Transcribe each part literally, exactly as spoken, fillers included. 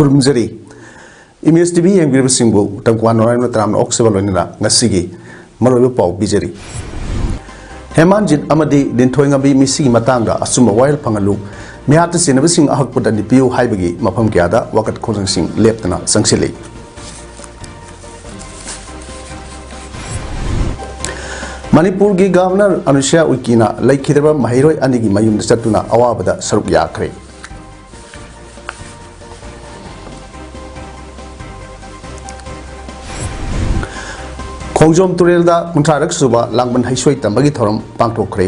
ꯈꯨꯔꯨꯝꯖꯔꯤ꯫ Image T V ꯌꯦꯡꯕꯤꯔꯤꯕꯁꯤꯡꯕꯨ ꯇꯝꯀ꯭ꯋꯥ ꯅꯣꯔꯥꯏꯅ ꯇꯔꯥꯝꯅ ꯑꯣꯛꯆꯕ ꯂꯣꯏꯅꯅ ꯉꯁꯤꯒꯤ ꯃꯔꯨꯑꯣꯏꯕ ꯄꯥꯎ ꯄꯤꯖꯔꯤ꯫ ꯍꯦꯃꯥꯟꯖꯤꯠ ꯑꯃꯗꯤ ꯂꯤꯟꯊꯣꯏꯉꯝꯕꯤ ꯃꯤꯁꯤꯒꯤ ꯃꯇꯥꯡꯗ ꯑꯆꯨꯝꯕ ꯋꯥꯌꯦꯜ ꯐꯪꯍꯜꯂꯨ, ꯃꯤꯍꯥꯠꯇ ꯆꯦꯟꯅꯕꯁꯤꯡ ꯑꯍꯛꯄꯗ ꯅꯤꯄꯤꯌꯨ ꯍꯥꯏꯕꯒꯤ ꯃꯐꯝ ꯀꯌꯥꯗ ꯋꯥꯀꯠ ꯈꯣꯡꯖꯪꯁꯤꯡ ꯂꯦꯞꯇꯅ ꯆꯪꯁꯤꯜꯂꯤ꯫ ꯃꯅꯤꯄꯨꯔꯒꯤ ꯒꯚꯔꯅꯔ ꯑꯅꯨꯁ꯭ꯌꯥ ꯎꯏꯀꯤꯅ ꯂꯩꯈꯤꯗ꯭ꯔꯕ ꯃꯍꯩꯔꯣꯏ ꯑꯅꯤꯒꯤ ꯃꯌꯨꯝꯗ ꯆꯠꯇꯨꯅ ꯑꯋꯥꯕꯗ ꯁꯔꯨꯛ ꯌꯥꯈ꯭ꯔꯦ꯫ ꯈꯣꯡꯖꯣꯝ ꯇꯨꯔꯦꯜꯗ ꯀꯨꯟꯊ꯭ꯔꯥꯔꯛ ꯁꯨꯕ ꯂꯥꯡꯕꯟ ꯍꯩꯁꯣꯏ ꯇꯝꯕꯒꯤ ꯊꯧꯔꯝ ꯄꯥꯡꯊꯣꯛꯈ꯭ꯔꯦ꯫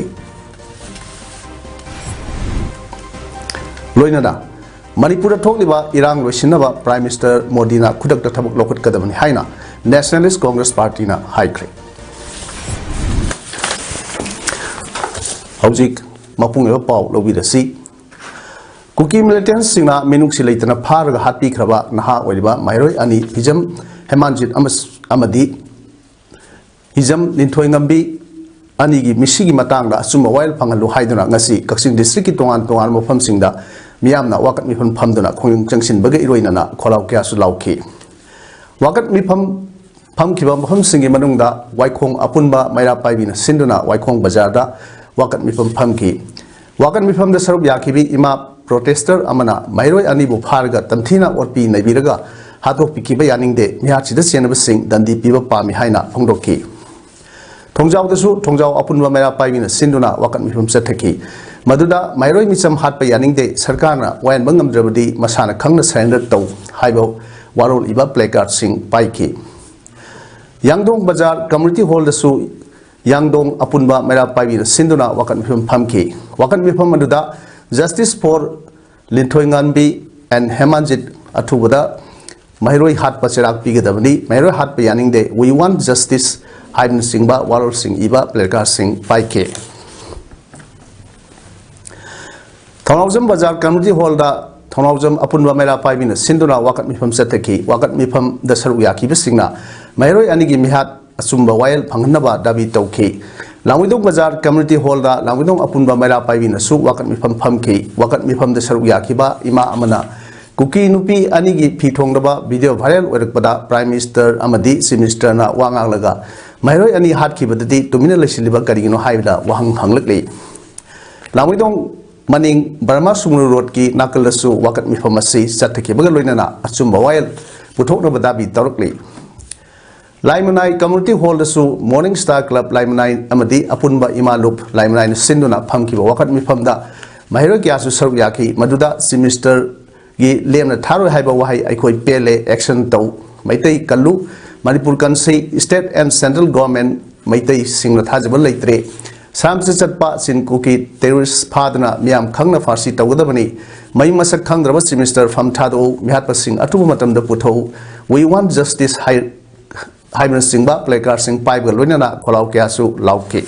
ꯂꯣꯏꯅꯅ ꯃꯅꯤꯄꯨꯔꯗ ꯊꯣꯛꯂꯤꯕ ꯏꯔꯥꯡ ꯂꯣꯏꯁꯤꯟꯅꯕ Prime Minister ꯃꯣꯗꯤꯅ ꯈꯨꯗꯛꯇ ꯊꯕꯛ ꯂꯧꯈꯠꯀꯗꯕꯅꯤ ꯍꯥꯏꯅ Nationalist Congress Partyꯅ ꯍꯥꯏꯈ꯭ꯔꯦ꯫ ꯍꯧꯖꯤꯛ ꯃꯄꯨꯡ ꯑꯣꯏꯕ ꯄꯥꯎ ꯂꯧꯕꯤꯔꯁꯤ꯫ ꯀꯨꯀꯤ militantꯁꯤꯡꯅ ꯃꯤꯅꯨꯡꯁꯤ ꯂꯩꯇꯅ ꯐꯥꯔꯒ ꯍꯥꯠꯄꯤꯈ꯭ꯔꯕ ꯅꯍꯥ ꯑꯣꯏꯔꯤꯕ ꯃꯍꯩꯔꯣꯏ ꯑꯅꯤ ꯍꯤꯖꯝ ꯍꯦꯃꯥꯟꯖꯤꯠ ꯑꯃꯁ-, ꯑꯃꯗꯤ ꯍꯤꯖꯝ ꯂꯤꯟꯊꯣꯏꯉꯝꯕꯤ ꯑꯅꯤꯒꯤ ꯃꯤꯁꯤꯒꯤ ꯃꯇꯥꯡꯗ ꯑꯆꯨꯝꯕ ꯋꯥꯌꯦꯜ ꯐꯪꯍꯜꯂꯨ ꯍꯥꯏꯗꯨꯅ ꯉꯁꯤ ꯀꯛꯆꯤꯡ districtꯀꯤ ꯇꯣꯉꯥꯟ ꯇꯣꯉꯥꯟꯕ ꯃꯐꯝꯁꯤꯡꯗ ꯃꯤꯌꯥꯝꯅ ꯋꯥꯀꯠ ꯃꯤꯐꯝ ꯐꯝꯗꯨꯅ ꯈꯣꯡꯖꯪ ꯆꯪꯁꯤꯟꯕꯒ ꯏꯔꯣꯏꯅꯅ ꯈꯣꯜꯂꯥꯎ ꯀꯌꯥꯁꯨ ꯂꯥꯎꯈꯤ꯫ ꯋꯥꯀꯠ ꯃꯤꯐꯝ ꯐꯝꯈꯤꯕ ꯃꯐꯝꯁꯤꯡꯒꯤ ꯃꯅꯨꯡꯗ ꯋꯥꯏꯈꯣꯡ ꯑꯄꯨꯟꯕ ꯃꯩꯔꯥ ꯄꯥꯏꯕꯤꯅ ꯁꯤꯟꯗꯨꯅ ꯋꯥꯏꯈꯣꯡ ꯕꯖꯥꯔꯗ ꯋꯥꯀꯠ ꯃꯤꯐꯝ ꯐꯝꯈꯤ꯫ ꯋꯥꯀꯠ ꯃꯤꯐꯝꯗ ꯁꯔꯨꯛ ꯌꯥꯈꯤꯕꯤ ꯏꯃꯥ protester ꯑꯃꯅ ꯃꯍꯩꯔꯣꯏ ꯑꯅꯤꯕꯨ ꯐꯥꯔꯒ ꯇꯝꯊꯤꯅ ꯑꯣꯠꯄꯤ ꯅꯩꯕꯤꯔꯒ ꯍꯥꯠꯇꯣꯛꯄꯤꯈꯤꯕ ꯌꯥꯅꯤꯡꯗꯦ, ꯃꯤꯍꯥꯠꯁꯤꯗ ꯆꯦꯟꯅꯕꯁꯤꯡ ꯗꯟꯗꯤ ꯄꯤꯕ ꯄꯥꯝꯃꯤ ꯍꯥꯏꯅ ꯐꯣꯡꯗꯣꯛꯈꯤ꯫ ꯊꯣꯡꯖꯥꯎꯗꯁꯨ ꯊꯣꯡꯖꯥꯎ ꯑꯄꯨꯟꯕ ꯃꯩꯔꯥ ꯄꯥꯏꯕꯤꯅ ꯁꯤꯟꯗꯨꯅ ꯋꯥꯀꯠ ꯃꯤꯐꯝ ꯆꯠꯊꯈꯤ꯫ ꯃꯗꯨꯗ ꯃꯍꯩꯔꯣꯏ ꯃꯤꯆꯝ ꯍꯥꯠꯄ ꯌꯥꯅꯤꯡꯗꯦ, ꯁꯔꯀꯥꯔꯅ ꯋꯥꯌꯦꯟꯕ ꯉꯝꯗ꯭ꯔꯕꯗꯤ ꯃꯁꯥꯅ ꯈꯪꯅ surrender ꯇꯧ ꯍꯥꯏꯕ ꯋꯥꯔꯣꯜ ꯏꯕ placardꯁꯤꯡ ꯄꯥꯏꯈꯤ꯫ ꯌꯥꯡꯗꯣꯡ ꯕꯖꯥꯔ community hallꯗꯁꯨ ꯌꯥꯡꯗꯣꯡ ꯑꯄꯨꯟꯕ ꯃꯩꯔꯥ ꯄꯥꯏꯕꯤꯅ ꯁꯤꯟꯗꯨꯅ ꯋꯥꯀꯠ ꯃꯤꯐꯝ ꯐꯝꯈꯤ꯫ ꯋꯥꯀꯠ ꯃꯤꯐꯝ ꯑꯗꯨꯗ Justice for ꯂꯤꯟꯊꯣꯏꯉꯝꯕꯤ and ꯍꯦꯃꯥꯟꯖꯤꯠ ꯑꯊꯨꯕꯗ ꯃꯍꯩꯔꯣꯏ ꯍꯥꯠꯄ ꯆꯩꯔꯥꯛ ꯄꯤꯒꯗꯕꯅꯤ, ꯃꯍꯩꯔꯣꯏ ꯍꯥꯠꯄ ꯌꯥꯅꯤꯡꯗꯦ, We want justice ꯍꯥꯏꯕꯅꯆꯤꯡꯕ ꯋꯥꯔꯣꯜꯁꯤꯡ ꯏꯕ placardꯁꯤꯡ ꯄꯥꯏꯈꯤ꯫ ꯊꯧꯅꯥꯎꯖꯝ ꯕꯖꯥꯔ community hallꯗ ꯊꯧꯅꯥꯎꯖꯝ ꯑꯄꯨꯟꯕ ꯃꯩꯔꯥ ꯄꯥꯏꯕꯤꯅ ꯁꯤꯟꯗꯨꯅ ꯋꯥꯀꯠ ꯃꯤꯐꯝ ꯆꯠꯊꯈꯤ꯫ ꯋꯥꯀꯠ ꯃꯤꯐꯝꯗ ꯁꯔꯨꯛ ꯌꯥꯈꯤꯕꯁꯤꯡꯅ ꯃꯍꯩꯔꯣꯏ ꯑꯅꯤꯒꯤ ꯃꯤꯍꯥꯠ ꯑꯆꯨꯝꯕ ꯋꯥꯌꯦꯜ ꯐꯪꯍꯟꯅꯕ ꯗꯥꯕꯤ ꯇꯧꯈꯤ꯫ ꯂꯥꯡꯃꯩꯗꯣꯡ ꯕꯖꯥꯔ community hallꯗ ꯂꯥꯡꯃꯩꯗꯣꯡ ꯑꯄꯨꯟꯕ ꯃꯩꯔꯥ ꯄꯥꯏꯕꯤꯅꯁꯨ ꯋꯥꯀꯠ ꯃꯤꯐꯝ ꯐꯝꯈꯤ꯫ ꯋꯥꯀꯠ ꯃꯤꯐꯝꯗ ꯁꯔꯨꯛ ꯌꯥꯈꯤꯕ ꯏꯃꯥ ꯑꯃꯅ ꯀꯨꯀꯤ ꯅꯨꯄꯤ ꯑꯅꯤꯒꯤ ꯐꯤ ꯊꯣꯡꯗꯕ video viral ꯑꯣꯏꯔꯛꯄꯗ Prime Minister ꯑꯃꯗꯤ Chief Ministerꯅ ꯋꯥ ꯉꯥꯡꯂꯒ ꯃꯍꯩꯔꯣꯏ ꯑꯅꯤ ꯍꯥꯠꯈꯤꯕꯗꯗꯤ ꯇꯨꯃꯤꯟꯅ ꯂꯩꯁꯤꯜꯂꯤꯕ ꯀꯔꯤꯒꯤꯅꯣ ꯍꯥꯏꯕꯗ ꯋꯥꯍꯪ ꯍꯪꯂꯛꯂꯤ꯫ ꯂꯥꯡꯃꯩꯗꯣꯡ ꯃꯅꯤꯡ ꯕꯔꯃꯥ ꯁꯨꯡꯅꯨ ꯔꯣꯗꯀꯤ ꯅꯥꯀꯜꯗꯁꯨ ꯋꯥꯀꯠ ꯃꯤꯐꯝ ꯑꯁꯤ ꯆꯠꯊꯈꯤꯕꯒ ꯂꯣꯏꯅꯅ ꯑꯆꯨꯝꯕ ꯋꯥꯌꯦꯜ ꯄꯨꯊꯣꯛꯅꯕ ꯗꯥꯕꯤ ꯇꯧꯔꯛꯂꯤ꯫ ꯂꯥꯏꯃꯅꯥꯏ community hallꯗꯁꯨ Morning Star Club ꯂꯥꯏꯃꯅꯥꯏ ꯑꯃꯗꯤ ꯑꯄꯨꯟꯕ ꯏꯃꯥ ꯂꯨꯞ ꯂꯥꯏꯃꯅꯥꯏꯅ ꯁꯤꯟꯗꯨꯅ ꯐꯝꯈꯤꯕ ꯋꯥꯀꯠ ꯃꯤꯐꯝꯗ ꯃꯍꯩꯔꯣꯏ ꯀꯌꯥꯁꯨ ꯁꯔꯨꯛ ꯌꯥꯈꯤ꯫ ꯃꯗꯨꯗ Chief Ministerꯒꯤ ꯂꯦꯝꯅ ꯊꯥꯔꯣꯏ ꯍꯥꯏꯕ ꯋꯥꯍꯩ "ꯑꯩꯈꯣꯏ ꯄꯦꯜꯂꯦ, action ꯇꯧ, ꯃꯩꯇꯩ ꯀꯜꯂꯨ, Manipur ꯀꯟꯁꯤ, state and central government ꯃꯩꯇꯩꯁꯤꯡꯅ ꯊꯥꯖꯕ ꯂꯩꯇ꯭ꯔꯦ, ꯁꯥꯝꯆ ꯆꯠꯄ ꯆꯤꯟ ꯀꯨꯀꯤ terrorist ꯐꯥꯗꯨꯅ ꯃꯤꯌꯥꯝ ꯈꯪꯅ ꯐꯥꯁꯤ ꯇꯧꯒꯗꯕꯅꯤ, ꯃꯩ ꯃꯁꯛ ꯈꯪꯗ꯭ꯔꯕ Chief Minister ꯐꯝ ꯊꯥꯗꯣꯛꯎ, ꯃꯤꯍꯥꯠꯄꯁꯤꯡ ꯑꯊꯨꯕ ꯃꯇꯝꯗ ꯄꯨꯊꯣꯛꯎ, We want justice" ꯍꯥꯏ-, ꯍꯥꯏꯕꯅꯆꯤꯡꯕ placardꯁꯤꯡ ꯄꯥꯏꯕꯒ ꯂꯣꯏꯅꯅ ꯈꯣꯜꯂꯥꯎ ꯀꯌꯥꯁꯨ ꯂꯥꯎꯈꯤ꯫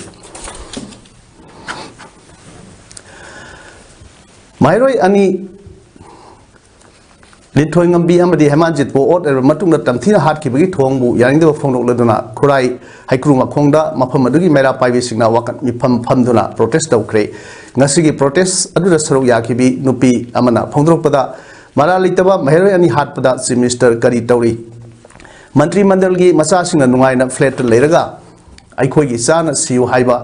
ꯃꯍꯩꯔꯣꯏ ꯑꯅꯤ ꯂꯤꯟꯊꯣꯏꯉꯝꯕꯤ ꯑꯃꯗꯤ ꯍꯦꯃꯥꯟꯖꯤꯠꯄꯨ ꯑꯣꯠ ꯂꯩꯔꯕ ꯃꯇꯨꯡꯗ ꯇꯝꯊꯤꯅ ꯍꯥꯠꯈꯤꯕꯒꯤ ꯊꯧꯑꯣꯡꯕꯨ ꯌꯥꯅꯤꯡꯗꯕ ꯐꯣꯡꯗꯣꯛꯂꯗꯨꯅ ꯈꯨꯔꯥꯏ ꯍꯩꯀ꯭ꯔꯨ ꯃꯈꯣꯡꯗ ꯃꯐꯝ ꯑꯗꯨꯒꯤ ꯃꯩꯔꯥ ꯄꯥꯏꯕꯤꯁꯤꯡꯅ ꯋꯥꯀꯠ ꯃꯤꯐꯝ ꯐꯝꯗꯨꯅ protest ꯇꯧꯈ꯭ꯔꯦ꯫ ꯉꯁꯤꯒꯤ protest ꯑꯗꯨꯗ ꯁꯔꯨꯛ ꯌꯥꯈꯤꯕꯤ ꯅꯨꯄꯤ ꯑꯃꯅ ꯐꯣꯡꯗꯣꯔꯛꯄꯗ, ꯃꯔꯥꯜ ꯂꯩꯇꯕ ꯃꯍꯩꯔꯣꯏ ꯑꯅꯤ ꯍꯥꯠꯄꯗ Chief Minister ꯀꯔꯤ ꯇꯧꯔꯤ? ꯃꯟꯇ꯭ꯔꯤ ꯃꯟꯗꯜꯒꯤ ꯃꯆꯥꯁꯤꯡꯅ ꯅꯨꯡꯉꯥꯏꯅ flatꯇ ꯂꯩꯔꯒ ꯑꯩꯈꯣꯏꯒꯤ ꯆꯥꯅ ꯁꯤꯌꯨ ꯍꯥꯏꯕ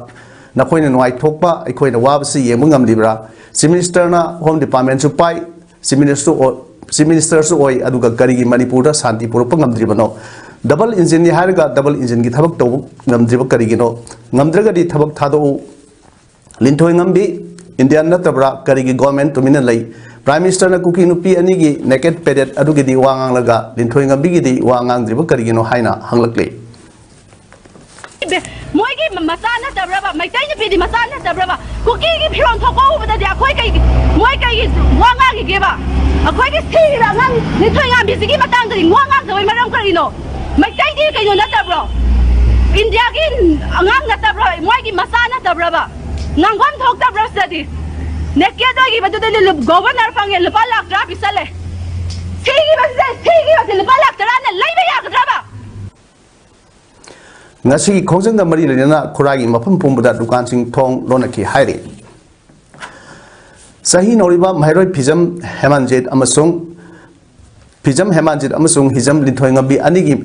ꯅꯈꯣꯏꯅ ꯅꯨꯡꯉꯥꯏꯊꯣꯛꯄ ꯑꯩꯈꯣꯏꯅ ꯋꯥꯕꯁꯤ ꯌꯦꯡꯕ ꯉꯝꯂꯤꯕ꯭ꯔꯥ? Chief Ministerꯅ Home Departmentꯁꯨ ꯄꯥꯏ, Chief Ministerꯁꯨ ꯑꯣꯏ, Chief Ministerꯁꯨ ꯑꯣꯏ, ꯑꯗꯨꯒ ꯀꯔꯤꯒꯤ ꯃꯅꯤꯄꯨꯔꯗ ꯁꯥꯟꯇꯤ ꯄꯨꯔꯛꯄ ꯉꯝꯗ꯭ꯔꯤꯕꯅꯣ? Double engineꯅꯤ ꯍꯥꯏꯔꯒ double engineꯒꯤ ꯊꯕꯛ ꯇꯧꯕ ꯉꯝꯗ꯭ꯔꯤꯕ ꯀꯔꯤꯒꯤꯅꯣ? ꯉꯝꯗ꯭ꯔꯒꯗꯤ ꯊꯕꯛ ꯊꯥꯗꯣꯛꯎ꯫ ꯂꯤꯟꯊꯣꯏꯉꯝꯕꯤ Indian ꯅꯠꯇꯕ꯭ꯔꯥ? ꯀꯔꯤꯒꯤ government ꯇꯨꯃꯤꯟꯅ ꯂꯩ? Prime Ministerꯅ ꯀꯨꯀꯤ ꯅꯨꯄꯤ ꯑꯅꯤꯒꯤ naked parade ꯑꯗꯨꯒꯤꯗꯤ ꯋꯥ ꯉꯥꯡꯂꯒ ꯂꯤꯟꯊꯣꯏꯉꯝꯕꯤꯒꯤꯗꯤ ꯋꯥ ꯉꯥꯡꯗ꯭ꯔꯤꯕ ꯀꯔꯤꯒꯤꯅꯣ ꯍꯥꯏꯅ ꯍꯪꯂꯛꯂꯤ꯫ ꯃꯣꯏꯒꯤ ꯃꯆꯥ ꯅꯠꯇꯕ꯭ꯔꯕ? ꯃꯩꯇꯩ ꯅꯨꯄꯤꯗꯤ ꯃꯆꯥ ꯅꯠꯇꯕ꯭ꯔꯕ? ꯀꯨꯀꯤꯒꯤ ꯐꯤꯔꯣꯜ ꯊꯣꯛꯄ ꯎꯕꯗꯗꯤ ꯑꯩꯈꯣꯏ ꯀꯩ, ꯃꯣꯏ ꯀꯩꯒꯤ ꯋꯥ ꯉꯥꯡꯈꯤꯒꯦꯕ? ꯑꯩꯈꯣꯏꯒꯤ ꯁꯤꯈꯤꯕ ꯑꯉꯥꯡ ꯅꯤꯊꯣꯏ ꯉꯥꯝꯕꯤꯁꯤꯒꯤ ꯃꯇꯥꯡꯗꯗꯤ ꯋꯥ ꯉꯥꯡꯗꯕꯩ ꯃꯔꯝ ꯀꯔꯤꯅꯣ? ꯃꯩꯇꯩꯗꯤ ꯀꯩꯅꯣ ꯅꯠꯇꯕ꯭ꯔꯣ? ꯏꯟꯗꯤꯌꯥꯒꯤ ꯑꯉꯥꯡ ꯅꯠꯇꯕ꯭ꯔꯣ? ꯃꯣꯏꯒꯤ ꯃꯆꯥ ꯅꯠꯇꯕ꯭ꯔꯕ? ꯉꯥꯡꯐꯝ ꯊꯣꯛꯇꯕ꯭ꯔꯣ ꯁꯤꯗꯗꯤ? ꯅꯦꯀꯦꯠ ꯑꯣꯏꯈꯤꯕꯗꯨꯗ ꯂꯨ-, ꯒꯣꯚꯔꯅꯔ ꯐꯪꯉꯦ, ꯂꯨꯄꯥ ꯂꯥꯛ ꯇꯔꯥ ꯄꯤꯁꯜꯂꯦ꯫ ꯁꯤꯈꯤꯕꯁꯦ, ꯁꯤꯈꯤꯕꯁꯦ ꯂꯨꯄꯥ ꯂꯥꯛ ꯇꯔꯥꯅ ꯂꯩꯕ ꯌꯥꯒꯗ꯭ꯔꯕ? ꯉꯁꯤꯒꯤ ꯈꯣꯡꯖꯪꯒ ꯃꯔꯤ ꯂꯩꯅꯅ ꯈꯨꯔꯥꯏꯒꯤ ꯃꯐꯝ ꯄꯨꯝꯕꯗ ꯗꯨꯀꯥꯟꯁꯤꯡ ꯊꯣꯡ ꯂꯣꯟꯅꯈꯤ ꯍꯥꯏꯔꯤ꯫ ꯆꯍꯤ ꯅꯧꯔꯤꯕ ꯃꯍꯩꯔꯣꯏ ꯐꯤꯖꯝ ꯍꯦꯃꯟꯖꯤꯠ ꯑꯃꯁꯨꯡ, ꯐꯤꯖꯝ ꯍꯦꯃꯟꯖꯤꯠ ꯑꯃꯁꯨꯡ ꯍꯤꯖꯝ ꯂꯤꯟꯊꯣꯏꯉꯝꯕꯤ ꯑꯅꯤꯒꯤ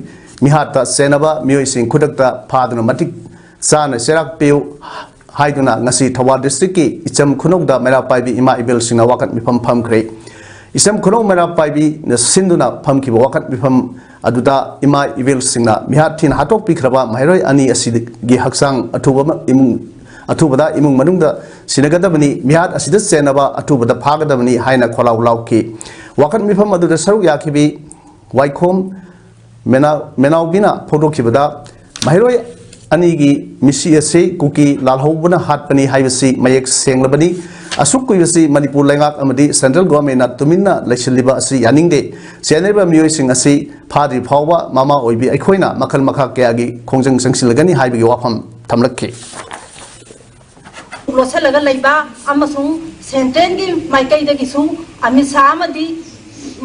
ꯃꯤꯍꯥꯠꯇ ꯆꯦꯟꯅꯕ ꯃꯤꯑꯣꯏꯁꯤꯡ ꯈꯨꯗꯛꯇ ꯐꯥꯗꯨꯅ ꯃꯇꯤꯛ ꯆꯥꯅ ꯆꯩꯔꯥꯛ ꯄꯤꯌꯨ ꯍꯥꯏꯗꯨꯅ ꯉꯁꯤ ꯊꯧꯕꯥꯜ ꯗꯤꯁꯇ꯭ꯔꯤꯛꯀꯤ ꯏꯆꯝ ꯈꯨꯅꯧꯗ ꯃꯩꯔꯥ ꯄꯥꯏꯕꯤ ꯏꯃꯥ ꯏꯕꯦꯜꯁꯤꯡꯅ ꯋꯥꯀꯠ ꯃꯤꯐꯝ ꯐꯝꯈ꯭ꯔꯦ꯫ ꯏꯆꯝ ꯈꯨꯅꯧ ꯃꯩꯔꯥ ꯄꯥꯏꯕꯤꯅ ꯁꯤꯟꯗꯨꯅ ꯐꯝꯈꯤꯕ ꯋꯥꯀꯠ ꯃꯤꯐꯝ ꯑꯗꯨꯗ ꯏꯃꯥ ꯏꯕꯦꯜꯁꯤꯡꯅ ꯃꯤꯍꯥꯠ ꯊꯤꯅ ꯍꯥꯠꯇꯣꯛꯄꯤꯈ꯭ꯔꯕ ꯃꯍꯩꯔꯣꯏ ꯑꯅꯤ ꯑꯁꯤꯒꯤ ꯍꯛꯆꯥꯡ ꯑꯊꯨꯕ ꯑꯃ ꯏꯃꯨꯡ, ꯑꯊꯨꯕꯗ ꯏꯃꯨꯡ ꯃꯅꯨꯡꯗ ꯁꯤꯟꯅꯒꯗꯕꯅꯤ, ꯃꯤꯍꯥꯠ ꯑꯁꯤꯗ ꯆꯦꯟꯅꯕ ꯑꯊꯨꯕꯗ ꯐꯥꯒꯗꯕꯅꯤ ꯍꯥꯏꯅ ꯈꯣꯜꯂꯥꯎ ꯂꯥꯎꯈꯤ꯫ ꯋꯥꯀꯠ ꯃꯤꯐꯝ ꯑꯗꯨꯗ ꯁꯔꯨꯛ ꯌꯥꯈꯤꯕꯤ ꯋꯥꯏꯈꯣꯝ ꯃꯦꯅꯥ-, ꯃꯦꯅꯥꯎꯕꯤꯅ ꯐꯣꯡꯗꯣꯛꯈꯤꯕꯗ, ꯃꯍꯩꯔꯣꯏ ꯑꯅꯤꯒꯤ ꯃꯤꯁꯤ ꯑꯁꯤ ꯀꯨꯀꯤ ꯂꯥꯜꯍꯧꯕꯅ ꯍꯥꯠꯄꯅꯤ ꯍꯥꯏꯕꯁꯤ ꯃꯌꯦꯛ ꯁꯦꯡꯂꯕꯅꯤ꯫ ꯑꯁꯨꯛ ꯀꯨꯏꯕꯁꯤ ꯃꯅꯤꯄꯨꯔ ꯂꯩꯉꯥꯛ ꯑꯃꯗꯤ ꯁꯦꯟꯇ꯭ꯔꯦꯜ ꯒꯣꯚꯔꯟꯃꯦꯟꯠꯅ ꯇꯨꯃꯤꯟꯅ ꯂꯩꯁꯤꯜꯂꯤꯕ ꯑꯁꯤ ꯌꯥꯅꯤꯡꯗꯦ꯫ ꯆꯦꯟꯅꯔꯤꯕ ꯃꯤꯑꯣꯏꯁꯤꯡ ꯑꯁꯤ ꯐꯥꯗ꯭ꯔꯤ ꯐꯥꯎꯕ ꯃꯃꯥ ꯑꯣꯏꯕꯤ ꯑꯩꯈꯣꯏꯅ ꯃꯈꯜ ꯃꯈꯥ ꯀꯌꯥꯒꯤ ꯈꯣꯡꯖꯪ ꯆꯪꯁꯤꯜꯂꯒꯅꯤ ꯍꯥꯏꯕꯒꯤ ꯋꯥꯐꯝ ꯊꯝꯂꯛꯈꯤ꯫ ꯂꯣꯠꯁꯤꯜꯂꯒ ꯂꯩꯕ ꯑꯃꯁꯨꯡ ꯁꯦꯟꯇ꯭ꯔꯦꯜꯒꯤ ꯃꯥꯏꯀꯩꯗꯒꯤꯁꯨ ꯑꯃꯤꯠ ꯁꯥꯍ ꯑꯃꯗꯤ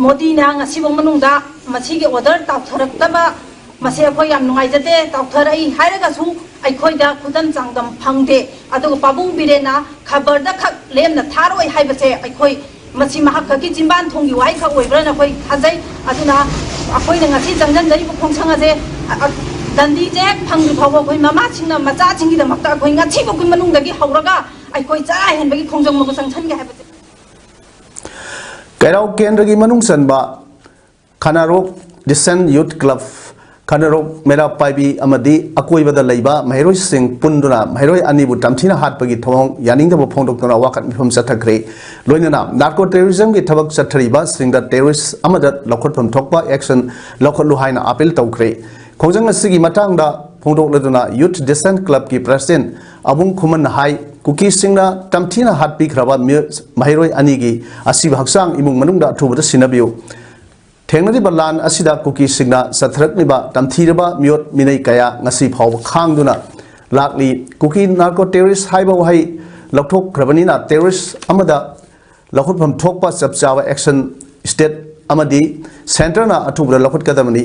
ꯃꯣꯗꯤꯅ ꯉꯁꯤꯐꯥꯎ ꯃꯅꯨꯡꯗ ꯃꯁꯤꯒꯤ ꯑꯣꯔꯗꯔ ꯇꯥꯎꯊꯔꯛꯇꯕ, ꯃꯁꯤ ꯑꯩꯈꯣꯏ ꯌꯥꯝ ꯅꯨꯡꯉꯥꯏꯖꯗꯦ꯫ ꯇꯥꯎꯊꯔꯛꯏ ꯍꯥꯏꯔꯒꯁꯨ ꯑꯩꯈꯣꯏꯗ ꯈꯨꯗꯝ ꯆꯥꯡꯗꯝ ꯐꯪꯗꯦ꯫ ꯑꯗꯨꯒ ꯄꯥꯕꯨꯡ ꯕꯤꯔꯦꯟꯅ ꯈꯕꯔꯗ ꯈꯛ ꯂꯦꯝꯅ ꯊꯥꯔꯣꯏ ꯍꯥꯏꯕꯁꯦ ꯑꯩꯈꯣꯏ ꯃꯁꯤ ꯃꯍꯥꯛ ꯈꯛꯀꯤ ꯆꯤꯟꯕꯥꯟ ꯊꯣꯡꯒꯤ ꯋꯥꯍꯩ ꯈꯛ ꯑꯣꯏꯕ꯭ꯔꯅ ꯑꯩꯈꯣꯏ ꯊꯥꯖꯩ꯫ ꯑꯗꯨꯅ ꯑꯩꯈꯣꯏꯅ ꯉꯁꯤ ꯆꯪꯁꯤꯟꯖꯔꯤꯕ ꯈꯣꯡꯁꯪ ꯑꯁꯦ, ꯑ, ꯑ, ꯗꯟꯗꯤꯁꯦ ꯍꯦꯛ ꯐꯪꯗ꯭ꯔꯤ ꯐꯥꯎꯕ ꯑꯩꯈꯣꯏ ꯃꯃꯥꯁꯤꯡꯅ ꯃꯆꯥꯁꯤꯡꯒꯤꯗꯃꯛꯇ ꯑꯩꯈꯣꯏ ꯉꯁꯤꯐꯥꯎꯒꯤ ꯃꯅꯨꯡꯗꯒꯤ ꯍꯧꯔꯒ ꯑꯩꯈꯣꯏ ꯆꯔꯥ ꯍꯦꯟꯕꯒꯤ ꯈꯣꯡꯖꯪ ꯃꯒꯨ ꯆꯪꯁꯤꯟꯒꯦ ꯍꯥꯏꯕꯁꯦ꯫ ꯀꯩꯔꯥꯎ ꯀꯦꯟꯗ꯭ꯔꯒꯤ ꯃꯅꯨꯡ ꯆꯟꯕ ꯈꯅꯥꯔꯣꯛ ꯗꯤꯁꯦꯟ ꯌꯨꯠ ꯀ꯭ꯂꯕ, ꯈꯅꯥꯔꯣꯛ ꯃꯩꯔꯥ ꯄꯥꯏꯕꯤ ꯑꯃꯗꯤ ꯑꯀꯣꯏꯕꯗ ꯂꯩꯕ ꯃꯍꯩꯔꯣꯏꯁꯤꯡ ꯄꯨꯟꯗꯨꯅ ꯃꯍꯩꯔꯣꯏ ꯑꯅꯤꯕꯨ ꯇꯝꯊꯤꯅ ꯍꯥꯠꯄꯒꯤ ꯊꯧꯑꯣꯡ ꯌꯥꯅꯤꯡꯗꯕ ꯐꯣꯡꯗꯣꯛꯇꯨꯅ ꯋꯥꯀꯠ ꯃꯤꯐꯝ ꯆꯠꯊꯈ꯭ꯔꯦ꯫ ꯂꯣꯏꯅꯅ ꯅꯥꯔꯀꯣ ꯇꯦꯔꯣꯔꯤꯖꯝꯒꯤ ꯊꯕꯛ ꯆꯠꯊꯔꯤꯕꯁꯤꯡꯗ ꯇꯦꯔꯣꯔꯤꯁ ꯑꯃꯗ ꯂꯧꯈꯠꯐꯝ ꯊꯣꯛꯄ ꯑꯦꯛꯁꯟ ꯂꯧꯈꯠꯂꯨ ꯍꯥꯏꯅ ꯑꯥꯄꯤꯜ ꯇꯧꯈ꯭ꯔꯦ꯫ ꯈꯣꯡꯖꯪ ꯑꯁꯤꯒꯤ ꯃꯇꯥꯡꯗ ꯐꯣꯡꯗꯣꯛꯂꯗꯨꯅ Youth Dissent Clubꯀꯤ President ꯑꯕꯨꯡ ꯈꯨꯃꯟꯅ ꯍꯥꯏ, ꯀꯨꯀꯤꯁꯤꯡꯅ ꯇꯝꯊꯤꯅ ꯍꯥꯠꯄꯤꯈ꯭ꯔꯕ ꯃꯤꯑꯣꯏ, ꯃꯍꯩꯔꯣꯏ ꯑꯅꯤꯒꯤ ꯑꯁꯤꯕ ꯍꯛꯆꯥꯡ ꯏꯃꯨꯡ ꯃꯅꯨꯡꯗ ꯑꯊꯨꯕꯗ ꯁꯤꯟꯅꯕꯤꯌꯨ꯫ ꯊꯦꯡꯅꯔꯤꯕ ꯂꯥꯟ ꯑꯁꯤꯗ ꯀꯨꯀꯤꯁꯤꯡꯅ ꯆꯠꯊꯔꯛꯂꯤꯕ ꯇꯝꯊꯤꯔꯕ ꯃꯤꯑꯣꯠ ꯃꯤꯅꯩ ꯀꯌꯥ ꯉꯁꯤ ꯐꯥꯎꯕ ꯈꯥꯡꯗꯨꯅ ꯂꯥꯛꯂꯤ꯫ ꯀꯨꯀꯤ narco terrorist ꯍꯥꯏꯕ ꯋꯥꯍꯩ ꯂꯧꯊꯣꯛꯈ꯭ꯔꯕꯅꯤꯅ terrorist ꯑꯃꯗ ꯂꯧꯈꯠꯐꯝ ꯊꯣꯛꯄ ꯆꯞ ꯆꯥꯕ action state ꯑꯃꯗꯤ centreꯅ ꯑꯊꯨꯕꯗ ꯂꯧꯈꯠꯀꯗꯕꯅꯤ꯫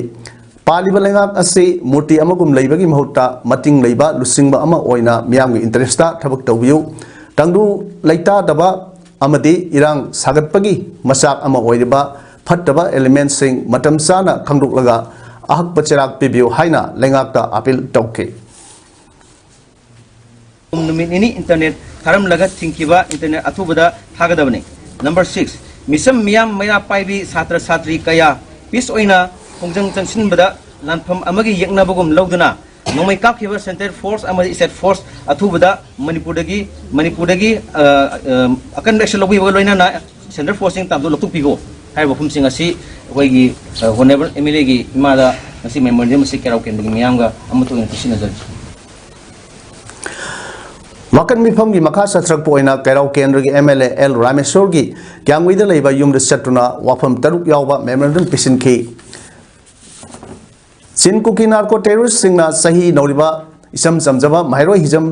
ꯄꯥꯜꯂꯤꯕ ꯂꯩꯉꯥꯛ ꯑꯁꯤ ꯃꯨꯔꯇꯤ ꯑꯃꯒꯨꯝ ꯂꯩꯕꯒꯤ ꯃꯍꯨꯠꯇ ꯃꯇꯤꯡ ꯂꯩꯕ ꯂꯨꯆꯤꯡꯕ ꯑꯃ ꯑꯣꯏꯅ ꯃꯤꯌꯥꯝꯒꯤ interestꯇ ꯊꯕꯛ ꯇꯧꯕꯤꯌꯨ꯫ ꯇꯪꯗꯨ ꯂꯩꯇꯥꯗꯕ ꯑꯃꯗꯤ ꯏꯔꯥꯡ ꯁꯥꯒꯠꯄꯒꯤ ꯃꯆꯥꯛ ꯑꯃ ꯑꯣꯏꯔꯤꯕ ꯐꯠꯇꯕ elementꯁꯤꯡ ꯃꯇꯝ ꯆꯥꯅ ꯈꯪꯗꯣꯛꯂꯒ ꯑꯍꯛꯄ ꯆꯩꯔꯥꯛ ꯄꯤꯕꯤꯌꯨ ꯍꯥꯏꯅ ꯂꯩꯉꯥꯛꯇ appeal ꯇꯧꯈꯤ꯫ ꯅꯨꯃꯤꯠ ꯅꯤꯅꯤ internet ꯊꯥꯔꯝꯂꯒ ꯊꯤꯡꯈꯤꯕ internet ꯑꯊꯨꯕꯗ ꯊꯥꯒꯗꯕꯅꯤ꯫ Number six, ꯃꯤꯆꯝ ꯃꯤꯌꯥꯝ ꯃꯩꯔꯥ ꯄꯥꯏꯕꯤ ꯁꯥꯇ꯭ꯔ ꯁꯥꯇ꯭ꯔꯤ ꯀꯌꯥ peace ꯑꯣꯏꯅ ꯈꯣꯡꯖꯪ ꯆꯪꯁꯤꯟꯕꯗ ꯂꯥꯟꯐꯝ ꯑꯃꯒꯤ ꯌꯦꯛꯅꯕꯒꯨꯝ ꯂꯧꯗꯨꯅ ꯅꯣꯡꯃꯩ ꯀꯥꯞꯈꯤꯕ central force ꯑꯃꯗꯤ state force ꯑꯊꯨꯕꯗ ꯃꯅꯤꯄꯨꯔꯗꯒꯤ ꯃꯅꯤꯄꯨꯔꯗꯒꯤ ꯑ, ꯑ, ꯑꯀꯟꯕ action ꯂꯧꯕꯤꯕꯒ ꯂꯣꯏꯅꯅ central forceꯁꯤꯡ ꯇꯥꯟꯗꯨ ꯂꯧꯊꯣꯛꯄꯤꯈꯣ ꯍꯥꯏꯔꯤꯕ ꯋꯥꯐꯝꯁꯤꯡ ꯑꯁꯤ ꯑꯩꯈꯣꯏꯒꯤ ꯑ, honourable MLAꯒꯤ ꯏꯃꯥꯗ ꯉꯁꯤ memorandum ꯑꯁꯤ ꯀꯦꯔꯥꯎ ꯀꯦꯟꯕꯒꯤ ꯃꯤꯌꯥꯝꯒ ꯑꯃꯠꯇ ꯑꯣꯏꯅ ꯄꯤꯁꯤꯟꯅꯖꯔꯤ꯫ ꯋꯥꯀꯠ ꯃꯤꯐꯝꯒꯤ ꯃꯈꯥ ꯆꯠꯊꯔꯛꯄ ꯑꯣꯏꯅ ꯀꯩꯔꯥꯎ ꯀꯦꯟꯗ꯭ꯔꯒꯤ MLA ꯑꯦꯜ ꯔꯥꯃꯦꯁꯣꯔꯒꯤ ꯀ꯭ꯌꯥꯝꯒꯩꯗ ꯂꯩꯕ ꯌꯨꯝꯗ ꯆꯠꯇꯨꯅ ꯋꯥꯐꯝ ꯇꯔꯨꯛ ꯌꯥꯎꯕ memorandum ꯄꯤꯁꯤꯟꯈꯤ꯫ ꯆꯤꯟ ꯀꯨꯀꯤ narco terroristꯁꯤꯡꯅ ꯆꯍꯤ ꯅꯧꯔꯤꯕ ꯏꯆꯝ ꯆꯝꯖꯕ ꯃꯍꯩꯔꯣꯏ ꯍꯤꯖꯝ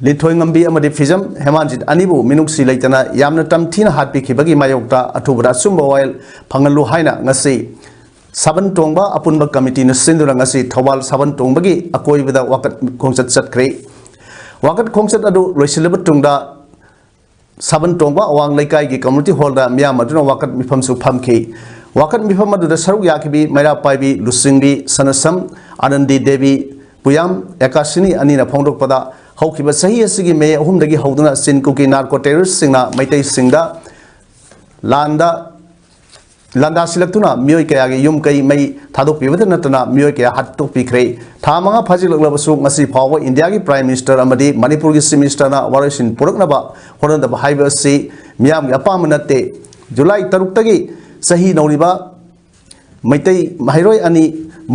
ꯂꯤꯟꯊꯣꯏꯉꯝꯕꯤ ꯑꯃꯗꯤ ꯐꯤꯖꯝ ꯍꯦꯃꯥꯟꯖꯤꯠ ꯑꯅꯤꯕꯨ ꯃꯤꯅꯨꯡꯁꯤ ꯂꯩꯇꯅ ꯌꯥꯝꯅ ꯇꯝꯊꯤꯅ ꯍꯥꯠꯄꯤꯈꯤꯕꯒꯤ ꯃꯥꯌꯣꯛꯇ ꯑꯊꯨꯕꯗ ꯑꯆꯨꯝꯕ ꯋꯥꯌꯦꯜ ꯐꯪꯍꯜꯂꯨ ꯍꯥꯏꯅ ꯉꯁꯤ ꯁꯥꯕꯟ ꯇꯣꯡꯕ ꯑꯄꯨꯟꯕ ꯀꯃꯤꯇꯤꯅ ꯁꯤꯟꯗꯨꯅ ꯉꯁꯤ ꯊꯧꯕꯥꯜ ꯁꯥꯕꯟ ꯇꯣꯡꯕꯒꯤ ꯑꯀꯣꯏꯕꯗ ꯋꯥꯀꯠ ꯈꯣꯡꯆꯠ ꯆꯠꯈ꯭ꯔꯦ꯫ ꯋꯥꯀꯠ ꯈꯣꯡꯆꯠ ꯑꯗꯨ ꯂꯣꯏꯁꯤꯜꯂꯕ ꯇꯨꯡꯗ ꯁꯥꯕꯟ ꯇꯣꯡꯕ ꯑꯋꯥꯡ ꯂꯩꯀꯥꯏꯒꯤ community hallꯗ ꯃꯤꯌꯥꯝ ꯑꯗꯨꯅ ꯋꯥꯀꯠ ꯃꯤꯐꯝꯁꯨ ꯐꯝꯈꯤ꯫ ꯋꯥꯀꯠ ꯃꯤꯐꯝ ꯑꯗꯨꯗ ꯁꯔꯨꯛ ꯌꯥꯈꯤꯕꯤ ꯃꯩꯔꯥ ꯄꯥꯏꯕꯤ ꯂꯨꯆꯤꯡꯕꯤ ꯁꯅꯁꯝ ꯑꯅꯟꯗꯤ ꯗꯦꯕꯤ ꯄꯨꯌꯥꯝ ꯑꯦꯀꯥꯁꯤꯅꯤ ꯑꯅꯤꯅ ꯐꯣꯡꯗꯣꯛꯄꯗ, ꯍꯧꯈꯤꯕ ꯆꯍꯤ ꯑꯁꯤꯒꯤ ꯃꯦ ꯑꯍꯨꯝꯗꯒꯤ ꯍꯧꯗꯨꯅ ꯆꯤꯟ ꯀꯨꯀꯤ narco terroristꯁꯤꯡꯅ ꯃꯩꯇꯩꯁꯤꯡꯗ ꯂꯥꯟꯗ ꯂꯥꯟꯗꯥꯁꯤꯜꯂꯛꯇꯨꯅ ꯃꯤꯑꯣꯏ ꯀꯌꯥꯒꯤ ꯌꯨꯝ ꯀꯩ ꯃꯩ ꯊꯥꯗꯣꯛꯄꯤꯕꯇ ꯅꯠꯇꯅ ꯃꯤꯑꯣꯏ ꯀꯌꯥ ꯍꯥꯠꯇꯣꯛꯄꯤꯈ꯭ꯔꯦ꯫ ꯊꯥ ꯃꯉꯥ ꯐꯥꯖꯤꯜꯂꯛꯂꯕꯁꯨ ꯉꯁꯤ ꯐꯥꯎꯕ ꯏꯟꯗꯤꯌꯥꯒꯤ Prime Minister ꯑꯃꯗꯤ ꯃꯅꯤꯄꯨꯔꯒꯤ Chief Ministerꯅ ꯋꯥꯔꯣꯏꯁꯤꯟ ꯄꯨꯔꯛꯅꯕ ꯍꯣꯠꯅꯗꯕ ꯍꯥꯏꯕ ꯑꯁꯤ ꯃꯤꯌꯥꯝꯒꯤ ꯑꯄꯥꯝꯕ ꯅꯠꯇꯦ꯫ ꯖꯨꯂꯥꯏ ꯇꯔꯨꯛꯇꯒꯤ ꯆꯍꯤ ꯅꯧꯔꯤꯕ ꯃꯩꯇꯩ ꯃꯍꯩꯔꯣꯏ ꯑꯅꯤ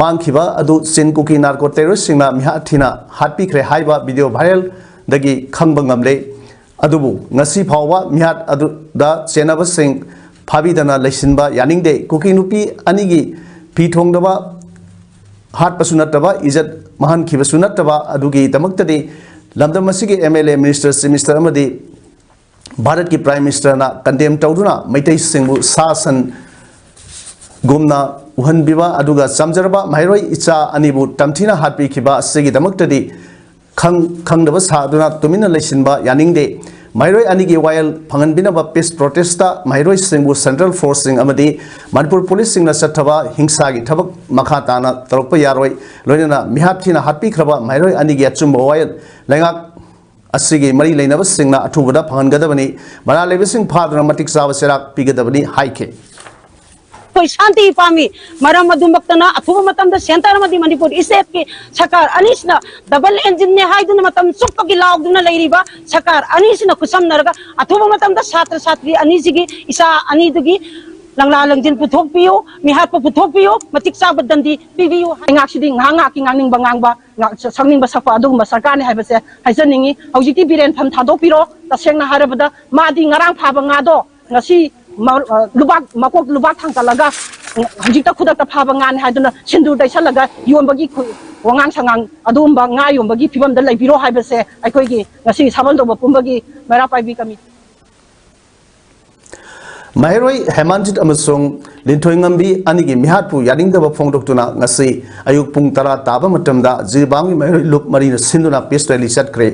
ꯃꯥꯡꯈꯤꯕ ꯑꯗꯨ ꯆꯤꯟ ꯀꯨꯀꯤ ꯅꯥꯔꯀꯣ ꯇꯦꯔꯣꯔꯤꯁꯁꯤꯡꯅ ꯃꯤꯍꯥꯠ ꯊꯤꯅ ꯍꯥꯠꯄꯤꯈ꯭ꯔꯦ ꯍꯥꯏꯕ ꯚꯤꯗꯤꯑꯣ ꯚꯥꯏꯔꯦꯜꯗꯒꯤ ꯈꯪꯕ ꯉꯝꯂꯦ꯫ ꯑꯗꯨꯕꯨ ꯉꯁꯤ ꯐꯥꯎꯕ ꯃꯤꯍꯥꯠ ꯑꯗꯨꯗ ꯆꯦꯟꯅꯕꯁꯤꯡ ꯐꯥꯕꯤꯗꯅ ꯂꯩꯁꯤꯟꯕ ꯌꯥꯅꯤꯡꯗꯦ꯫ ꯀꯨꯀꯤ ꯅꯨꯄꯤ ꯑꯅꯤꯒꯤ ꯐꯤ ꯊꯣꯡꯗꯕ, ꯍꯥꯠꯄꯁꯨ ꯅꯠꯇꯕ, ꯏꯖꯠ ꯃꯥꯡꯍꯟꯈꯤꯕꯁꯨ ꯅꯠꯇꯕ ꯑꯗꯨꯒꯤꯗꯃꯛꯇꯗꯤ ꯂꯝꯗꯝ ꯑꯁꯤꯒꯤ M L A, minister, chief minister ꯑꯃꯗꯤ ꯚꯥꯔꯠꯀꯤ ꯄ꯭ꯔꯥꯏꯝ ꯃꯤꯅꯤꯁꯇꯔꯅ ꯀꯟꯗꯦꯝ ꯇꯧꯗꯨꯅ ꯃꯩꯇꯩꯁꯤꯡꯕꯨ ꯁꯥ ꯁꯟ ꯒꯨꯝꯅ ꯎꯍꯟꯕꯤꯕ, ꯑꯗꯨꯒ ꯆꯝꯖꯔꯕ ꯃꯍꯩꯔꯣꯏ ꯏꯆꯥ ꯑꯅꯤꯕꯨ ꯇꯝꯊꯤꯅ ꯍꯥꯠꯄꯤꯈꯤꯕ ꯑꯁꯤꯒꯤꯗꯃꯛꯇꯗꯤ ꯈꯪ-, ꯈꯪꯗꯕ ꯁꯥꯗꯨꯅ ꯇꯨꯃꯤꯟꯅ ꯂꯩꯁꯤꯟꯕ ꯌꯥꯅꯤꯡꯗꯦ꯫ ꯃꯍꯩꯔꯣꯏ ꯑꯅꯤꯒꯤ ꯋꯥꯌꯦꯜ ꯐꯪꯍꯟꯕꯤꯅꯕ ꯄꯤꯁ ꯄ꯭ꯔꯣꯇꯦꯁꯇ ꯃꯍꯩꯔꯣꯏꯁꯤꯡꯕꯨ ꯁꯦꯟꯇ꯭ꯔꯦꯜ ꯐꯣꯔꯁꯁꯤꯡ ꯑꯃꯗꯤ ꯃꯅꯤꯄꯨꯔ ꯄꯨꯂꯤꯁꯁꯤꯡꯅ ꯆꯠꯊꯕ ꯍꯤꯡꯁꯥꯒꯤ ꯊꯕꯛ ꯃꯈꯥ ꯇꯥꯅ ꯇꯧꯔꯛꯄ ꯌꯥꯔꯣꯏ꯫ ꯂꯣꯏꯅꯅ ꯃꯤꯍꯥꯠ ꯊꯤꯅ ꯍꯥꯠꯄꯤꯈ꯭ꯔꯕ ꯃꯍꯩꯔꯣꯏ ꯑꯅꯤꯒꯤ ꯑꯆꯨꯝꯕ ꯋꯥꯌꯦꯜ ꯂꯩꯉꯥꯛ ꯑꯁꯤꯒꯤ ꯃꯔꯤ ꯂꯩꯅꯕꯁꯤꯡꯅ ꯑꯊꯨꯕꯗ ꯐꯪꯍꯟꯒꯗꯕꯅꯤ꯫ ꯃꯔꯥꯜ ꯂꯩꯕꯁꯤꯡ ꯐꯥꯗꯨꯅ ꯃꯇꯤꯛ ꯆꯥꯕ ꯆꯩꯔꯥꯛ ꯄꯤꯒꯗꯕꯅꯤ ꯍꯥꯏꯈꯤ꯫ ꯑꯩꯈꯣꯏ ꯁꯥꯟꯇꯤ ꯄꯥꯝꯃꯤ꯫ ꯃꯔꯝ ꯑꯗꯨꯃꯛꯇꯅ ꯑꯊꯨꯕ ꯃꯇꯝꯗ ꯁꯦꯟꯇꯔ ꯑꯃꯗꯤ ꯃꯅꯤꯄꯨꯔ ꯏꯁꯇꯦꯠꯀꯤ ꯁꯔꯀꯥꯔ ꯑꯅꯤꯁꯤꯅ ꯗꯕꯜ ꯑꯦꯟꯖꯤꯟꯅꯦ ꯍꯥꯏꯗꯨꯅ ꯃꯇꯝ ꯆꯨꯞꯄꯒꯤ ꯂꯥꯎꯗꯨꯅ ꯂꯩꯔꯤꯕ ꯁꯔꯀꯥꯔ ꯑꯅꯤꯁꯤꯅ ꯈꯨꯠꯁꯝꯅꯔꯒ ꯑꯊꯨꯕ ꯃꯇꯝꯗ ꯁꯥꯇ꯭ꯔ ꯁꯥꯇ꯭ꯔꯤ ꯑꯅꯤꯁꯤꯒꯤ ꯏꯆꯥ ꯑꯅꯤꯗꯨꯒꯤ ꯂꯪꯂꯥ ꯂꯪꯖꯤꯟ ꯄꯨꯊꯣꯛꯄꯤꯌꯨ, ꯃꯤꯍꯥꯠꯄ ꯄꯨꯊꯣꯛꯄꯤꯌꯨ, ꯃꯇꯤꯛ ꯆꯥꯕ ꯗꯟꯗꯤ ꯄꯤꯕꯤꯌꯨ꯫ ꯂꯩꯉꯥꯛꯁꯤꯗꯤ ꯉꯥꯏꯍꯥꯛ ꯉꯥꯏꯍꯥꯛꯀꯤ ꯉꯥꯡꯅꯤꯡꯕ ꯉꯥꯡꯕ, ꯉꯥꯛ-, ꯁꯛꯅꯤꯡꯕ ꯁꯛꯄ ꯑꯗꯨꯒꯨꯝꯕ ꯁꯔꯀꯥꯔꯅꯤ ꯍꯥꯏꯕꯁꯦ ꯍꯥꯏꯖꯅꯤꯡꯉꯤ꯫ ꯍꯧꯖꯤꯛꯇꯤ ꯕꯤꯔꯦꯟ ꯐꯝ ꯊꯥꯗꯣꯛꯄꯤꯔꯣ꯫ ꯇꯁꯦꯡꯅ ꯍꯥꯏꯔꯕꯗ ꯃꯥꯗꯤ ꯉꯔꯥꯡ ꯐꯥꯕ ꯉꯥꯗꯣ ꯉꯁꯤ ꯃ-, ꯑ, ꯂꯨꯕꯥꯛ, ꯃꯀꯣꯛ ꯂꯨꯕꯥꯛ ꯊꯥꯡꯀꯠꯂꯒ, ꯎꯝ, ꯍꯧꯖꯤꯛꯇ ꯈꯨꯗꯛꯇ ꯐꯥꯕ ꯉꯥꯅꯤ ꯍꯥꯏꯗꯨꯅ ꯁꯤꯟꯗꯨꯔ ꯇꯩꯁꯜꯂꯒ ꯌꯣꯟꯕꯒꯤ ꯈꯨ-, ꯋꯥꯉꯥꯡ ꯁꯉꯥꯡ ꯑꯗꯨꯒꯨꯝꯕ ꯉꯥ ꯌꯣꯟꯕꯒꯤ ꯐꯤꯕꯝꯗ ꯂꯩꯕꯤꯔꯣ ꯍꯥꯏꯕꯁꯦ ꯑꯩꯈꯣꯏꯒꯤ ꯉꯁꯤ ꯁꯥꯕꯜ ꯇꯧꯕ ꯄꯨꯝꯕꯒꯤ ꯃꯩꯔꯥ ꯄꯥꯏꯕꯤ ꯀꯃꯤꯇꯤ꯫ ꯃꯍꯩꯔꯣꯏ ꯍꯦꯃꯥꯟꯖꯤꯠ ꯑꯃꯁꯨꯡ ꯂꯤꯟꯊꯣꯏꯉꯝꯕꯤ ꯑꯅꯤꯒꯤ ꯃꯤꯍꯥꯠꯄꯨ ꯌꯥꯅꯤꯡꯗꯕ ꯐꯣꯡꯗꯣꯛꯇꯨꯅ ꯉꯁꯤ ꯑꯌꯨꯛ ꯄꯨꯡ ꯇꯔꯥ ꯇꯥꯕ ꯃꯇꯝꯗ ꯖꯤꯔꯤꯕꯥꯝꯒꯤ ꯃꯍꯩꯔꯣꯏ ꯂꯨꯞ ꯃꯔꯤꯅ ꯁꯤꯟꯗꯨꯅ ꯄꯤꯁ ꯔꯦꯂꯤ ꯆꯠꯈ꯭ꯔꯦ꯫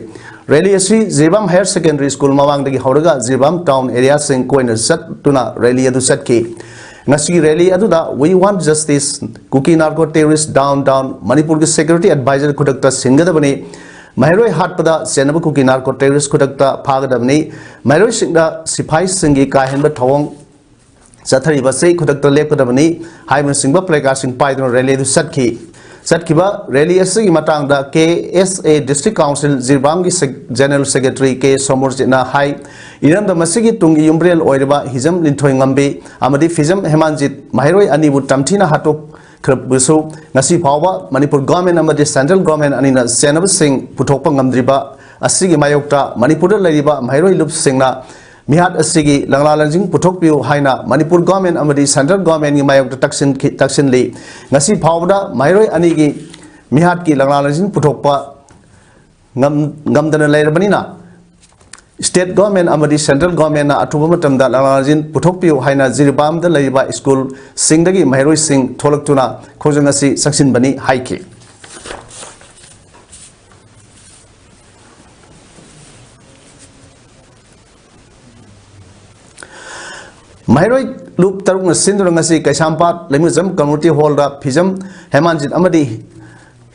ꯔꯦꯂꯤ ꯑꯁꯤ ꯖꯤꯔꯤꯕꯥꯝ ꯍꯥꯌꯔ ꯁꯦꯀꯦꯟꯗꯔꯤ ꯁ꯭ꯀꯨꯜ ꯃꯃꯥꯡꯗꯒꯤ ꯍꯧꯔꯒ ꯖꯤꯔꯤꯕꯥꯝ ꯇꯥꯎꯟ ꯑꯦꯔꯤꯌꯥꯁꯤꯡ ꯀꯣꯏꯅ ꯆꯠꯇꯨꯅ ꯔꯦꯂꯤ ꯑꯗꯨ ꯆꯠꯈꯤ꯫ ꯉꯁꯤꯒꯤ ꯔꯦꯂꯤ ꯑꯗꯨꯗ "We want justice, Kuki narco terrorist down down", ꯃꯅꯤꯄꯨꯔꯒꯤ ꯁꯦꯀ꯭ꯌꯨꯔꯤꯇꯤ ꯑꯦꯗꯚꯥꯏꯖꯔ ꯈꯨꯗꯛꯇ ꯁꯤꯟꯒꯗꯕꯅꯤ, ꯃꯍꯩꯔꯣꯏ ꯍꯥꯠꯄꯗ ꯆꯦꯟꯅꯕ ꯀꯨꯀꯤ ꯅꯥꯔꯀꯣ ꯇꯦꯔꯣꯔꯤꯁ ꯈꯨꯗꯛꯇ ꯐꯥꯒꯗꯕꯅꯤ, ꯃꯍꯩꯔꯣꯏꯁꯤꯡꯗ ꯁꯤꯐꯥꯏꯁꯤꯡꯒꯤ ꯀꯥ ꯍꯦꯟꯕ ꯊꯧꯑꯣꯡ ꯆꯠꯊꯔꯤꯕ ꯑꯁꯤ ꯈꯨꯗꯛꯇ ꯂꯦꯞꯀꯗꯕꯅꯤ ꯍꯥꯏꯕꯅꯆꯤꯡꯕ ꯄ꯭ꯂꯦꯀꯥꯔꯗꯁꯤꯡ ꯄꯥꯏꯗꯨꯅ ꯔꯦꯂꯤ ꯑꯗꯨ ꯆꯠꯈꯤ꯫ ꯆꯠꯈꯤꯕ ꯔꯦꯂꯤ ꯑꯁꯤꯒꯤ ꯃꯇꯥꯡꯗ ꯀꯦ ꯑꯦꯁ ꯑꯦ ꯗꯤꯁꯇ꯭ꯔꯤꯛ ꯀꯥꯎꯟꯁꯤꯜ ꯖꯤꯔꯤꯕꯥꯝꯒꯤ ꯁꯦꯛ-, ꯖꯦꯅꯔꯦꯜ ꯁꯦꯀ꯭ꯔꯦꯇꯔꯤ ꯀꯦ ꯁꯣꯃꯣꯔꯖꯤꯠꯅ ꯍꯥꯏ, ꯏꯔꯝꯗꯝ ꯑꯁꯤꯒꯤ ꯇꯨꯡꯒꯤ ꯌꯨꯝꯕ꯭ꯔꯦꯜ ꯑꯣꯏꯔꯤꯕ ꯍꯤꯖꯝ ꯂꯤꯟꯊꯣꯏꯉꯝꯕꯤ ꯑꯃꯗꯤ ꯐꯤꯖꯝ ꯍꯦꯃꯥꯟꯖꯤꯠ ꯃꯍꯩꯔꯣꯏ ꯑꯅꯤꯕꯨ ꯇꯝꯊꯤꯅ ꯍꯥꯠꯇꯣꯛ-, ꯈꯔꯕꯨꯁꯨ ꯉꯁꯤ ꯐꯥꯎꯕ ꯃꯅꯤꯄꯨꯔ ꯒꯣꯔꯃꯦꯟ ꯑꯃꯗꯤ ꯁꯦꯟꯇ꯭ꯔꯦꯜ ꯒꯣꯔꯃꯦꯟ ꯑꯅꯤꯅ ꯆꯦꯟꯅꯕꯁꯤꯡ ꯄꯨꯊꯣꯛꯄ ꯉꯝꯗ꯭ꯔꯤꯕ ꯑꯁꯤꯒꯤ ꯃꯥꯌꯣꯛꯇ ꯃꯅꯤꯄꯨꯔꯗ ꯂꯩꯔꯤꯕ ꯃꯍꯩꯔꯣꯏ ꯂꯨꯞꯁꯤꯡꯅ ꯃꯤꯍꯥꯠ ꯑꯁꯤꯒꯤ ꯂꯪꯂꯥ ꯂꯪꯖꯤꯡ ꯄꯨꯊꯣꯛꯄꯤꯌꯨ ꯍꯥꯏꯅ ꯃꯅꯤꯄꯨꯔ ꯒꯣꯔꯃꯦꯟ ꯑꯃꯗꯤ ꯁꯦꯟꯇ꯭ꯔꯦꯜ ꯒꯣꯔꯃꯦꯟꯒꯤ ꯃꯥꯌꯣꯛꯇ ꯇꯛꯁꯤꯟꯈꯤ-, ꯇꯛꯁꯤꯜꯂꯤ꯫ ꯉꯁꯤ ꯐꯥꯎꯕꯗ ꯃꯍꯩꯔꯣꯏ ꯑꯅꯤꯒꯤ ꯃꯤꯍꯥꯠꯀꯤ ꯂꯪꯂꯥ ꯂꯪꯖꯤꯡ ꯄꯨꯊꯣꯛꯄ ꯉꯝ-, ꯉꯝꯗꯅ ꯂꯩꯔꯕꯅꯤꯅ, ꯁ꯭ꯇꯦꯠ ꯒꯣꯔꯃꯦꯟ ꯑꯃꯗꯤ ꯁꯦꯟꯇ꯭ꯔꯦꯜ ꯒꯣꯔꯃꯦꯟꯅ ꯑꯊꯨꯕ ꯃꯇꯝꯗ ꯂꯪꯂꯥ ꯂꯪꯖꯤꯡ ꯄꯨꯊꯣꯛꯄꯤꯌꯨ ꯍꯥꯏꯅ ꯖꯤꯔꯤꯕꯥꯝꯗ ꯂꯩꯔꯤꯕ ꯁ꯭ꯀꯨꯜꯁꯤꯡꯗꯒꯤ ꯃꯍꯩꯔꯣꯏꯁꯤꯡ ꯊꯣꯛꯂꯛꯇꯨꯅ ꯈꯣꯡꯖꯪ ꯑꯁꯤ ꯆꯪꯁꯤꯟꯕꯅꯤ ꯍꯥꯏꯈꯤ꯫ ꯃꯍꯩꯔꯣꯏ ꯂꯨꯞ ꯇꯔꯨꯛꯅ ꯁꯤꯟꯗꯨꯅ ꯉꯁꯤ ꯀꯩꯁꯥꯝꯄꯥꯠ ꯂꯩꯃꯖꯝ ꯀꯝꯃ꯭ꯌꯨꯅꯤꯇꯤ ꯍꯣꯜꯗ ꯐꯤꯖꯝ ꯍꯦꯃꯥꯟꯖꯤꯠ ꯑꯃꯗꯤ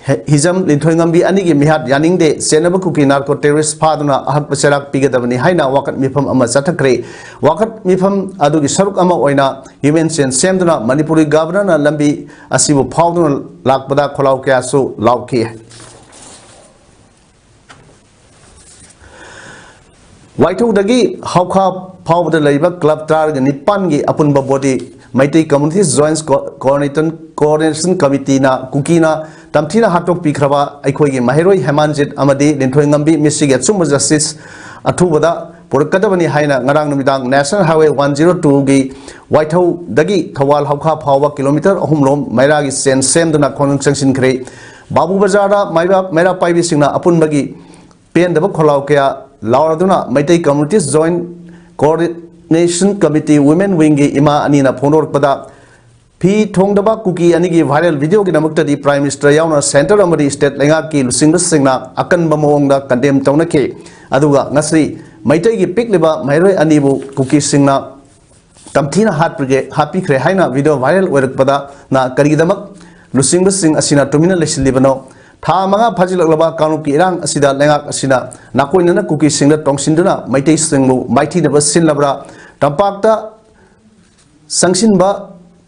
ꯍꯦ-, ꯍꯤꯖꯝ ꯂꯤꯟꯊꯣꯏꯉꯝꯕꯤ ꯑꯅꯤꯒꯤ ꯃꯤꯍꯥꯠ ꯌꯥꯅꯤꯡꯗꯦ, ꯆꯦꯟꯅꯕ ꯀꯨꯀꯤ ꯅꯥꯔꯀꯣ ꯇꯦꯔꯣꯔꯤꯁ ꯐꯥꯗꯨꯅ ꯑꯍꯛꯄ ꯆꯩꯔꯥꯛ ꯄꯤꯒꯗꯕꯅꯤ ꯍꯥꯏꯅ ꯋꯥꯀꯠ ꯃꯤꯐꯝ ꯑꯃ ꯆꯠꯊꯈ꯭ꯔꯦ꯫ ꯋꯥꯀꯠ ꯃꯤꯐꯝ ꯑꯗꯨꯒꯤ ꯁꯔꯨꯛ ꯑꯃ ꯑꯣꯏꯅ ꯍ꯭ꯌꯨꯃꯦꯟ ꯆꯦꯟ ꯁꯦꯝꯗꯨꯅ ꯃꯅꯤꯄꯨꯔꯒꯤ ꯒꯚꯔꯅꯔꯅ ꯂꯝꯕꯤ ꯑꯁꯤꯕꯨ ꯐꯥꯎꯗꯨꯅ ꯂꯥꯛꯄꯗ ꯈꯣꯜꯂꯥꯎ ꯀꯌꯥꯁꯨ ꯂꯥꯎꯈꯤ꯫ ꯋꯥꯏꯊꯧꯗꯒꯤ ꯍꯧꯈꯥ ꯐꯥꯎꯕꯗ ꯂꯩꯔꯤꯕ ꯀ꯭ꯂꯕ ꯇꯔꯥꯒ ꯅꯤꯄꯥꯟꯒꯤ ꯑꯄꯨꯟꯕ ꯕꯣꯗꯤ ꯃꯩꯇꯩ ꯀꯝꯃ꯭ꯌꯨꯅꯤꯇꯤ ꯖꯣꯏꯟꯠ ꯀꯣ-, ꯀꯣꯑꯣꯔꯗꯤꯅꯦꯁꯟ, ꯀꯣꯑꯣꯔꯗꯤꯅꯦꯁꯟ ꯀꯃꯤꯇꯤꯅ ꯀꯨꯀꯤꯅ ꯇꯝꯊꯤꯅ ꯍꯥꯠꯇꯣꯛꯄꯤꯈ꯭ꯔꯕ ꯑꯩꯈꯣꯏꯒꯤ ꯃꯍꯩꯔꯣꯏ ꯍꯦꯃꯥꯟꯖꯤꯠ ꯑꯃꯗꯤ ꯂꯤꯟꯊꯣꯏꯉꯝꯕꯤ ꯃꯤꯁꯤꯒꯤ ꯑꯆꯨꯝꯕ ꯖꯁꯇꯤꯁ ꯑꯊꯨꯕꯗ ꯄꯨꯔꯛꯀꯗꯕꯅꯤ ꯍꯥꯏꯅ ꯉꯔꯥꯡ ꯅꯨꯃꯤꯗꯥꯡ ꯅꯦꯁꯅꯦꯜ ꯍꯥꯏꯋꯦ ꯋꯥꯟ ꯖꯤꯔꯣ ꯇꯨꯒꯤ ꯋꯥꯏꯊꯧꯗꯒꯤ ꯊꯧꯕꯥꯜ ꯍꯧꯈꯥ ꯐꯥꯎꯕ ꯀꯤꯂꯣꯃꯤꯇꯔ ꯑꯍꯨꯝꯂꯣꯝ ꯃꯩꯔꯥꯒꯤ ꯆꯦꯟ ꯁꯦꯝꯗꯨꯅ ꯈꯣꯡꯖꯪ ꯆꯪꯁꯤꯟꯈ꯭ꯔꯦ꯫ ꯕꯥꯕꯨ ꯕꯖꯥꯔꯗ ꯃꯩꯔꯥ, ꯃꯩꯔꯥ ꯄꯥꯏꯕꯤꯁꯤꯡꯅ ꯑꯄꯨꯟꯕꯒꯤ ꯄꯦꯟꯗꯕ ꯈꯣꯜꯂꯥꯎ ꯀꯌꯥ ꯂꯥꯎꯔꯗꯨꯅ Meitei community joint coordination committee women ꯋꯤꯡꯒꯤ ꯏꯃꯥ ꯑꯅꯤꯅ ꯐꯣꯡꯗꯣꯔꯛꯄꯗ, ꯐꯤ ꯊꯣꯡꯗꯕ ꯀꯨꯀꯤ ꯑꯅꯤꯒꯤ ꯚꯥꯏꯔꯦꯜ ꯚꯤꯗꯤꯑꯣꯒꯤꯗꯃꯛꯇꯗꯤ ꯄ꯭ꯔꯥꯏꯝ ꯃꯤꯅꯤꯁꯇꯔ ꯌꯥꯎꯅ ꯁꯦꯟꯇꯔ ꯑꯃꯗꯤ ꯁ꯭ꯇꯦꯠ ꯂꯩꯉꯥꯛꯀꯤ ꯂꯨꯆꯤꯡꯕꯁꯤꯡꯅ ꯑꯀꯟꯕ ꯃꯑꯣꯡꯗ ꯀꯟꯗꯦꯝ ꯇꯧꯅꯈꯤ꯫ ꯑꯗꯨꯒ ꯉꯁꯤ ꯃꯩꯇꯩꯒꯤ ꯄꯤꯛꯂꯤꯕ ꯃꯍꯩꯔꯣꯏ ꯑꯅꯤꯕꯨ ꯀꯨꯀꯤꯁꯤꯡꯅ ꯇꯝꯊꯤꯅ ꯍꯥꯠꯄꯤꯒꯦ-, ꯍꯥꯠꯄꯤꯈ꯭ꯔꯦ ꯍꯥꯏꯅ ꯚꯤꯗꯤꯑꯣ ꯚꯥꯏꯔꯦꯜ ꯑꯣꯏꯔꯛꯄꯗꯅ ꯀꯔꯤꯒꯤꯗꯃꯛ ꯂꯨꯆꯤꯡꯕꯁꯤꯡ ꯑꯁꯤꯅ ꯇꯨꯃꯤꯟꯅ ꯂꯩꯁꯤꯜꯂꯤꯕꯅꯣ? ꯊꯥ ꯃꯉꯥ ꯐꯥꯖꯤꯜꯂꯛꯂꯕ ꯀꯥꯡꯂꯨꯞꯀꯤ ꯏꯔꯥꯡ ꯑꯁꯤꯗ ꯂꯩꯉꯥꯛ ꯑꯁꯤꯅ ꯅꯥꯀꯣꯏꯅꯅ ꯀꯨꯀꯤꯁꯤꯡꯗ ꯇꯣꯡꯁꯤꯟꯗꯨꯅ ꯃꯩꯇꯩꯁꯤꯡꯕꯨ ꯃꯥꯏꯊꯤꯅꯕ ꯁꯤꯜꯂꯕ꯭ꯔꯥ? ꯇꯝꯄꯥꯛꯇ ꯆꯪꯁꯤꯟꯕ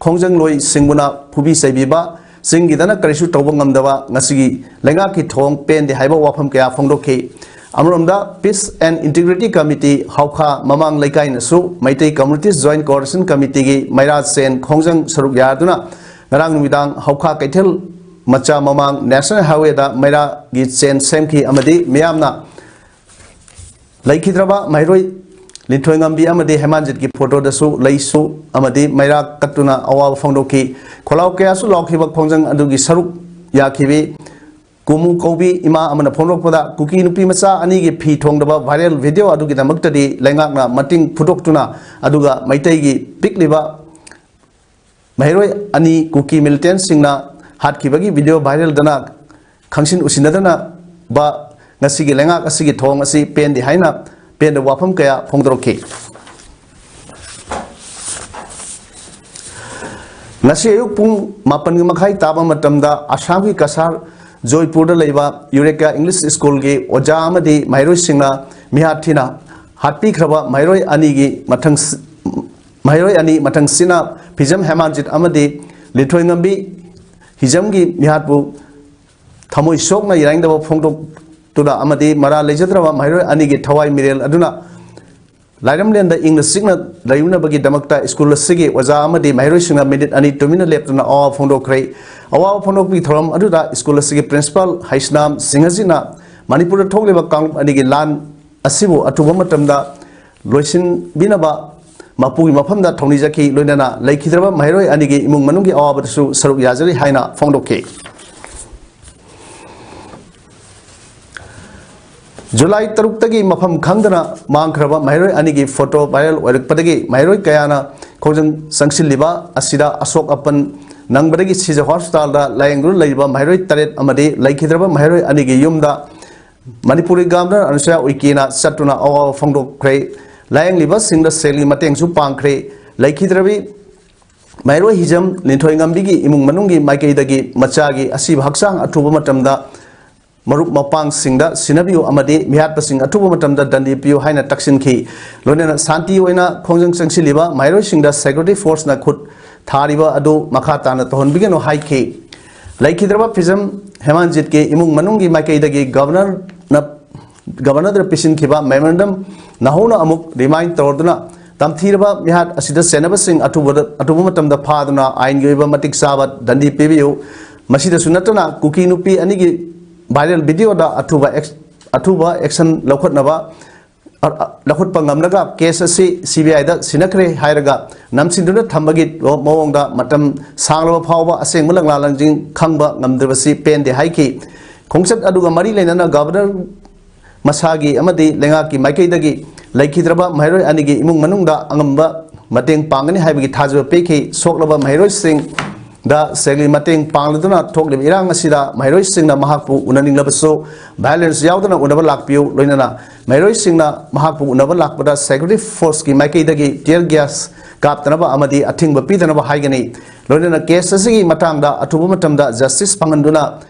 ꯈꯣꯡꯖꯪꯂꯣꯏꯁꯤꯡꯕꯨꯅ ꯐꯨꯕꯤ ꯆꯩꯕꯤꯕ, ꯆꯤꯡꯒꯤꯗꯅ ꯀꯔꯤꯁꯨ ꯇꯧꯕ ꯉꯝꯗꯕ, ꯉꯁꯤꯒꯤ ꯂꯩꯉꯥꯛꯀꯤ ꯊꯧꯑꯣꯡ ꯄꯦꯟꯗꯦ ꯍꯥꯏꯕ ꯋꯥꯐꯝ ꯀꯌꯥ ꯐꯣꯡꯗꯣꯛꯈꯤ꯫ ꯑꯃꯔꯣꯝꯗ Peace and Integrity Committee ꯍꯧꯈꯥ ꯃꯃꯥꯡ ꯂꯩꯀꯥꯏꯅꯁꯨ ꯃꯩꯇꯩ ꯀꯝꯃ꯭ꯌꯨꯅꯤꯇꯤ ꯖꯣꯏꯟꯠ ꯀꯣꯑꯣꯔꯗꯤꯅꯦꯁꯟ ꯀꯃꯤꯇꯤꯒꯤ ꯃꯩꯔꯥ ꯆꯦꯟ ꯈꯣꯡꯖꯪ ꯁꯔꯨꯛ ꯌꯥꯗꯨꯅ ꯉꯔꯥꯡ ꯅꯨꯃꯤꯗꯥꯡ ꯍꯧꯈꯥ ꯀꯩꯊꯦꯜ ꯃꯆꯥ ꯃꯃꯥꯡ National Highwayꯗ ꯃꯩꯔꯥꯒꯤ ꯆꯦꯟ ꯁꯦꯝꯈꯤ ꯑꯃꯗꯤ ꯃꯤꯌꯥꯝꯅ ꯂꯩꯈꯤꯗ꯭ꯔꯕ ꯃꯍꯩꯔꯣꯏ ꯂꯤꯟꯊꯣꯏꯉꯝꯕꯤ ꯑꯃꯗꯤ ꯍꯦꯃꯥꯟꯖꯤꯠꯀꯤ ꯐꯣꯇꯣꯗꯁꯨ ꯂꯩꯁꯨ ꯑꯃꯗꯤ ꯃꯩꯔꯥ ꯀꯠꯇꯨꯅ ꯑꯋꯥꯕ ꯐꯣꯡꯗꯣꯛꯈꯤ꯫ ꯈꯣꯜꯂꯥꯎ ꯀꯌꯥꯁꯨ ꯂꯥꯎꯈꯤꯕ ꯈꯣꯡꯖꯪ ꯑꯗꯨꯒꯤ ꯁꯔꯨꯛ ꯌꯥꯈꯤꯕꯤ ꯀꯨꯃꯨ ꯀꯧꯕꯤ ꯏꯃꯥ ꯑꯃꯅ ꯐꯣꯡꯗꯣꯛꯄꯗ, ꯀꯨꯀꯤ ꯅꯨꯄꯤ ꯃꯆꯥ ꯑꯅꯤꯒꯤ ꯐꯤ ꯊꯣꯡꯗꯕ viral video ꯑꯗꯨꯒꯤꯗꯃꯛꯇꯗꯤ ꯂꯩꯉꯥꯛꯅ ꯃꯇꯤꯡ ꯐꯨꯗꯣꯛꯇꯨꯅ, ꯑꯗꯨꯒ ꯃꯩꯇꯩꯒꯤ ꯄꯤꯛꯂꯤꯕ ꯃꯍꯩꯔꯣꯏ ꯑꯅꯤ ꯀꯨꯀꯤ militantꯁꯤꯡꯅ ꯍꯥꯠꯈꯤꯕꯒꯤ video viralꯗꯅ ꯈꯪꯁꯤꯟ ꯎꯁꯤꯟꯅꯗꯅꯕ ꯉꯁꯤꯒꯤ ꯂꯩꯉꯥꯛ ꯑꯁꯤꯒꯤ ꯊꯧꯑꯣꯡ ꯑꯁꯤ ꯄꯦꯟꯗꯦ ꯍꯥꯏꯅ ꯄꯦꯟꯗꯕ ꯋꯥꯐꯝ ꯀꯌꯥ ꯐꯣꯡꯗꯣꯔꯛꯈꯤ꯫ ꯉꯁꯤ ꯑꯌꯨꯛ ꯄꯨꯡ ꯃꯥꯄꯟꯒꯤ ꯃꯈꯥꯏ ꯇꯥꯕ ꯃꯇꯝꯗ ꯑꯁꯥꯝꯒꯤ ꯀꯁꯥꯔ ꯖꯣꯏꯄꯨꯔꯗ ꯂꯩꯕ ꯌꯨꯔꯦꯀꯥ English Schoolꯒꯤ ꯑꯣꯖꯥ ꯑꯃꯗꯤ ꯃꯍꯩꯔꯣꯏꯁꯤꯡꯅ ꯃꯤꯍꯥꯠ ꯊꯤꯅ ꯍꯥꯠꯄꯤꯈ꯭ꯔꯕ ꯃꯍꯩꯔꯣꯏ ꯑꯅꯤꯒꯤ ꯃꯊꯪ ꯃꯍꯩꯔꯣꯏ ꯑꯅꯤ ꯃꯊꯪꯁꯤꯅ ꯐꯤꯖꯝ ꯍꯦꯃꯥꯟꯖꯤꯠ ꯑꯃꯗꯤ ꯂꯤꯟꯊꯣꯏꯉꯝꯕꯤ ꯍꯤꯖꯝꯒꯤ ꯃꯤꯍꯥꯠꯄꯨ ꯊꯃꯣꯏ ꯁꯣꯛꯅ ꯌꯥꯅꯤꯡꯗꯕ ꯐꯣꯡꯗꯣꯛꯇꯨꯅ ꯑꯃꯗꯤ ꯃꯔꯥꯜ ꯂꯩꯖꯗ꯭ꯔꯕ ꯃꯍꯩꯔꯣꯏ ꯑꯅꯤꯒꯤ ꯊꯋꯥꯏ ꯃꯤꯔꯦꯜ ꯑꯗꯨꯅ ꯂꯥꯏꯔꯝꯂꯦꯟꯗ ꯏꯪꯅ ꯆꯤꯛꯅ ꯂꯩꯔꯨꯅꯕꯒꯤꯗꯃꯛꯇ school ꯑꯁꯤꯒꯤ ꯑꯣꯖꯥ ꯑꯃꯗꯤ ꯃꯍꯩꯔꯣꯏꯁꯤꯡꯅ minute ꯑꯅꯤ ꯇꯨꯃꯤꯟꯅ ꯂꯦꯞꯇꯨꯅ ꯑꯋꯥꯕ ꯐꯣꯡꯗꯣꯛꯈ꯭ꯔꯦ꯫ ꯑꯋꯥꯕ ꯐꯣꯡꯗꯣꯛꯄꯒꯤ ꯊꯧꯔꯝ ꯑꯗꯨꯗ school ꯑꯁꯤꯒꯤ principal ꯍꯩꯁꯅꯥꯝ ꯁꯤꯡꯍꯖꯤꯠꯅ ꯃꯅꯤꯄꯨꯔꯗ ꯊꯣꯛꯂꯤꯕ ꯀꯥꯡꯂꯨꯞ ꯑꯅꯤꯒꯤ ꯂꯥꯟ ꯑꯁꯤꯕꯨ ꯑꯊꯨꯕ ꯃꯇꯝꯗ ꯂꯣꯏꯁꯤꯟꯕꯤꯅꯕ ꯃꯄꯨꯒꯤ ꯃꯐꯝꯗ ꯊꯧꯅꯤꯖꯈꯤ꯫ ꯂꯣꯏꯅꯅ ꯂꯩꯈꯤꯗ꯭ꯔꯕ ꯃꯍꯩꯔꯣꯏ ꯑꯅꯤꯒꯤ ꯏꯃꯨꯡ ꯃꯅꯨꯡꯒꯤ ꯑꯋꯥꯕꯗꯁꯨ ꯁꯔꯨꯛ ꯌꯥꯖꯔꯤ ꯍꯥꯏꯅ ꯐꯣꯡꯗꯣꯛꯈꯤ꯫ ꯖꯨꯂꯥꯏ ꯇꯔꯨꯛꯇꯒꯤ ꯃꯐꯝ ꯈꯪꯗꯅ ꯃꯥꯡꯈ꯭ꯔꯕ ꯃꯍꯩꯔꯣꯏ ꯑꯅꯤꯒꯤ ꯐꯣꯇꯣ viral ꯑꯣꯏꯔꯛꯄꯗꯒꯤ ꯃꯍꯩꯔꯣꯏ ꯀꯌꯥꯅ ꯈꯣꯡꯖꯪ ꯆꯪꯁꯤꯜꯂꯤꯕ ꯑꯁꯤꯗ ꯑꯁꯣꯛ ꯑꯄꯟ ꯅꯪꯕꯗꯒꯤ ꯁꯤꯖ ꯍꯣꯁꯄꯤꯇꯥꯜꯗ ꯂꯥꯌꯦꯡꯗꯨꯅ ꯂꯩꯔꯤꯕ ꯃꯍꯩꯔꯣꯏ ꯇꯔꯦꯠ ꯑꯃꯗꯤ ꯂꯩꯈꯤꯗ꯭ꯔꯕ ꯃꯍꯩꯔꯣꯏ ꯑꯅꯤꯒꯤ ꯌꯨꯝꯗ ꯃꯅꯤꯄꯨꯔꯒꯤ ꯒꯕꯔꯅꯔ ꯑꯅꯨꯁꯨꯌꯥ ꯎꯏꯀꯦꯅ ꯆꯠꯇꯨꯅ ꯑꯋꯥꯕ ꯐꯣꯡꯗꯣꯛꯈ꯭ꯔꯦ꯫ ꯂꯥꯌꯦꯡꯂꯤꯕꯁꯤꯡꯗ ꯁꯦꯜꯒꯤ ꯃꯇꯦꯡꯁꯨ ꯄꯥꯡꯈ꯭ꯔꯦ꯫ ꯂꯩꯈꯤꯗ꯭ꯔꯕꯤ ꯃꯍꯩꯔꯣꯏ ꯍꯤꯖꯝ ꯂꯤꯟꯊꯣꯏꯉꯝꯕꯤꯒꯤ ꯏꯃꯨꯡ ꯃꯅꯨꯡꯒꯤ ꯃꯥꯏꯀꯩꯗꯒꯤ ꯃꯆꯥꯒꯤ ꯑꯁꯤꯕ ꯍꯛꯆꯥꯡ ꯑꯊꯨꯕ ꯃꯇꯝꯗ ꯃꯔꯨꯞ ꯃꯄꯥꯡꯁꯤꯡꯗ ꯁꯤꯟꯅꯕꯤꯌꯨ ꯑꯃꯗꯤ ꯃꯤꯍꯥꯠꯄꯁꯤꯡ ꯑꯊꯨꯕ ꯃꯇꯝꯗ ꯗꯟꯗꯤ ꯄꯤꯌꯨ ꯍꯥꯏꯅ ꯇꯛꯁꯤꯟꯈꯤ꯫ ꯂꯣꯏꯅꯅ ꯁꯥꯟꯇꯤ ꯑꯣꯏꯅ ꯈꯣꯡꯖꯪ ꯆꯪꯁꯤꯜꯂꯤꯕ ꯃꯍꯩꯔꯣꯏꯁꯤꯡꯗ security forceꯅ ꯈꯨꯠ ꯊꯥꯔꯤꯕ ꯑꯗꯨ ꯃꯈꯥ ꯇꯥꯅ ꯇꯧꯍꯟꯕꯤꯒꯅꯨ ꯍꯥꯏꯈꯤ꯫ ꯂꯩꯈꯤꯗ꯭ꯔꯕ ꯐꯤꯖꯝ ꯍꯦꯃꯥꯟꯖꯤꯠꯀꯤ ꯏꯃꯨꯡ ꯃꯅꯨꯡꯒꯤ ꯃꯥꯏꯀꯩꯗꯒꯤ ꯒꯕꯔꯅꯔꯅ, ꯒꯕꯔꯅꯔꯗ ꯄꯤꯁꯤꯟꯈꯤꯕ memorandum ꯅꯧꯍꯧꯅ ꯑꯃꯨꯛ remind ꯇꯧꯔꯗꯨꯅ ꯇꯝꯊꯤꯔꯕ ꯃꯤꯍꯥꯠ ꯑꯁꯤꯗ ꯆꯦꯟꯅꯕꯁꯤꯡ ꯑꯊꯨꯕꯗ, ꯑꯊꯨꯕ ꯃꯇꯝꯗ ꯐꯥꯗꯨꯅ ꯑꯥꯏꯟꯒꯤ ꯑꯣꯏꯕ ꯃꯇꯤꯛ ꯆꯥꯕ ꯗꯟꯗꯤ ꯄꯤꯕꯤꯌꯨ꯫ ꯃꯁꯤꯗꯁꯨ ꯅꯠꯇꯅ ꯀꯨꯀꯤ ꯅꯨꯄꯤ ꯑꯅꯤꯒꯤ viral videoꯗ ꯑꯊꯨꯕ ꯑꯦꯛ-, ꯑꯊꯨꯕ action ꯂꯧꯈꯠꯅꯕ, ꯑ, ꯑ, ꯂꯧꯈꯠꯄ ꯉꯝꯂꯒ case ꯑꯁꯤ CBIꯗ ꯁꯤꯟꯅꯈ꯭ꯔꯦ ꯍꯥꯏꯔꯒ ꯅꯝꯁꯤꯟꯗꯨꯅ ꯊꯝꯕꯒꯤ ꯃꯑꯣꯡꯗ ꯃꯇꯝ ꯁꯥꯡꯂꯕ ꯐꯥꯎꯕ ꯑꯁꯦꯡꯕ ꯂꯪꯂꯥ ꯂꯪꯖꯤꯡ ꯈꯪꯕ ꯉꯝꯗ꯭ꯔꯕꯁꯤ ꯄꯦꯟꯗꯦ ꯍꯥꯏꯈꯤ꯫ ꯈꯣꯡꯆꯠ ꯑꯗꯨꯒ ꯃꯔꯤ ꯂꯩꯅꯅ Governor ꯃꯁꯥꯒꯤ ꯑꯃꯗꯤ ꯂꯩꯉꯥꯛꯀꯤ ꯃꯥꯏꯀꯩꯗꯒꯤ ꯂꯩꯈꯤꯗ꯭ꯔꯕ ꯃꯍꯩꯔꯣꯏ ꯑꯅꯤꯒꯤ ꯏꯃꯨꯡ ꯃꯅꯨꯡꯗ ꯑꯉꯝꯕ ꯃꯇꯦꯡ ꯄꯥꯡꯒꯅꯤ ꯍꯥꯏꯕꯒꯤ ꯊꯥꯖꯕ ꯄꯤꯈꯤ꯫ ꯁꯣꯛꯂꯕ ꯃꯍꯩꯔꯣꯏꯁꯤꯡꯗ ꯁꯦꯜꯒꯤ ꯃꯇꯦꯡ ꯄꯥꯡꯂꯗꯨꯅ ꯊꯣꯛꯂꯤꯕ ꯏꯔꯥꯡ ꯑꯁꯤꯗ ꯃꯍꯩꯔꯣꯏꯁꯤꯡꯅ ꯃꯍꯥꯛꯄꯨ ꯎꯅꯅꯤꯡꯂꯕꯁꯨ, violence ꯌꯥꯎꯗꯅ ꯎꯅꯕ ꯂꯥꯛꯄꯤꯌꯨ, ꯂꯣꯏꯅꯅ ꯃꯍꯩꯔꯣꯏꯁꯤꯡꯅ ꯃꯍꯥꯛꯄꯨ ꯎꯅꯕ ꯂꯥꯛꯄꯗ security forceꯀꯤ ꯃꯥꯏꯀꯩꯗꯒꯤ tear gas ꯀꯥꯞꯇꯅꯕ ꯑꯃꯗꯤ ꯑꯊꯤꯡꯕ ꯄꯤꯗꯅꯕ ꯍꯥꯏꯒꯅꯤ꯫ ꯂꯣꯏꯅꯅ case ꯑꯁꯤꯒꯤ ꯃꯇꯥꯡꯗ ꯑꯊꯨꯕ ꯃꯇꯝꯗ justice ꯐꯪꯍꯟꯗꯨꯅ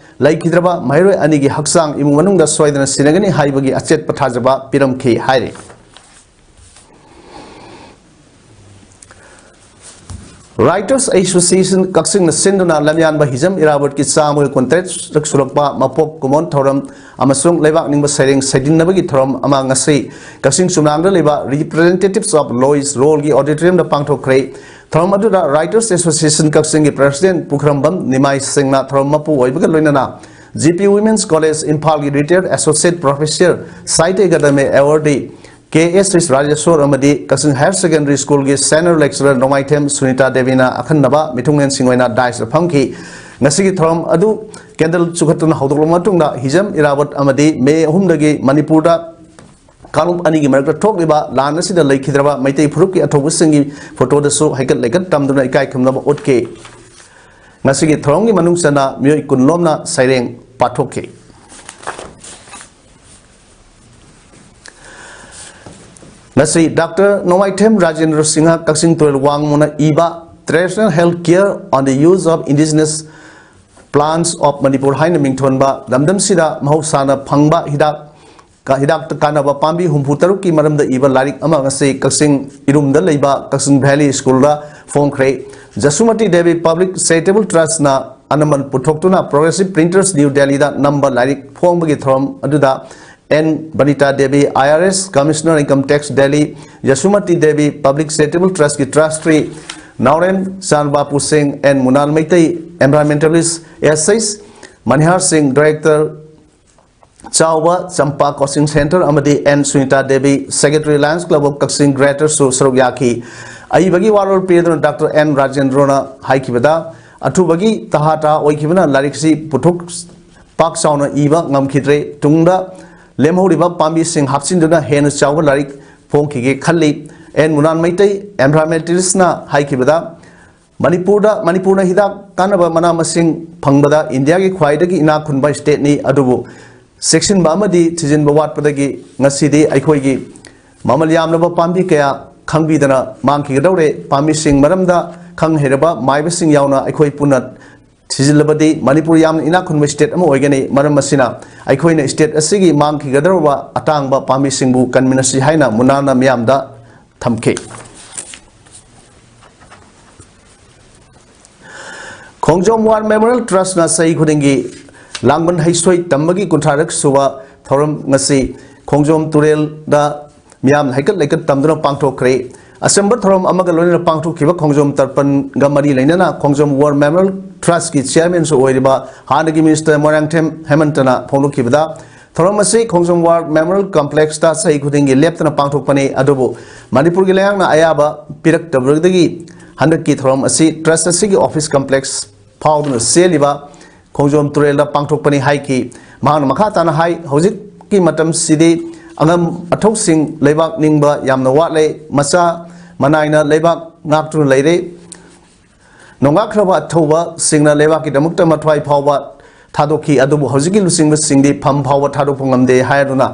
ꯂꯩꯈꯤꯗ꯭ꯔꯕ ꯃꯍꯩꯔꯣꯏ ꯑꯅꯤꯒꯤ ꯍꯛꯆꯥꯡ ꯏꯃꯨꯡ ꯃꯅꯨꯡꯗ ꯁꯣꯏꯗꯅ ꯁꯤꯟꯅꯒꯅꯤ ꯍꯥꯏꯕꯒꯤ ꯑꯆꯦꯠꯄ ꯊꯥꯖꯕ ꯄꯤꯔꯝꯈꯤ ꯍꯥꯏꯔꯤ꯫ Writers Association ꯀꯛꯆꯤꯡꯅ ꯁꯤꯟꯗꯨꯅ ꯂꯝꯌꯥꯟꯕ ꯍꯤꯖꯝ ꯏꯔꯥꯕꯣꯠꯀꯤ ꯆꯥꯝꯃꯒ ꯀꯨꯟꯇꯔꯦꯠ ꯁꯨꯔꯛꯄ ꯃꯄꯣꯛ ꯀꯨꯝꯑꯣꯟ ꯊꯧꯔꯝ ꯑꯃꯁꯨꯡ ꯂꯩꯕꯥꯛ ꯅꯤꯡꯕ ꯁꯩꯔꯦꯡ ꯁꯩꯗꯤꯟꯅꯕꯒꯤ ꯊꯧꯔꯝ ꯑꯃ ꯉꯁꯤ ꯀꯛꯆꯤꯡ ꯆꯨꯝꯅꯥꯡꯗ ꯂꯩꯕ Representatives of Lois Rollꯒꯤ auditoriumꯗ ꯄꯥꯡꯊꯣꯛꯈ꯭ꯔꯦ꯫ ꯊꯧꯔꯝ ꯑꯗꯨꯗ Writers Association ꯀꯛꯆꯤꯡꯒꯤ President ꯄꯨꯈ꯭ꯔꯝꯕꯝ ꯅꯤꯃꯥꯏ ꯁꯤꯡꯅ ꯊꯧꯔꯝ ꯃꯄꯨ ꯑꯣꯏꯕꯒ ꯂꯣꯏꯅꯅ G P Women's College ꯏꯝꯐꯥꯜꯒꯤ retired associate professor ꯁꯥꯍꯤꯇ꯭ꯌ ꯑꯀꯥꯗꯃꯤ awardee K S H Rajeshor ꯑꯃꯗꯤ ꯀꯛꯆꯤꯡ Higher Secondary Schoolꯒꯤ senior lecturer ꯅꯣꯡꯃꯥꯏꯊꯦꯝ ꯁꯨꯅꯤꯇꯥ ꯗꯦꯕꯤꯅ ꯑꯈꯟꯅꯕ ꯃꯤꯊꯨꯡꯂꯦꯟꯁꯤꯡ ꯑꯣꯏꯅ dais ꯐꯝꯈꯤ꯫ ꯉꯁꯤꯒꯤ ꯊꯧꯔꯝ ꯑꯗꯨ candle ꯆꯨꯈꯠꯇꯨꯅ ꯍꯧꯗꯣꯛꯂꯕ ꯃꯇꯨꯡꯗ ꯍꯤꯖꯝ ꯏꯔꯥꯕꯣꯠ ꯑꯃꯗꯤ ꯃꯦ ꯑꯍꯨꯝꯗꯒꯤ ꯃꯅꯤꯄꯨꯔꯗ ꯀꯥꯡꯂꯨꯞ ꯑꯅꯤꯒꯤ ꯃꯔꯛꯇ ꯊꯣꯛꯂꯤꯕ ꯂꯥꯟ ꯑꯁꯤꯗ ꯂꯩꯈꯤꯗ꯭ꯔꯕ ꯃꯩꯇꯩ ꯐꯨꯔꯨꯞꯀꯤ ꯑꯊꯧꯕꯁꯤꯡꯒꯤ photoꯗꯁꯨ ꯍꯩꯀꯠ ꯂꯩꯀꯠ ꯇꯝꯗꯨꯅ ꯏꯀꯥꯏ ꯈꯨꯝꯅꯕ ꯎꯠꯈꯤ꯫ ꯉꯁꯤꯒꯤ ꯊꯧꯔꯝꯒꯤ ꯃꯅꯨꯡ ꯆꯟꯅ ꯃꯤꯑꯣꯏ ꯀꯨꯟ ꯂꯣꯝꯅ ꯁꯩꯔꯦꯡ ꯄꯥꯊꯣꯛꯈꯤ꯫ ꯉꯁꯤ Doctor ꯅꯣꯡꯃꯥꯏꯊꯦꯝ ꯔꯥꯖꯦꯟꯗ꯭ꯔ ꯁꯤꯡꯍ ꯀꯛꯆꯤꯡ ꯇꯨꯔꯦꯜ ꯋꯥꯡꯃꯅ ꯏꯕ Traditional Health Care on the Use of Indigenous Plants of Manipur ꯍꯥꯏꯅ ꯃꯤꯡꯊꯣꯟꯕ ꯂꯝꯗꯝꯁꯤꯗ ꯃꯍꯧꯁꯥꯅ ꯐꯪꯕ ꯍꯤꯗꯥꯛ ꯀ-, ꯍꯤꯗꯥꯛꯇ ꯀꯥꯟꯅꯕ ꯄꯥꯝꯕꯤ ꯍꯨꯝꯐꯨ ꯇꯔꯨꯛꯀꯤ ꯃꯔꯝꯗ ꯏꯕ ꯂꯥꯏꯔꯤꯛ ꯑꯃ ꯉꯁꯤ ꯀꯛꯆꯤꯡ ꯏꯔꯨꯝꯗ ꯂꯩꯕ ꯀꯛꯆꯤꯡ Valley Schoolꯗ ꯐꯣꯡꯈ꯭ꯔꯦ꯫ ꯖꯁꯨꯃꯇꯤ ꯗꯦꯕꯤ Public Charitable Trustꯅ ꯑꯅꯃꯟ ꯄꯨꯊꯣꯛꯇꯨꯅ Progressive Printers New Delhiꯗ ꯅꯝꯕ ꯂꯥꯏꯔꯤꯛ ꯐꯣꯡꯕꯒꯤ ꯊꯧꯔꯝ ꯑꯗꯨꯗ N Banita Devi, I R S, Commissioner Income Tax, Delhi, Yashumati Devi, Public Charitable Trust ꯀꯤ Trustee Naoram Chanbabu Singh, N Munal Meitei, Environmentalist, S H Manihar Singh, Director, Chaoba Champa Coaching Centre ꯑꯃꯗꯤ N Sunita Devi, Secretary, Lions Club of Kakching Greater ꯁꯨ ꯁꯔꯨꯛ ꯌꯥꯈꯤ꯫ ꯑꯏꯕꯒꯤ ꯋꯥꯔꯣꯜ ꯄꯤꯗꯨꯅ ꯗꯥꯛꯇꯔ ꯑꯦꯟ ꯔꯥꯖꯦꯟꯗ꯭ꯔꯣꯅ ꯍꯥꯏꯈꯤꯕꯗ, ꯑꯊꯨꯕꯒꯤ ꯇꯍꯥ ꯇꯍꯥ ꯑꯣꯏꯈꯤꯕꯅ ꯂꯥꯏꯔꯤꯛꯁꯤ ꯄꯨꯊꯣꯛ ꯄꯥꯛ ꯆꯥꯎꯅ ꯏꯕ ꯉꯝꯈꯤꯗ꯭ꯔꯦ꯫ ꯇꯨꯡꯗ ꯂꯦꯝꯍꯧꯔꯤꯕ ꯄꯥꯝꯕꯤꯁꯤꯡ ꯍꯥꯞꯆꯤꯟꯗꯨꯅ ꯍꯦꯟꯅ ꯆꯥꯎꯕ ꯂꯥꯏꯔꯤꯛ ꯐꯣꯡꯈꯤꯒꯦ ꯈꯜꯂꯤ꯫ ꯑꯦꯟ ꯃꯨꯅꯥꯟ ꯃꯩꯇꯩ, Environmentalist ꯅ ꯍꯥꯏꯈꯤꯕꯗ, ꯃꯅꯤꯄꯨꯔꯗ, ꯃꯅꯤꯄꯨꯔꯅ ꯍꯤꯗꯥꯛ ꯀꯥꯟꯅꯕ ꯃꯅꯥ ꯃꯁꯤꯡ ꯐꯪꯕꯗ ꯏꯟꯗꯤꯌꯥꯒꯤ ꯈ꯭ꯋꯥꯏꯗꯒꯤ ꯏꯅꯥꯛ ꯈꯨꯟꯕ state ꯅꯤ, ꯑꯗꯨꯕꯨ ꯆꯦꯛꯁꯤꯟꯕ ꯑꯃꯗꯤ ꯊꯤꯖꯤꯟꯕ ꯋꯥꯠꯄꯗꯒꯤ ꯉꯁꯤꯗꯤ ꯑꯩꯈꯣꯏꯒꯤ ꯃꯃꯜ ꯌꯥꯝꯂꯕ ꯄꯥꯝꯕꯤ ꯀꯌꯥ ꯈꯪꯕꯤꯗꯅ ꯃꯥꯡꯈꯤꯒꯗꯧꯔꯦ꯫ ꯄꯥꯝꯕꯤꯁꯤꯡ ꯃꯔꯝꯗ ꯈꯪ ꯍꯩꯔꯕ ꯃꯥꯏꯕꯁꯤꯡ ꯌꯥꯎꯅ ꯑꯩꯈꯣꯏ ꯄꯨꯟꯅ ꯊꯤꯖꯤꯜꯂꯕꯗꯤ ꯃꯅꯤꯄꯨꯔ ꯌꯥꯝꯅ ꯏꯅꯥꯛ ꯈꯨꯟꯕ state ꯑꯃ ꯑꯣꯏꯒꯅꯤ꯫ ꯃꯔꯝ ꯑꯁꯤꯅ ꯑꯩꯈꯣꯏꯅ state ꯑꯁꯤꯒꯤ ꯃꯥꯡꯈꯤꯒꯗꯧꯔꯕ ꯑꯇꯥꯡꯕ ꯄꯥꯝꯕꯤꯁꯤꯡꯕꯨ ꯀꯟꯃꯤꯟꯅꯁꯤ ꯍꯥꯏꯅ ꯃꯨꯅꯥꯟꯅ ꯃꯤꯌꯥꯝꯗ ꯊꯝꯈꯤ꯫ ꯈꯣꯡꯖꯣꯝ War Memorial Trust ꯅ ꯆꯍꯤ ꯈꯨꯗꯤꯡꯒꯤ ꯂꯥꯡꯕꯟ ꯍꯩꯁꯣꯏ ꯇꯝꯕꯒꯤ ꯀꯨꯟꯊ꯭ꯔꯥꯔꯛ ꯁꯨꯕ ꯊꯧꯔꯝ ꯉꯁꯤ ꯈꯣꯡꯖꯣꯝ ꯇꯨꯔꯦꯜꯗ ꯃꯤꯌꯥꯝꯅ ꯍꯩꯀꯠ ꯂꯩꯀꯠ ꯇꯝꯗꯨꯅ ꯄꯥꯡꯊꯣꯛꯈ꯭ꯔꯦ꯫ ꯑꯆꯝꯕ ꯊꯧꯔꯝ ꯑꯃꯒ ꯂꯣꯏꯅꯅ ꯄꯥꯡꯊꯣꯛꯈꯤꯕ ꯈꯣꯡꯖꯣꯝ ꯇꯔꯄꯟꯒ ꯃꯔꯤ ꯂꯩꯅꯅ ꯈꯣꯡꯖꯣꯝ War Memorial Trust ꯀꯤ chairman ꯁꯨ ꯑꯣꯏꯔꯤꯕ ꯍꯥꯟꯅꯒꯤ minister ꯃꯣꯏꯔꯥꯡꯊꯦꯝ ꯍꯦꯃꯟꯇꯅ ꯐꯣꯡꯗꯣꯛꯈꯤꯕꯗ, ꯊꯧꯔꯝ ꯑꯁꯤ ꯈꯣꯡꯖꯣꯝ War Memorial Complex ꯇ ꯆꯍꯤ ꯈꯨꯗꯤꯡꯒꯤ ꯂꯦꯞꯇꯅ ꯄꯥꯡꯊꯣꯛꯄꯅꯤ꯫ ꯑꯗꯨꯕꯨ ꯃꯅꯤꯄꯨꯔꯒꯤ ꯂꯩꯉꯥꯛꯅ ꯑꯌꯥꯕ ꯄꯤꯔꯛꯇꯕꯗꯒꯤ ꯍꯟꯗꯛꯀꯤ ꯊꯧꯔꯝ ꯑꯁꯤ trust ꯑꯁꯤꯒꯤ office complex ꯐꯥꯎꯗꯨꯅ ꯆꯦꯜꯂꯤꯕ ꯈꯣꯡꯖꯣꯝ ꯇꯨꯔꯦꯜꯗ ꯄꯥꯡꯊꯣꯛꯄꯅꯤ ꯍꯥꯏꯈꯤ꯫ ꯃꯍꯥꯛꯅ ꯃꯈꯥ ꯇꯥꯅ ꯍꯥꯏ, ꯍꯧꯖꯤꯛꯀꯤ ꯃꯇꯝꯁꯤꯗꯤ ꯑꯉꯝ ꯑꯊꯧꯁꯤꯡ ꯂꯩꯕꯥꯛ ꯅꯤꯡꯕ ꯌꯥꯝꯅ ꯋꯥꯠꯂꯦ꯫ ꯃꯆꯥ ꯃꯅꯥꯏꯅ ꯂꯩꯕꯥꯛ ꯉꯥꯛꯇꯨꯅ ꯂꯩꯔꯦ꯫ ꯅꯣꯡꯉꯥꯛꯈ꯭ꯔꯕ ꯑꯊꯧꯕꯁꯤꯡꯅ ꯂꯩꯕꯥꯛꯀꯤꯗꯃꯛꯇ ꯃꯊ꯭ꯋꯥꯏ ꯐꯥꯎꯕ ꯊꯥꯗꯣꯛꯈꯤ, ꯑꯗꯨꯕꯨ ꯍꯧꯖꯤꯛꯀꯤ ꯂꯨꯆꯤꯡꯕꯁꯤꯡꯗꯤ ꯐꯝ ꯐꯥꯎꯕ ꯊꯥꯗꯣꯛꯄ ꯉꯝꯗꯦ ꯍꯥꯏꯗꯨꯅ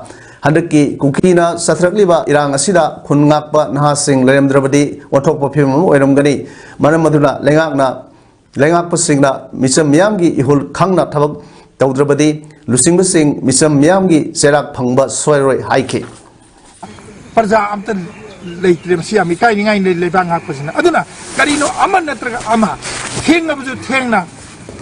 ꯍꯟꯗꯛꯀꯤ ꯀꯨꯀꯤꯅ ꯆꯠꯊꯔꯛꯂꯤꯕ ꯏꯔꯥꯡ ꯑꯁꯤꯗ ꯈꯨꯟ ꯉꯥꯛꯄ ꯅꯍꯥꯁꯤꯡ ꯂꯩꯔꯝꯗ꯭ꯔꯕꯗꯤ ꯑꯣꯟꯊꯣꯛꯄ ꯐꯤꯕꯝ ꯑꯃ ꯑꯣꯏꯔꯝꯒꯅꯤ꯫ ꯃꯔꯝ ꯑꯗꯨꯅ ꯂꯩꯉꯥꯛꯅ, ꯂꯩꯉꯥꯛꯄꯁꯤꯡꯅ ꯃꯤꯆꯝ ꯃꯤꯌꯥꯝꯒꯤ ꯏꯍꯨꯜ ꯈꯪꯅ ꯊꯕꯛ ꯇꯧꯗ꯭ꯔꯕꯗꯤ ꯂꯨꯆꯤꯡꯕꯁꯤꯡ ꯃꯤꯆꯝ ꯃꯤꯌꯥꯝꯒꯤ ꯆꯩꯔꯥꯛ ꯐꯪꯕ ꯁꯣꯏꯔꯣꯏ ꯍꯥꯏꯈꯤ꯫ ꯄ꯭ꯔꯖꯥ ꯑꯝꯇ ꯂꯩꯇ꯭ꯔꯦ꯫ ꯃꯁꯤ ꯌꯥꯝ ꯏꯀꯥꯏꯅꯤꯡꯉꯥꯏꯅꯤ ꯂꯩꯕꯥꯛ ꯉꯥꯛꯄꯁꯤꯅ꯫ ꯑꯗꯨꯅ ꯀꯔꯤꯅꯣ ꯑꯃ ꯅꯠꯇ꯭ꯔꯒ ꯑꯃ, ꯊꯦꯡꯅꯕꯁꯨ ꯊꯦꯡꯅ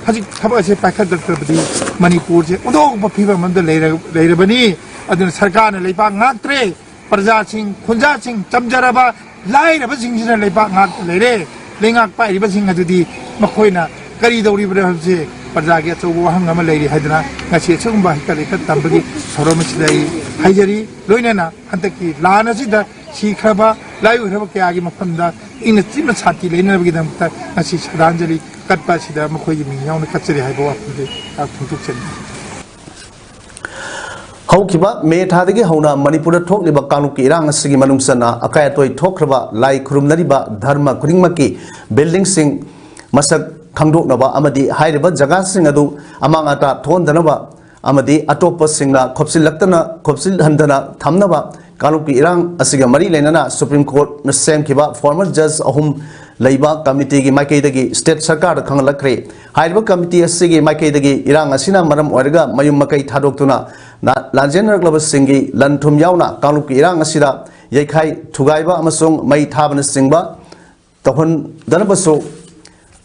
ꯍꯧꯖꯤꯛ ꯊꯕꯛ ꯑꯁꯦ ꯄꯥꯏꯈꯠꯂꯛꯇ꯭ꯔꯕꯗꯤ ꯃꯅꯤꯄꯨꯔꯁꯦ ꯑꯣꯟꯊꯣꯛꯄ ꯐꯤꯕꯝ ꯑꯃꯗ ꯂꯩꯔ-, ꯂꯩꯔꯕꯅꯤ꯫ ꯑꯗꯨꯅ ꯁꯔꯀꯥꯔꯅ ꯂꯩꯕꯥꯛ ꯉꯥꯛꯇ꯭ꯔꯦ, ꯄ꯭ꯔꯖꯥꯁꯤꯡ, ꯈꯨꯟꯖꯥꯁꯤꯡ, ꯆꯝꯖꯔꯕ ꯂꯥꯏꯔꯕꯁꯤꯡꯁꯤꯅ ꯂꯩꯕꯥꯛ ꯉꯥꯛꯇ ꯂꯩꯔꯦ꯫ ꯂꯩꯉꯥꯛ ꯄꯥꯏꯔꯤꯕꯁꯤꯡ ꯑꯗꯨꯗꯤ ꯃꯈꯣꯏꯅ ꯀꯔꯤ ꯇꯧꯔꯤꯕꯅꯣ ꯍꯥꯏꯕꯁꯤ ꯄ꯭ꯔꯖꯥꯒꯤ ꯑꯆꯧꯕ ꯋꯥꯍꯪ ꯑꯃ ꯂꯩꯔꯤ ꯍꯥꯏꯗꯅ ꯉꯁꯤ ꯑꯁꯤꯒꯨꯝꯕ ꯍꯩꯀꯠ ꯂꯩꯀꯠ ꯇꯝꯕꯒꯤ ꯊꯧꯔꯝ ꯑꯁꯤꯗ ꯑꯩ ꯍꯥꯏꯖꯔꯤ꯫ ꯂꯣꯏꯅꯅ ꯍꯟꯗꯛꯀꯤ ꯂꯥꯟ ꯑꯁꯤꯗ ꯁꯤꯈ꯭ꯔꯕ, ꯂꯥꯏꯑꯣꯏꯈ꯭ꯔꯕ ꯀꯌꯥꯒꯤ ꯃꯐꯝꯗ ꯏꯪꯅ ꯆꯤꯛꯅ ꯁꯥꯟꯇꯤ ꯂꯩꯅꯅꯕꯒꯤꯗꯃꯛꯇ ꯉꯁꯤ ꯁ꯭ꯔꯗꯥꯟꯖꯂꯤ ꯀꯠꯄ ꯑꯁꯤꯗ ꯃꯈꯣꯏꯒꯤ ꯃꯤꯡ ꯌꯥꯎꯅ ꯀꯠꯆꯔꯤ ꯍꯥꯏꯕ ꯋꯥꯐꯝꯁꯤ ꯐꯣꯡꯗꯣꯛꯆꯔꯤ꯫ ꯍꯧꯈꯤꯕ ꯃꯦ ꯊꯥꯗꯒꯤ ꯍꯧꯅ ꯃꯅꯤꯄꯨꯔꯗ ꯊꯣꯛꯂꯤꯕ ꯀꯥꯡꯂꯨꯞꯀꯤ ꯏꯔꯥꯡ ꯑꯁꯤꯒꯤ ꯃꯅꯨꯡ ꯆꯟꯅ ꯑꯀꯥꯏ ꯑꯇꯣꯏ ꯊꯣꯛꯈ꯭ꯔꯕ ꯂꯥꯏ ꯈꯨꯔꯨꯝꯅꯔꯤꯕ ꯙꯔꯃ ꯈꯨꯗꯤꯡꯃꯛꯀꯤ buildingꯁꯤꯡ ꯃꯁꯛ ꯈꯪꯗꯣꯛꯅꯕ ꯑꯃꯗꯤ ꯍꯥꯏꯔꯤꯕ ꯖꯒꯥꯁꯤꯡ ꯑꯗꯨ ꯑꯃꯥꯡ ꯑꯇꯥ ꯊꯣꯛꯍꯟꯗꯅꯕ ꯑꯃꯗꯤ ꯑꯇꯣꯞꯄꯁꯤꯡꯅ ꯈꯣꯞꯆꯤꯜꯂꯛꯇꯅ, ꯈꯣꯞꯆꯤꯜꯍꯟꯗꯅ ꯊꯝꯅꯕ ꯀꯥꯡꯂꯨꯞꯀꯤ ꯏꯔꯥꯡ ꯑꯁꯤꯒ ꯃꯔꯤ ꯂꯩꯅꯅ Supreme Courtꯅ ꯁꯦꯝꯈꯤꯕ former judge ꯑꯍꯨꯝ ꯂꯩꯕ committeeꯒꯤ ꯃꯥꯏꯀꯩꯗꯒꯤ state ꯁꯔꯀꯥꯔꯗ ꯈꯪꯍꯜꯂꯛꯈ꯭ꯔꯦ꯫ ꯍꯥꯏꯔꯤꯕ committee ꯑꯁꯤꯒꯤ ꯃꯥꯏꯀꯩꯗꯒꯤ ꯏꯔꯥꯡ ꯑꯁꯤꯅ ꯃꯔꯝ ꯑꯣꯏꯔꯒ ꯃꯌꯨꯝ ꯃꯀꯩ ꯊꯥꯗꯣꯛꯇꯨꯅ ꯅ-, ꯂꯥꯟꯖꯦꯟꯅꯔꯛꯂꯕꯁꯤꯡꯒꯤ ꯂꯟ ꯊꯨꯝ ꯌꯥꯎꯅ ꯀꯥꯡꯂꯨꯞꯀꯤ ꯏꯔꯥꯡ ꯑꯁꯤꯗ ꯌꯩꯈꯥꯏ ꯊꯨꯒꯥꯏꯕ ꯑꯃꯁꯨꯡ ꯃꯩ ꯊꯥꯕꯅꯆꯤꯡꯕ ꯇꯧꯍꯟꯗꯅꯕꯁꯨ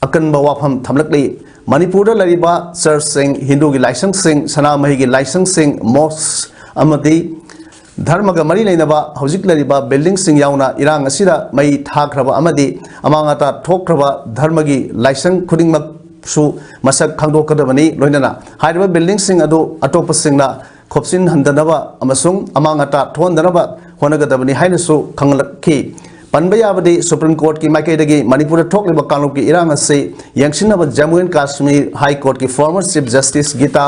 ꯑꯀꯟꯕ ꯋꯥꯐꯝ ꯊꯝꯂꯛꯂꯤ꯫ ꯃꯅꯤꯄꯨꯔꯗ ꯂꯩꯔꯤꯕ churchꯁꯤꯡ, ꯍꯤꯟꯗꯨꯒꯤ ꯂꯥꯏꯁꯪꯁꯤꯡ, ꯁꯅꯥꯃꯍꯤꯒꯤ ꯂꯥꯏꯁꯪꯁꯤꯡ, mosque ꯑꯃꯗꯤ ꯙꯔꯃꯒ ꯃꯔꯤ ꯂꯩꯅꯕ ꯍꯧꯖꯤꯛ ꯂꯩꯔꯤꯕ buildingꯁꯤꯡ ꯌꯥꯎꯅ ꯏꯔꯥꯡ ꯑꯁꯤꯗ ꯃꯩ ꯊꯥꯈ꯭ꯔꯕ ꯑꯃꯗꯤ ꯑꯃꯥꯡ ꯑꯇꯥ ꯊꯣꯛꯈ꯭ꯔꯕ ꯙꯔꯃꯒꯤ ꯂꯥꯏꯁꯪ ꯈꯨꯗꯤꯡꯃꯛꯁꯨ ꯃꯁꯛ ꯈꯪꯗꯣꯛꯀꯗꯕꯅꯤ꯫ ꯂꯣꯏꯅꯅ ꯍꯥꯏꯔꯤꯕ buildingꯁꯤꯡ ꯑꯗꯨ ꯑꯇꯣꯞꯄꯁꯤꯡꯅ ꯈꯣꯞꯆꯤꯟꯍꯟꯗꯅꯕ ꯑꯃꯁꯨꯡ ꯑꯃꯥꯡ ꯑꯇꯥ ꯊꯣꯛꯍꯟꯗꯅꯕ ꯍꯣꯠꯅꯒꯗꯕꯅꯤ ꯍꯥꯏꯅꯁꯨ ꯈꯪꯂꯛꯈꯤ꯫ ꯄꯟꯕ ꯌꯥꯕꯗꯤ, Supreme Courtꯀꯤ ꯃꯥꯏꯀꯩꯗꯒꯤ ꯃꯅꯤꯄꯨꯔꯗ ꯊꯣꯛꯂꯤꯕ ꯀꯥꯡꯂꯨꯞꯀꯤ ꯏꯔꯥꯡ ꯑꯁꯤ ꯌꯦꯡꯁꯤꯟꯅꯕ Jammu and Kashmir High Courtꯀꯤ former Chief Justice Geeta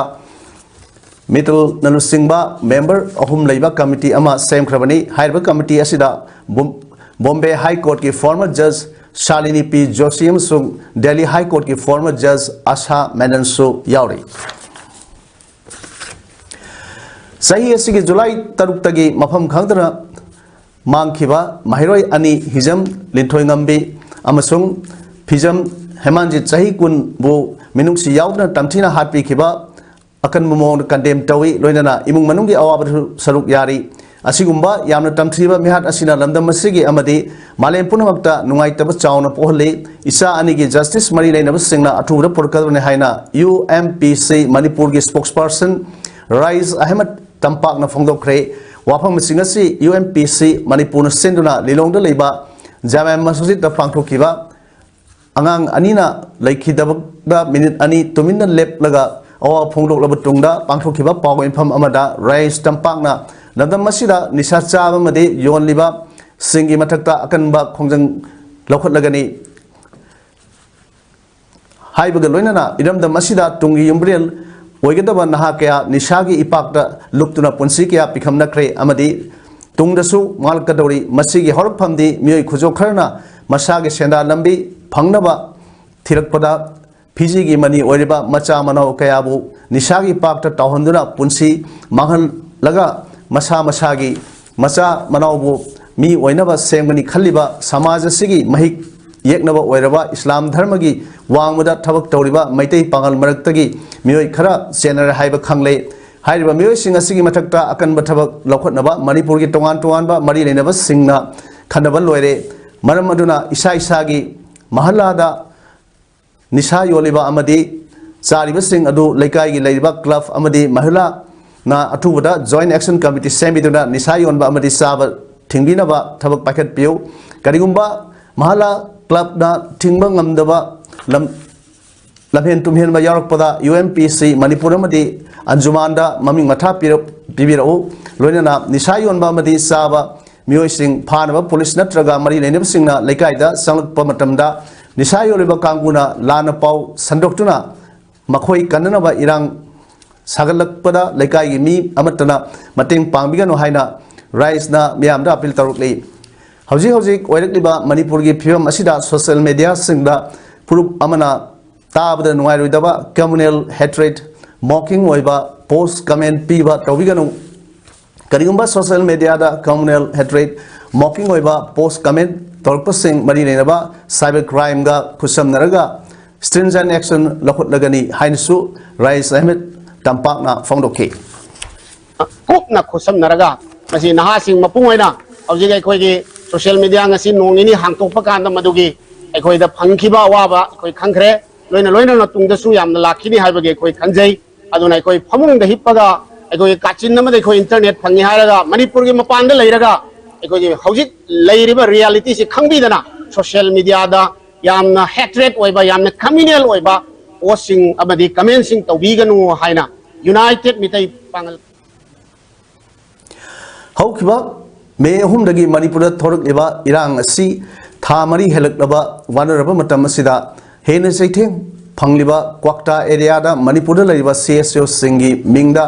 Mittalꯅ ꯂꯨꯆꯤꯡꯕ member ꯑꯍꯨꯝ ꯂꯩꯕ committee ꯑꯃ ꯁꯦꯝꯈ꯭ꯔꯕꯅꯤ꯫ ꯍꯥꯏꯔꯤꯕ committee ꯑꯁꯤꯗ bomb-, Bombay High Courtꯀꯤ former judge Shalini P Joshi ꯑꯃꯁꯨꯡ Delhi High Courtꯀꯤ former judge Asha Menonꯁꯨ ꯌꯥꯎꯔꯤ꯫ ꯆꯍꯤ ꯑꯁꯤꯒꯤ ꯖꯨꯂꯥꯏ ꯇꯔꯨꯛꯇꯒꯤ ꯃꯐꯝ ꯈꯪꯗꯅ ꯃꯥꯡꯈꯤꯕ ꯃꯍꯩꯔꯣꯏ ꯑꯅꯤ, ꯍꯤꯖꯝ ꯂꯤꯟꯊꯣꯏꯉꯝꯕꯤ ꯑꯃꯁꯨꯡ ꯐꯤꯖꯝ ꯍꯦꯃꯥꯟꯖꯤꯠ, ꯆꯍꯤ ꯀꯨꯟꯕꯨ ꯃꯤꯅꯨꯡꯁꯤ ꯌꯥꯎꯗꯅ ꯇꯝꯊꯤꯅ ꯍꯥꯠꯄꯤꯈꯤꯕ ꯑꯀꯟꯕ ꯃꯑꯣꯡꯗ condemn ꯇꯧꯏ꯫ ꯂꯣꯏꯅꯅ ꯏꯃꯨꯡ ꯃꯅꯨꯡꯒꯤ ꯑꯋꯥꯕꯗꯁꯨ ꯁꯔꯨꯛ ꯌꯥꯔꯤ꯫ ꯑꯁꯤꯒꯨꯝꯕ ꯌꯥꯝꯅ ꯇꯝꯊꯤꯕ ꯃꯤꯍꯥꯠ ꯑꯁꯤꯅ ꯂꯝꯗꯝ ꯑꯁꯤꯒꯤ ꯑꯃꯗꯤ ꯃꯥꯂꯦꯝ ꯄꯨꯝꯅꯃꯛꯇ ꯅꯨꯡꯉꯥꯏꯇꯕ ꯆꯥꯎꯅ ꯄꯣꯛꯍꯜꯂꯤ꯫ ꯏꯆꯥ ꯑꯅꯤꯒꯤ justice ꯃꯔꯤ ꯂꯩꯅꯕꯁꯤꯡꯅ ꯑꯊꯨꯕꯗ ꯄꯨꯔꯛꯀꯗꯕꯅꯤ ꯍꯥꯏꯅ U M P C ꯃꯅꯤꯄꯨꯔꯒꯤ spokesperson ꯔꯥꯏꯁ ꯑꯍꯃꯗ ꯇꯝꯄꯥꯛꯅ ꯐꯣꯡꯗꯣꯛꯈ꯭ꯔꯦ꯫ ꯋꯥꯐꯝꯁꯤꯡ ꯑꯁꯤ ꯌꯨ ꯑꯦꯝ ꯄꯤ ꯁꯤ ꯃꯅꯤꯄꯨꯔꯅ ꯁꯤꯟꯗꯨꯅ ꯂꯤꯂꯣꯡꯗ ꯂꯩꯕ ꯖꯥꯃꯤꯌꯥ ꯃꯁꯖꯤꯗꯇ ꯄꯥꯡꯊꯣꯛꯈꯤꯕ ꯑꯉꯥꯡ ꯑꯅꯤꯅ ꯂꯩꯈꯤꯗꯕꯗ ꯃꯤꯅꯤꯠ ꯑꯅꯤ ꯇꯨꯃꯤꯟꯅ ꯂꯦꯞꯂꯒ ꯑꯋꯥꯕ ꯐꯣꯡꯗꯣꯛꯂꯕ ꯇꯨꯡꯗ ꯄꯥꯡꯊꯣꯛꯈꯤꯕ ꯄꯥꯎ ꯃꯤꯐꯝ ꯑꯃꯗ ꯔꯥꯏꯁ ꯇꯝꯄꯥꯛꯅ ꯂꯝꯗꯝ ꯑꯁꯤꯗ ꯅꯤꯁꯥ ꯆꯥꯕ ꯑꯃꯗꯤ ꯌꯣꯜꯂꯤꯕꯁꯤꯡꯒꯤ ꯃꯊꯛꯇ ꯑꯀꯟꯕ ꯈꯣꯡꯖꯪ ꯂꯧꯈꯠꯂꯒꯅꯤ ꯍꯥꯏꯕꯒ ꯂꯣꯏꯅꯅ ꯏꯔꯝꯗꯝ ꯑꯁꯤꯗ ꯇꯨꯡꯒꯤ ꯌꯨꯝꯕ꯭ꯔꯦꯜ ꯑꯣꯏꯒꯗꯕ ꯅꯍꯥ ꯀꯌꯥ ꯅꯤꯁꯥꯒꯤ ꯏꯄꯥꯛꯇ ꯂꯨꯞꯇꯨꯅ ꯄꯨꯟꯁꯤ ꯀꯌꯥ ꯄꯤꯈꯝꯅꯈ꯭ꯔꯦ ꯑꯃꯗꯤ ꯇꯨꯡꯗꯁꯨ ꯃꯥꯡꯂꯛꯀꯗꯧꯔꯤ꯫ ꯃꯁꯤꯒꯤ ꯍꯧꯔꯛꯐꯝꯗꯤ ꯃꯤꯑꯣꯏ ꯈꯨꯖꯣ ꯈꯔꯅ ꯃꯁꯥꯒꯤ ꯁꯦꯟꯗꯥꯟ ꯂꯝꯕꯤ ꯐꯪꯅꯕ ꯊꯤꯔꯛꯄꯗ ꯐꯤꯖꯤꯒꯤ ꯃꯅꯤ ꯑꯣꯏꯔꯤꯕ ꯃꯆꯥ ꯃꯅꯥꯎ ꯀꯌꯥꯕꯨ ꯅꯤꯁꯥꯒꯤ ꯄꯥꯛꯇ ꯇꯥꯎꯍꯟꯗꯨꯅ ꯄꯨꯟꯁꯤ ꯃꯥꯡꯍꯜꯂꯒ ꯃꯁꯥ ꯃꯁꯥꯒꯤ ꯃꯆꯥ ꯃꯅꯥꯎꯕꯨ ꯃꯤ ꯑꯣꯏꯅꯕ ꯁꯦꯝꯒꯅꯤ ꯈꯜꯂꯤꯕ ꯁꯃꯥꯖ ꯑꯁꯤꯒꯤ ꯃꯍꯤꯛ ꯌꯦꯛꯅꯕ ꯑꯣꯏꯔꯕ ꯏꯁꯂꯥꯝ ꯙꯔꯃꯒꯤ ꯋꯥꯡꯃꯗ ꯊꯕꯛ ꯇꯧꯔꯤꯕ ꯃꯩꯇꯩ ꯄꯥꯉꯜ ꯃꯔꯛꯇꯒꯤ ꯃꯤꯑꯣꯏ ꯈꯔ ꯆꯦꯟꯅꯔꯦ ꯍꯥꯏꯕ ꯈꯪꯂꯦ꯫ ꯍꯥꯏꯔꯤꯕ ꯃꯤꯑꯣꯏꯁꯤꯡ ꯑꯁꯤꯒꯤ ꯃꯊꯛꯇ ꯑꯀꯟꯕ ꯊꯕꯛ ꯂꯧꯈꯠꯅꯕ ꯃꯅꯤꯄꯨꯔꯒꯤ ꯇꯣꯉꯥꯟ ꯇꯣꯉꯥꯟꯕ ꯃꯔꯤ ꯂꯩꯅꯕꯁꯤꯡꯅ ꯈꯟꯅꯕ ꯂꯣꯏꯔꯦ꯫ ꯃꯔꯝ ꯑꯗꯨꯅ ꯏꯁꯥ ꯏꯁꯥꯒꯤ ꯃꯍꯜꯂꯥꯗ ꯅꯤꯁꯥ ꯌꯣꯜꯂꯤꯕ ꯑꯃꯗꯤ ꯆꯥꯔꯤꯕꯁꯤꯡ ꯑꯗꯨ ꯂꯩꯀꯥꯏꯒꯤ ꯂꯩꯔꯤꯕ ꯀ꯭ꯂꯕ ꯑꯃꯗꯤ ꯃꯍꯜꯂꯥꯅ ꯑꯊꯨꯕꯗ ꯖꯣꯏꯟ ꯑꯦꯛꯁꯟ ꯀꯃꯤꯇꯤ ꯁꯦꯝꯕꯤꯗꯨꯅ ꯅꯤꯁꯥ ꯌꯣꯟꯕ ꯑꯃꯗꯤ ꯆꯥꯕ ꯊꯤꯡꯕꯤꯅꯕ ꯊꯕꯛ ꯄꯥꯏꯈꯠꯄꯤꯌꯨ꯫ ꯀꯔꯤꯒꯨꯝꯕ ꯃꯍꯜꯂꯥ ꯀ꯭ꯂꯕꯅ ꯊꯤꯡꯕ ꯉꯝꯗꯕ ꯂꯝ ꯂꯝꯍꯦꯟ ꯇꯨꯝꯍꯦꯟꯕ ꯌꯥꯎꯔꯛꯄꯗ ꯌꯨ ꯑꯦꯝ ꯄꯤ ꯁꯤ ꯃꯅꯤꯄꯨꯔ ꯑꯃꯗꯤ ꯑꯟꯖꯨꯃꯥꯟꯗ ꯃꯃꯤꯡ ꯃꯊꯥ ꯄꯤꯔꯛ- ꯄꯤꯕꯤꯔꯛꯎ꯫ ꯂꯣꯏꯅꯅ ꯅꯤꯁꯥ ꯌꯣꯟꯕ ꯑꯃꯗꯤ ꯆꯥꯕ ꯃꯤꯑꯣꯏꯁꯤꯡ ꯐꯥꯅꯕ ꯄꯨꯂꯤꯁ ꯅꯠꯇ꯭ꯔꯒ ꯃꯔꯤ ꯂꯩꯅꯕꯁꯤꯡꯅ ꯂꯩꯀꯥꯏꯗ ꯆꯪꯂꯛꯄ ꯃꯇꯝꯗ ꯅꯤꯁꯥ ꯌꯣꯜꯂꯤꯕ ꯀꯥꯡꯕꯨꯅ ꯂꯥꯟꯅ ꯄꯥꯎ ꯁꯟꯗꯣꯛꯇꯨꯅ ꯃꯈꯣꯏ ꯀꯟꯅꯅꯕ ꯏꯔꯥꯡ ꯁꯥꯒꯠꯂꯛꯄꯗ ꯂꯩꯀꯥꯏꯒꯤ ꯃꯤ ꯑꯃꯠꯇꯅ ꯃꯇꯦꯡ ꯄꯥꯡꯕꯤꯒꯅꯨ ꯍꯥꯏꯅ ꯔꯥꯏꯁꯅ ꯃꯤꯌꯥꯝꯗ ꯑꯄꯤꯜ ꯇꯧꯔꯛꯂꯤ꯫ ꯍꯧꯖꯤꯛ ꯍꯧꯖꯤꯛ ꯑꯣꯏꯔꯛꯂꯤꯕ ꯃꯅꯤꯄꯨꯔꯒꯤ ꯐꯤꯕꯝ ꯑꯁꯤꯗ ꯁꯣꯁꯤꯌꯦꯜ ꯃꯦꯗꯤꯌꯥꯁꯤꯡꯗ ꯐꯨꯔꯨꯞ ꯑꯃꯅ ꯇꯥꯕꯗ ꯅꯨꯡꯉꯥꯏꯔꯣꯏꯗꯕ ꯀꯝꯃꯨꯅꯦꯜ ꯍꯦꯇ꯭ꯔꯦꯠ, ꯃꯣꯀꯤꯡ ꯑꯣꯏꯕ ꯄꯣꯁ ꯀꯃꯦꯟ ꯄꯤꯕ ꯇꯧꯕꯤꯒꯅꯨ꯫ ꯀꯔꯤꯒꯨꯝꯕ ꯁꯣꯁꯤꯌꯦꯜ ꯃꯦꯗꯤꯌꯥꯗ ꯀꯝꯃꯨꯅꯦꯜ ꯍꯦꯇ꯭ꯔꯦꯠ, ꯃꯣꯀꯤꯡ ꯑꯣꯏꯕ ꯄꯣꯁ ꯀꯃꯦꯟ ꯇꯧꯔꯛꯄꯁꯤꯡ ꯃꯔꯤ ꯂꯩꯅꯕ ꯁꯥꯏꯕꯔ ꯀ꯭ꯔꯥꯏꯝꯒ ꯈꯨꯠꯁꯝꯅꯔꯒ ꯁ꯭ꯇ꯭ꯔꯤꯟꯖꯦꯟ ꯑꯦꯛꯁꯟ ꯂꯧꯈꯠꯂꯒꯅꯤ ꯍꯥꯏꯅꯁꯨ ꯔꯥꯏꯁ ꯑꯍꯃꯦꯗ ꯇꯝꯄꯥꯛꯅ ꯐꯣꯡꯗꯣꯛꯈꯤ꯫ ꯀꯨꯞꯅ ꯈꯨꯠꯁꯝꯅꯔꯒ ꯃꯁꯤ ꯅꯍꯥꯁꯤꯡ ꯃꯄꯨꯡ ꯑꯣꯏꯅ ꯍꯧꯖꯤꯛ ꯑꯩꯈꯣꯏꯒꯤ ꯁꯣꯁꯤꯌꯦꯜ ꯃꯦꯗꯤꯌꯥ ꯉꯁꯤ ꯅꯣꯡ ꯅꯤꯅꯤ ꯍꯥꯡꯇꯣꯛꯄ ꯀꯥꯟꯗ ꯃꯗꯨꯒꯤ ꯑꯩꯈꯣꯏꯗ ꯐꯪꯈꯤꯕ ꯑꯋꯥꯕ ꯑꯩꯈꯣꯏ ꯈꯪꯈ꯭ꯔꯦ꯫ ꯂꯣꯏꯅ ꯂꯣꯏꯅꯅ ꯇꯨꯡꯗꯁꯨ ꯌꯥꯝꯅ ꯂꯥꯛꯈꯤꯅꯤ ꯍꯥꯏꯕꯒꯤ ꯑꯩꯈꯣꯏ ꯈꯟꯖꯩ꯫ ꯑꯗꯨꯅ ꯑꯩꯈꯣꯏ ꯐꯃꯨꯡꯗ ꯍꯤꯞꯄꯒ ꯑꯩꯈꯣꯏꯒꯤ ꯀꯥꯆꯤꯟ ꯑꯃꯗ ꯑꯩꯈꯣꯏ internet ꯐꯪꯉꯤ ꯍꯥꯏꯔꯒ ꯃꯅꯤꯄꯨꯔꯒꯤ ꯃꯄꯥꯟꯗ ꯂꯩꯔꯒ ꯑꯩꯈꯣꯏꯒꯤ ꯍꯧꯖꯤꯛ ꯂꯩꯔꯤꯕ reality ꯁꯤ ꯈꯪꯕꯤꯗꯅ social media ꯗ ꯌꯥꯝꯅ hatred ꯑꯣꯏꯕ, ꯌꯥꯝꯅ communal ꯑꯣꯏꯕ post ꯁꯤꯡ ꯑꯃꯗꯤ comment ꯁꯤꯡ ꯇꯧꯕꯤꯒꯅꯨ ꯍꯥꯏꯅ United ꯃꯤꯇꯩ ꯄꯥꯉꯜ ꯍꯧꯈꯤꯕ ꯃꯦ ꯑꯍꯨꯝꯗꯒꯤ ꯃꯅꯤꯄꯨꯔꯗ ꯊꯣꯔꯛꯂꯤꯕ ꯏꯔꯥꯡ ꯑꯁꯤ ꯊꯥ ꯃꯔꯤ ꯍꯦꯜꯂꯛꯂꯕ ꯋꯥꯅꯔꯕ ꯃꯇꯝ ꯑꯁꯤꯗ ꯍꯦꯟꯅ ꯆꯩꯊꯦꯡ ꯐꯪꯂꯤꯕ ꯀ꯭ꯋꯥꯛꯇꯥ area ꯗ ꯃꯅꯤꯄꯨꯔꯗ ꯂꯩꯔꯤꯕ C S O ꯁꯤꯡꯒꯤ ꯃꯤꯡꯗ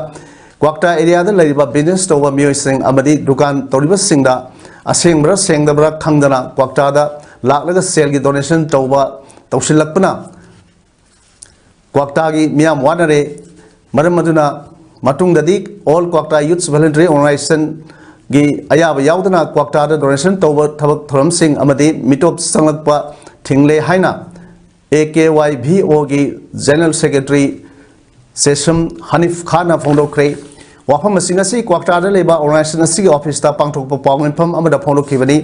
ꯀ꯭ꯋꯥꯛꯇꯥ area ꯗ ꯂꯩꯔꯤꯕ business ꯇꯧꯕ ꯃꯤꯑꯣꯏꯁꯤꯡ ꯑꯃꯗꯤ ꯗꯨꯀꯥꯟ ꯇꯧꯔꯤꯕꯁꯤꯡꯗ ꯑꯁꯦꯡꯕ꯭ꯔꯥ ꯁꯦꯡꯗꯕ꯭ꯔꯥ ꯈꯪꯗꯅ ꯀ꯭ꯋꯥꯛꯇꯥꯗ ꯂꯥꯛꯂꯒ ꯁꯦꯜꯒꯤ donation ꯇꯧꯕ ꯇꯧꯁꯤꯜꯂꯛꯄꯅ ꯀ꯭ꯋꯥꯛꯇꯥꯒꯤ ꯃꯤꯌꯥꯝ ꯋꯥꯅꯔꯦ꯫ ꯃꯔꯝ ꯑꯗꯨꯅ ꯃꯇꯨꯡꯗꯗꯤ All Kwakta Youths Voluntary Organization ꯒꯤ ꯑꯌꯥꯕ ꯌꯥꯎꯗꯅ ꯀ꯭ꯋꯥꯛꯇꯥꯗ donation ꯇꯧꯕ ꯊꯕꯛ ꯊꯧꯔꯝꯁꯤꯡ ꯑꯃꯗꯤ ꯃꯤꯇꯣꯞ ꯆꯪꯂꯛꯄ ꯊꯤꯡꯂꯦ ꯍꯥꯏꯅ A K Y V O ꯒꯤ General Secretary ꯁꯦꯁꯝ ꯍꯅꯤꯐ ꯈꯥꯟꯅ ꯐꯣꯡꯗꯣꯛꯈ꯭ꯔꯦ꯫ ꯋꯥꯐꯝ ꯑꯁꯤ ꯉꯁꯤ ꯀ꯭ꯋꯥꯛꯇꯥꯗ ꯂꯩꯕ organization ꯑꯁꯤꯒꯤ office ꯇ ꯄꯥꯡꯊꯣꯛꯄ ꯄꯥꯎ ꯃꯤꯐꯝ ꯑꯃꯗ ꯐꯣꯡꯗꯣꯛꯈꯤꯕꯅꯤ꯫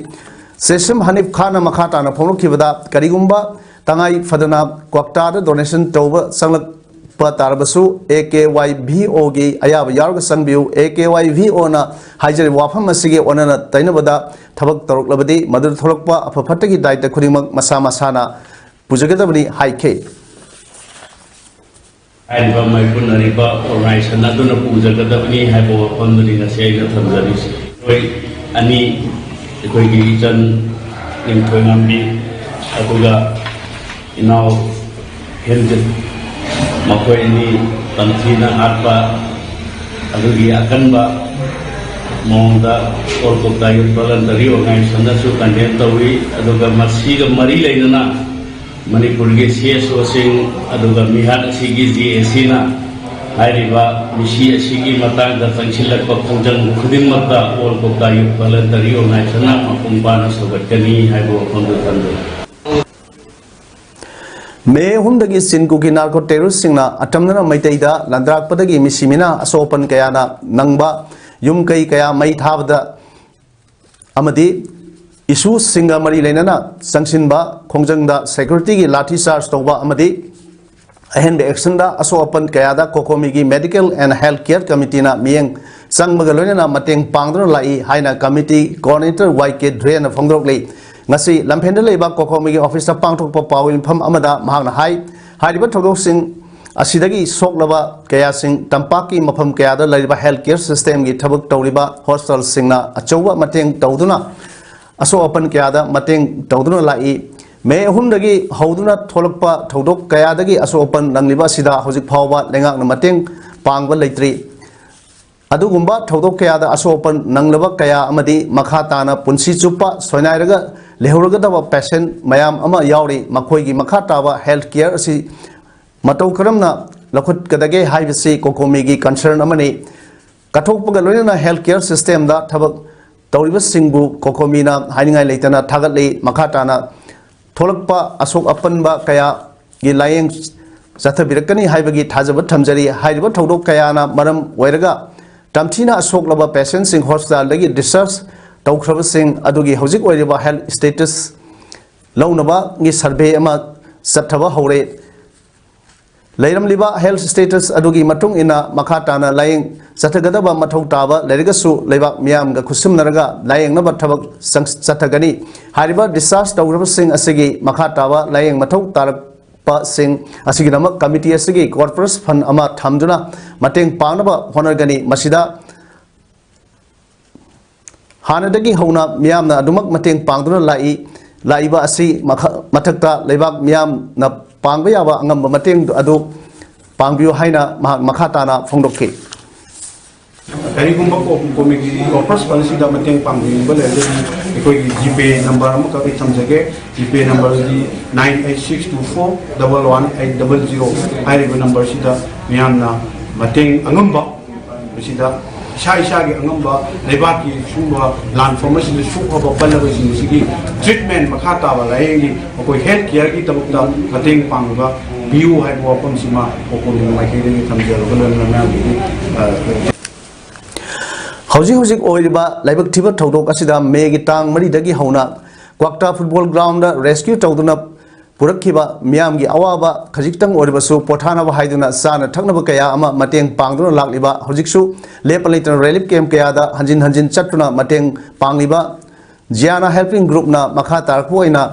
ꯁꯦꯁꯝ ꯍꯅꯤꯐ ꯈꯥꯟꯅ ꯃꯈꯥ ꯇꯥꯅ ꯐꯣꯡꯗꯣꯛꯈꯤꯕꯗ, ꯀꯔꯤꯒꯨꯝꯕ ꯇꯉꯥꯏ ꯐꯗꯅ ꯀ꯭ꯋꯥꯛꯇꯥꯗ donation ꯇꯧꯕ ꯆꯪꯂꯛꯄ ꯇꯥꯔꯕꯁꯨ A K Y V O ꯒꯤ ꯑꯌꯥꯕ ꯌꯥꯎꯔꯒ ꯆꯪꯕꯤꯌꯨ꯫ A K Y V O ꯅ ꯍꯥꯏꯖꯔꯤꯕ ꯋꯥꯐꯝ ꯑꯁꯤꯒꯤ ꯑꯣꯟꯅ ꯇꯩꯅꯕꯗ ꯊꯕꯛ ꯇꯧꯔꯛꯂꯕꯗꯤ ꯃꯗꯨꯗ ꯊꯣꯛꯂꯛꯄ ꯑꯐ ꯐꯠꯇꯒꯤ ꯗꯥꯏꯇ ꯈꯨꯗꯤꯡꯃꯛ ꯃꯁꯥ ꯃꯁꯥꯅ ꯄꯨꯖꯒꯗꯕꯅꯤ ꯍꯥꯏꯈꯤ꯫ ꯍꯥꯏꯔꯤꯕ ꯃꯥꯏꯄꯨꯅꯔꯤꯕ organization ꯑꯗꯨꯅ ꯄꯨꯖꯒꯗꯕꯅꯤ ꯍꯥꯏꯕ ꯋꯥꯐꯝꯗꯨꯅꯤ ꯉꯁꯤ ꯑꯩꯅ ꯊꯝꯖꯔꯤꯁꯤ꯫ ꯑꯩꯈꯣꯏ ꯑꯅꯤ, ꯑꯩꯈꯣꯏꯒꯤ ꯏꯆꯟ ꯅꯤꯡꯊꯣꯏꯉꯥꯝꯕꯤ ꯑꯗꯨꯒ ꯏꯅꯥꯎ ꯍꯦꯟꯖꯤꯠ, ꯃꯈꯣꯏ ꯑꯅꯤ ꯇꯝꯊꯤꯅ ꯍꯥꯠꯄ ꯑꯗꯨꯒꯤ ꯑꯀꯟꯕ ꯃꯑꯣꯡꯗ All Kwakta Youth Voluntary Organization ꯅꯁꯨ condemn ꯇꯧꯏ꯫ ꯑꯗꯨꯒ ꯃꯁꯤꯒ ꯃꯔꯤ ꯂꯩꯅꯅ ꯃꯅꯤꯄꯨꯔꯒꯤ C S O ꯁꯤꯡ ꯑꯗꯨꯒ ꯃꯤꯍꯥꯠ ꯑꯁꯤꯒꯤ G A C ꯅ ꯍꯥꯏꯔꯤꯕ ꯃꯤꯁꯤ ꯑꯁꯤꯒꯤ ꯃꯇꯥꯡꯗ ꯆꯪꯁꯤꯜꯂꯛꯄ ꯈꯣꯡꯖꯪ ꯈꯨꯗꯤꯡꯃꯛꯇ All Kwakta Youth Voluntary Organization ꯅ ꯃꯄꯨꯡ ꯐꯥꯅ ꯁꯧꯒꯠꯀꯅꯤ ꯍꯥꯏꯕ ꯋꯥꯐꯝꯗꯨ ꯊꯝꯖꯔꯤ꯫ ꯃꯦ ꯑꯍꯨꯝꯗꯒꯤ ꯆꯤꯟ ꯀꯨꯀꯤ narco terrorist ꯁꯤꯡꯅ ꯑꯇꯝꯅꯅ ꯃꯩꯇꯩꯗ ꯂꯥꯟꯗꯥꯔꯛꯄꯗꯒꯤ ꯃꯤꯁꯤ ꯃꯤꯅꯥ ꯑꯁꯣꯛ ꯑꯄꯟ ꯀꯌꯥꯅ ꯅꯪꯕ, ꯌꯨꯝ ꯀꯩ ꯀꯌꯥ ꯃꯩ ꯊꯥꯕꯗ ꯑꯃꯗꯤ issue ꯁꯤꯡꯒ ꯃꯔꯤ ꯂꯩꯅꯅ ꯆꯪꯁꯤꯟꯕ ꯈꯣꯡꯖꯪꯗ security ꯒꯤ ꯂꯥꯊꯤ charge ꯇꯧꯕ ꯑꯃꯗꯤ ꯑꯍꯦꯟꯕ actionꯗ ꯑꯁꯣꯛ ꯑꯄꯟ ꯀꯌꯥꯗ COCOMIꯒꯤ Medical and Health Care Committeeꯅ ꯃꯤꯠꯌꯦꯡ ꯆꯪꯕꯒ ꯂꯣꯏꯅꯅ ꯃꯇꯦꯡ ꯄꯥꯡꯗꯨꯅ ꯂꯥꯛꯏ ꯍꯥꯏꯅ committee coordinator ꯋꯥꯏ ꯀꯦ ꯗ꯭ꯔꯦꯅ ꯐꯣꯡꯗꯣꯔꯛꯂꯤ꯫ ꯉꯁꯤ ꯂꯝꯐꯦꯜꯗ ꯂꯩꯕ COCOMIꯒꯤ officeꯇ ꯄꯥꯡꯊꯣꯛꯄ ꯄꯥꯎ ꯃꯤꯐꯝ ꯑꯃꯗ ꯃꯍꯥꯛꯅ ꯍꯥꯏ, ꯍꯥꯏꯔꯤꯕ ꯊꯧꯗꯣꯛꯁꯤꯡ ꯑꯁꯤꯗꯒꯤ ꯁꯣꯛꯂꯕ ꯀꯌꯥꯁꯤꯡ ꯇꯝꯄꯥꯛꯀꯤ ꯃꯐꯝ ꯀꯌꯥꯗ ꯂꯩꯔꯤꯕ health care systemꯒꯤ ꯊꯕꯛ ꯇꯧꯔꯤꯕ hospitalꯁꯤꯡꯅ ꯑꯆꯧꯕ ꯃꯇꯦꯡ ꯇꯧꯗꯨꯅ ꯑꯁꯣꯛ ꯑꯄꯟ ꯀꯌꯥꯗ ꯃꯇꯦꯡ ꯇꯧꯗꯨꯅ ꯂꯥꯛꯏ꯫ ꯃꯦ ꯑꯍꯨꯝꯗꯒꯤ ꯍꯧꯗꯨꯅ ꯊꯣꯛꯂꯛꯄ ꯊꯧꯗꯣꯛ ꯀꯌꯥꯗꯒꯤ ꯑꯁꯣꯛ ꯑꯄꯟ ꯅꯪꯂꯤꯕ ꯑꯁꯤꯗ ꯍꯧꯖꯤꯛ ꯐꯥꯎꯕ ꯂꯩꯉꯥꯛꯅ ꯃꯇꯦꯡ ꯄꯥꯡꯕ ꯂꯩꯇ꯭ꯔꯤ꯫ ꯑꯗꯨꯒꯨꯝꯕ ꯊꯧꯗꯣꯛ ꯀꯌꯥꯗ ꯑꯁꯣꯛ ꯑꯄꯟ ꯅꯪꯂꯕ ꯀꯌꯥ ꯑꯃꯗꯤ ꯃꯈꯥ ꯇꯥꯅ ꯄꯨꯟꯁꯤ ꯆꯨꯞꯄ ꯁꯣꯏꯅꯥꯏꯔꯒ ꯂꯩꯍꯧꯔꯒꯗꯕ patient ꯃꯌꯥꯝ ꯑꯃ ꯌꯥꯎꯔꯤ꯫ ꯃꯈꯣꯏꯒꯤ ꯃꯈꯥ ꯇꯥꯕ health care ꯑꯁꯤ ꯃꯇꯧ ꯀꯔꯝꯅ ꯂꯧꯈꯠꯀꯗꯒꯦ ꯍꯥꯏꯕꯁꯤ COCOMIꯒꯤ concern ꯑꯃꯅꯤ꯫ ꯀꯠꯊꯣꯛꯄꯒ ꯂꯣꯏꯅꯅ health care systemꯗ ꯊꯕꯛ ꯇꯧꯔꯤꯕꯁꯤꯡꯕꯨ COCOMIꯅ ꯍꯥꯏꯅꯤꯡꯉꯥꯏ ꯂꯩꯇꯅ ꯊꯥꯒꯠꯂꯤ꯫ ꯃꯈꯥ ꯇꯥꯅ ꯊꯣꯛꯂꯛꯄ ꯑꯁꯣꯛ ꯑꯄꯟꯕ ꯀꯌꯥꯒꯤ ꯂꯥꯌꯦꯡ ꯆꯠꯊꯕꯤꯔꯛꯀꯅꯤ ꯍꯥꯏꯕꯒꯤ ꯊꯥꯖꯕ ꯊꯝꯖꯔꯤ꯫ ꯍꯥꯏꯔꯤꯕ ꯊꯧꯗꯣꯛ ꯀꯌꯥꯅ ꯃꯔꯝ ꯑꯣꯏꯔꯒ ꯇꯝꯊꯤꯅ ꯁꯣꯛꯂꯕ patientꯁꯤꯡ hospitalꯗꯒꯤ discharge ꯇꯧꯈ꯭ꯔꯕꯁꯤꯡ ꯑꯗꯨꯒꯤ ꯍꯧꯖꯤꯛ ꯑꯣꯏꯔꯤꯕ health status ꯂꯧꯅꯕꯒꯤ survey ꯑꯃ ꯆꯠꯊꯕ ꯍꯧꯔꯦ꯫ ꯂꯩꯔꯝꯂꯤꯕ health status ꯑꯗꯨꯒꯤ ꯃꯇꯨꯡ ꯏꯟꯅ ꯃꯈꯥ ꯇꯥꯅ ꯂꯥꯌꯦꯡ ꯆꯠꯊꯒꯗꯕ ꯃꯊꯧ ꯇꯥꯕ ꯂꯩꯔꯒꯁꯨ ꯂꯩꯕꯥꯛ ꯃꯤꯌꯥꯝꯒ ꯈꯨꯠꯁꯝꯅꯔꯒ ꯂꯥꯌꯦꯡꯅꯕ ꯊꯕꯛ ꯆꯪ-, ꯆꯠꯊꯒꯅꯤ꯫ ꯍꯥꯏꯔꯤꯕ discharge ꯇꯧꯈ꯭ꯔꯕꯁꯤꯡ ꯑꯁꯤꯒꯤ ꯃꯈꯥ ꯇꯥꯕ ꯂꯥꯌꯦꯡ ꯃꯊꯧ ꯇꯥꯔꯛꯄꯁꯤꯡ ꯑꯁꯤꯒꯤꯗꯃꯛ committee ꯑꯁꯤꯒꯤ corpus fund ꯑꯃ ꯊꯝꯗꯨꯅ ꯃꯇꯦꯡ ꯄꯥꯡꯅꯕ ꯍꯣꯠꯅꯒꯅꯤ꯫ ꯃꯁꯤꯗ ꯍꯥꯟꯅꯗꯒꯤ ꯍꯧꯅ ꯃꯤꯌꯥꯝꯅ ꯑꯗꯨꯃꯛ ꯃꯇꯦꯡ ꯄꯥꯡꯗꯨꯅ ꯂꯥꯛꯏ꯫ ꯂꯥꯛꯏꯕ ꯑꯁꯤ ꯃꯈ-, ꯃꯊꯛꯇ ꯂꯩꯕꯥꯛ ꯃꯤꯌꯥꯝꯅ ꯄꯥꯡꯕ ꯌꯥꯕ ꯑꯉꯝꯕ ꯃꯇꯦꯡ ꯑꯗꯨ ꯄꯥꯡꯕꯤꯌꯨ ꯍꯥꯏꯅ ꯃꯍꯥꯛ ꯃꯈꯥ ꯇꯥꯅ ꯐꯣꯡꯗꯣꯛꯈꯤ꯫ ꯀꯔꯤꯒꯨꯝꯕ ꯀꯣ-, COCOMIꯒꯤ corpus fundꯁꯤꯗ ꯃꯇꯦꯡ ꯄꯥꯡꯕꯤꯅꯤꯡꯕ ꯂꯩꯔꯒꯗꯤ ꯑꯩꯈꯣꯏꯒꯤ GPay number ꯑꯃꯈꯛ ꯑꯩ ꯊꯝꯖꯒꯦ꯫ GPay numberꯗꯤ nine eight six two four double one eight double zero ꯍꯥꯏꯔꯤꯕ numberꯁꯤꯗ ꯃꯤꯌꯥꯝꯅ ꯃꯇꯦꯡ ꯑꯉꯝꯕ ꯃꯁꯤꯗ ꯏꯁꯥ ꯏꯁꯥꯒꯤ ꯑꯉꯝꯕ ꯂꯩꯕꯥꯛꯀꯤ ꯁꯨꯝꯕ ꯂꯥꯟꯐꯝ ꯑꯁꯤꯗ ꯁꯣꯛꯂꯕ ꯄꯜꯂꯕꯁꯤꯡ ꯑꯁꯤꯒꯤ treatment ꯃꯈꯥ ꯇꯥꯕ ꯂꯥꯌꯦꯡꯒꯤ ꯃꯈꯣꯏ health careꯒꯤ ꯊꯕꯛꯇ ꯃꯇꯦꯡ ꯄꯥꯡꯕ ꯄꯤꯌꯨ ꯍꯥꯏꯕ ꯋꯥꯐꯝꯁꯤꯃ ꯀꯣꯀꯣꯃꯤꯒꯤ ꯃꯥꯏꯀꯩꯗꯒꯤ ꯊꯝꯖꯔꯒ ꯂꯣꯏꯅꯅ ꯃꯌꯥꯝꯗꯒꯤ, ꯑ, ꯍꯧꯖꯤꯛ ꯍꯧꯖꯤꯛ ꯑꯣꯏꯔꯤꯕ ꯂꯥꯏꯕꯛ ꯊꯤꯕ ꯊꯧꯗꯣꯛ ꯑꯁꯤꯗ ꯃꯦꯒꯤ ꯇꯥꯡ ꯃꯔꯤꯗꯒꯤ ꯍꯧꯅ ꯀ꯭ꯋꯥꯛꯇꯥ football groundꯗ rescue ꯇꯧꯗꯨꯅ ꯄꯨꯔꯛꯈꯤꯕ ꯃꯤꯌꯥꯝꯒꯤ ꯑꯋꯥꯕ ꯈꯖꯤꯛꯇꯪ ꯑꯣꯏꯔꯕꯁꯨ ꯄꯣꯊꯥꯅꯕ ꯍꯥꯏꯗꯨꯅ ꯆꯥꯅ ꯊꯛꯅꯕ ꯀꯌꯥ ꯑꯃ ꯃꯇꯦꯡ ꯄꯥꯡꯗꯨꯅ ꯂꯥꯛꯂꯤꯕ, ꯍꯧꯖꯤꯛꯁꯨ ꯂꯦꯞꯄ ꯂꯩꯇꯅ relief camp ꯀꯌꯥꯗ ꯍꯟꯖꯤꯟ ꯍꯟꯖꯤꯟ ꯆꯠꯇꯨꯅ ꯃꯇꯦꯡ ꯄꯥꯡꯂꯤꯕ ꯖꯤꯌꯥꯅꯥ helping groupꯅ ꯃꯈꯥ ꯇꯥꯔꯛꯄ ꯑꯣꯏꯅ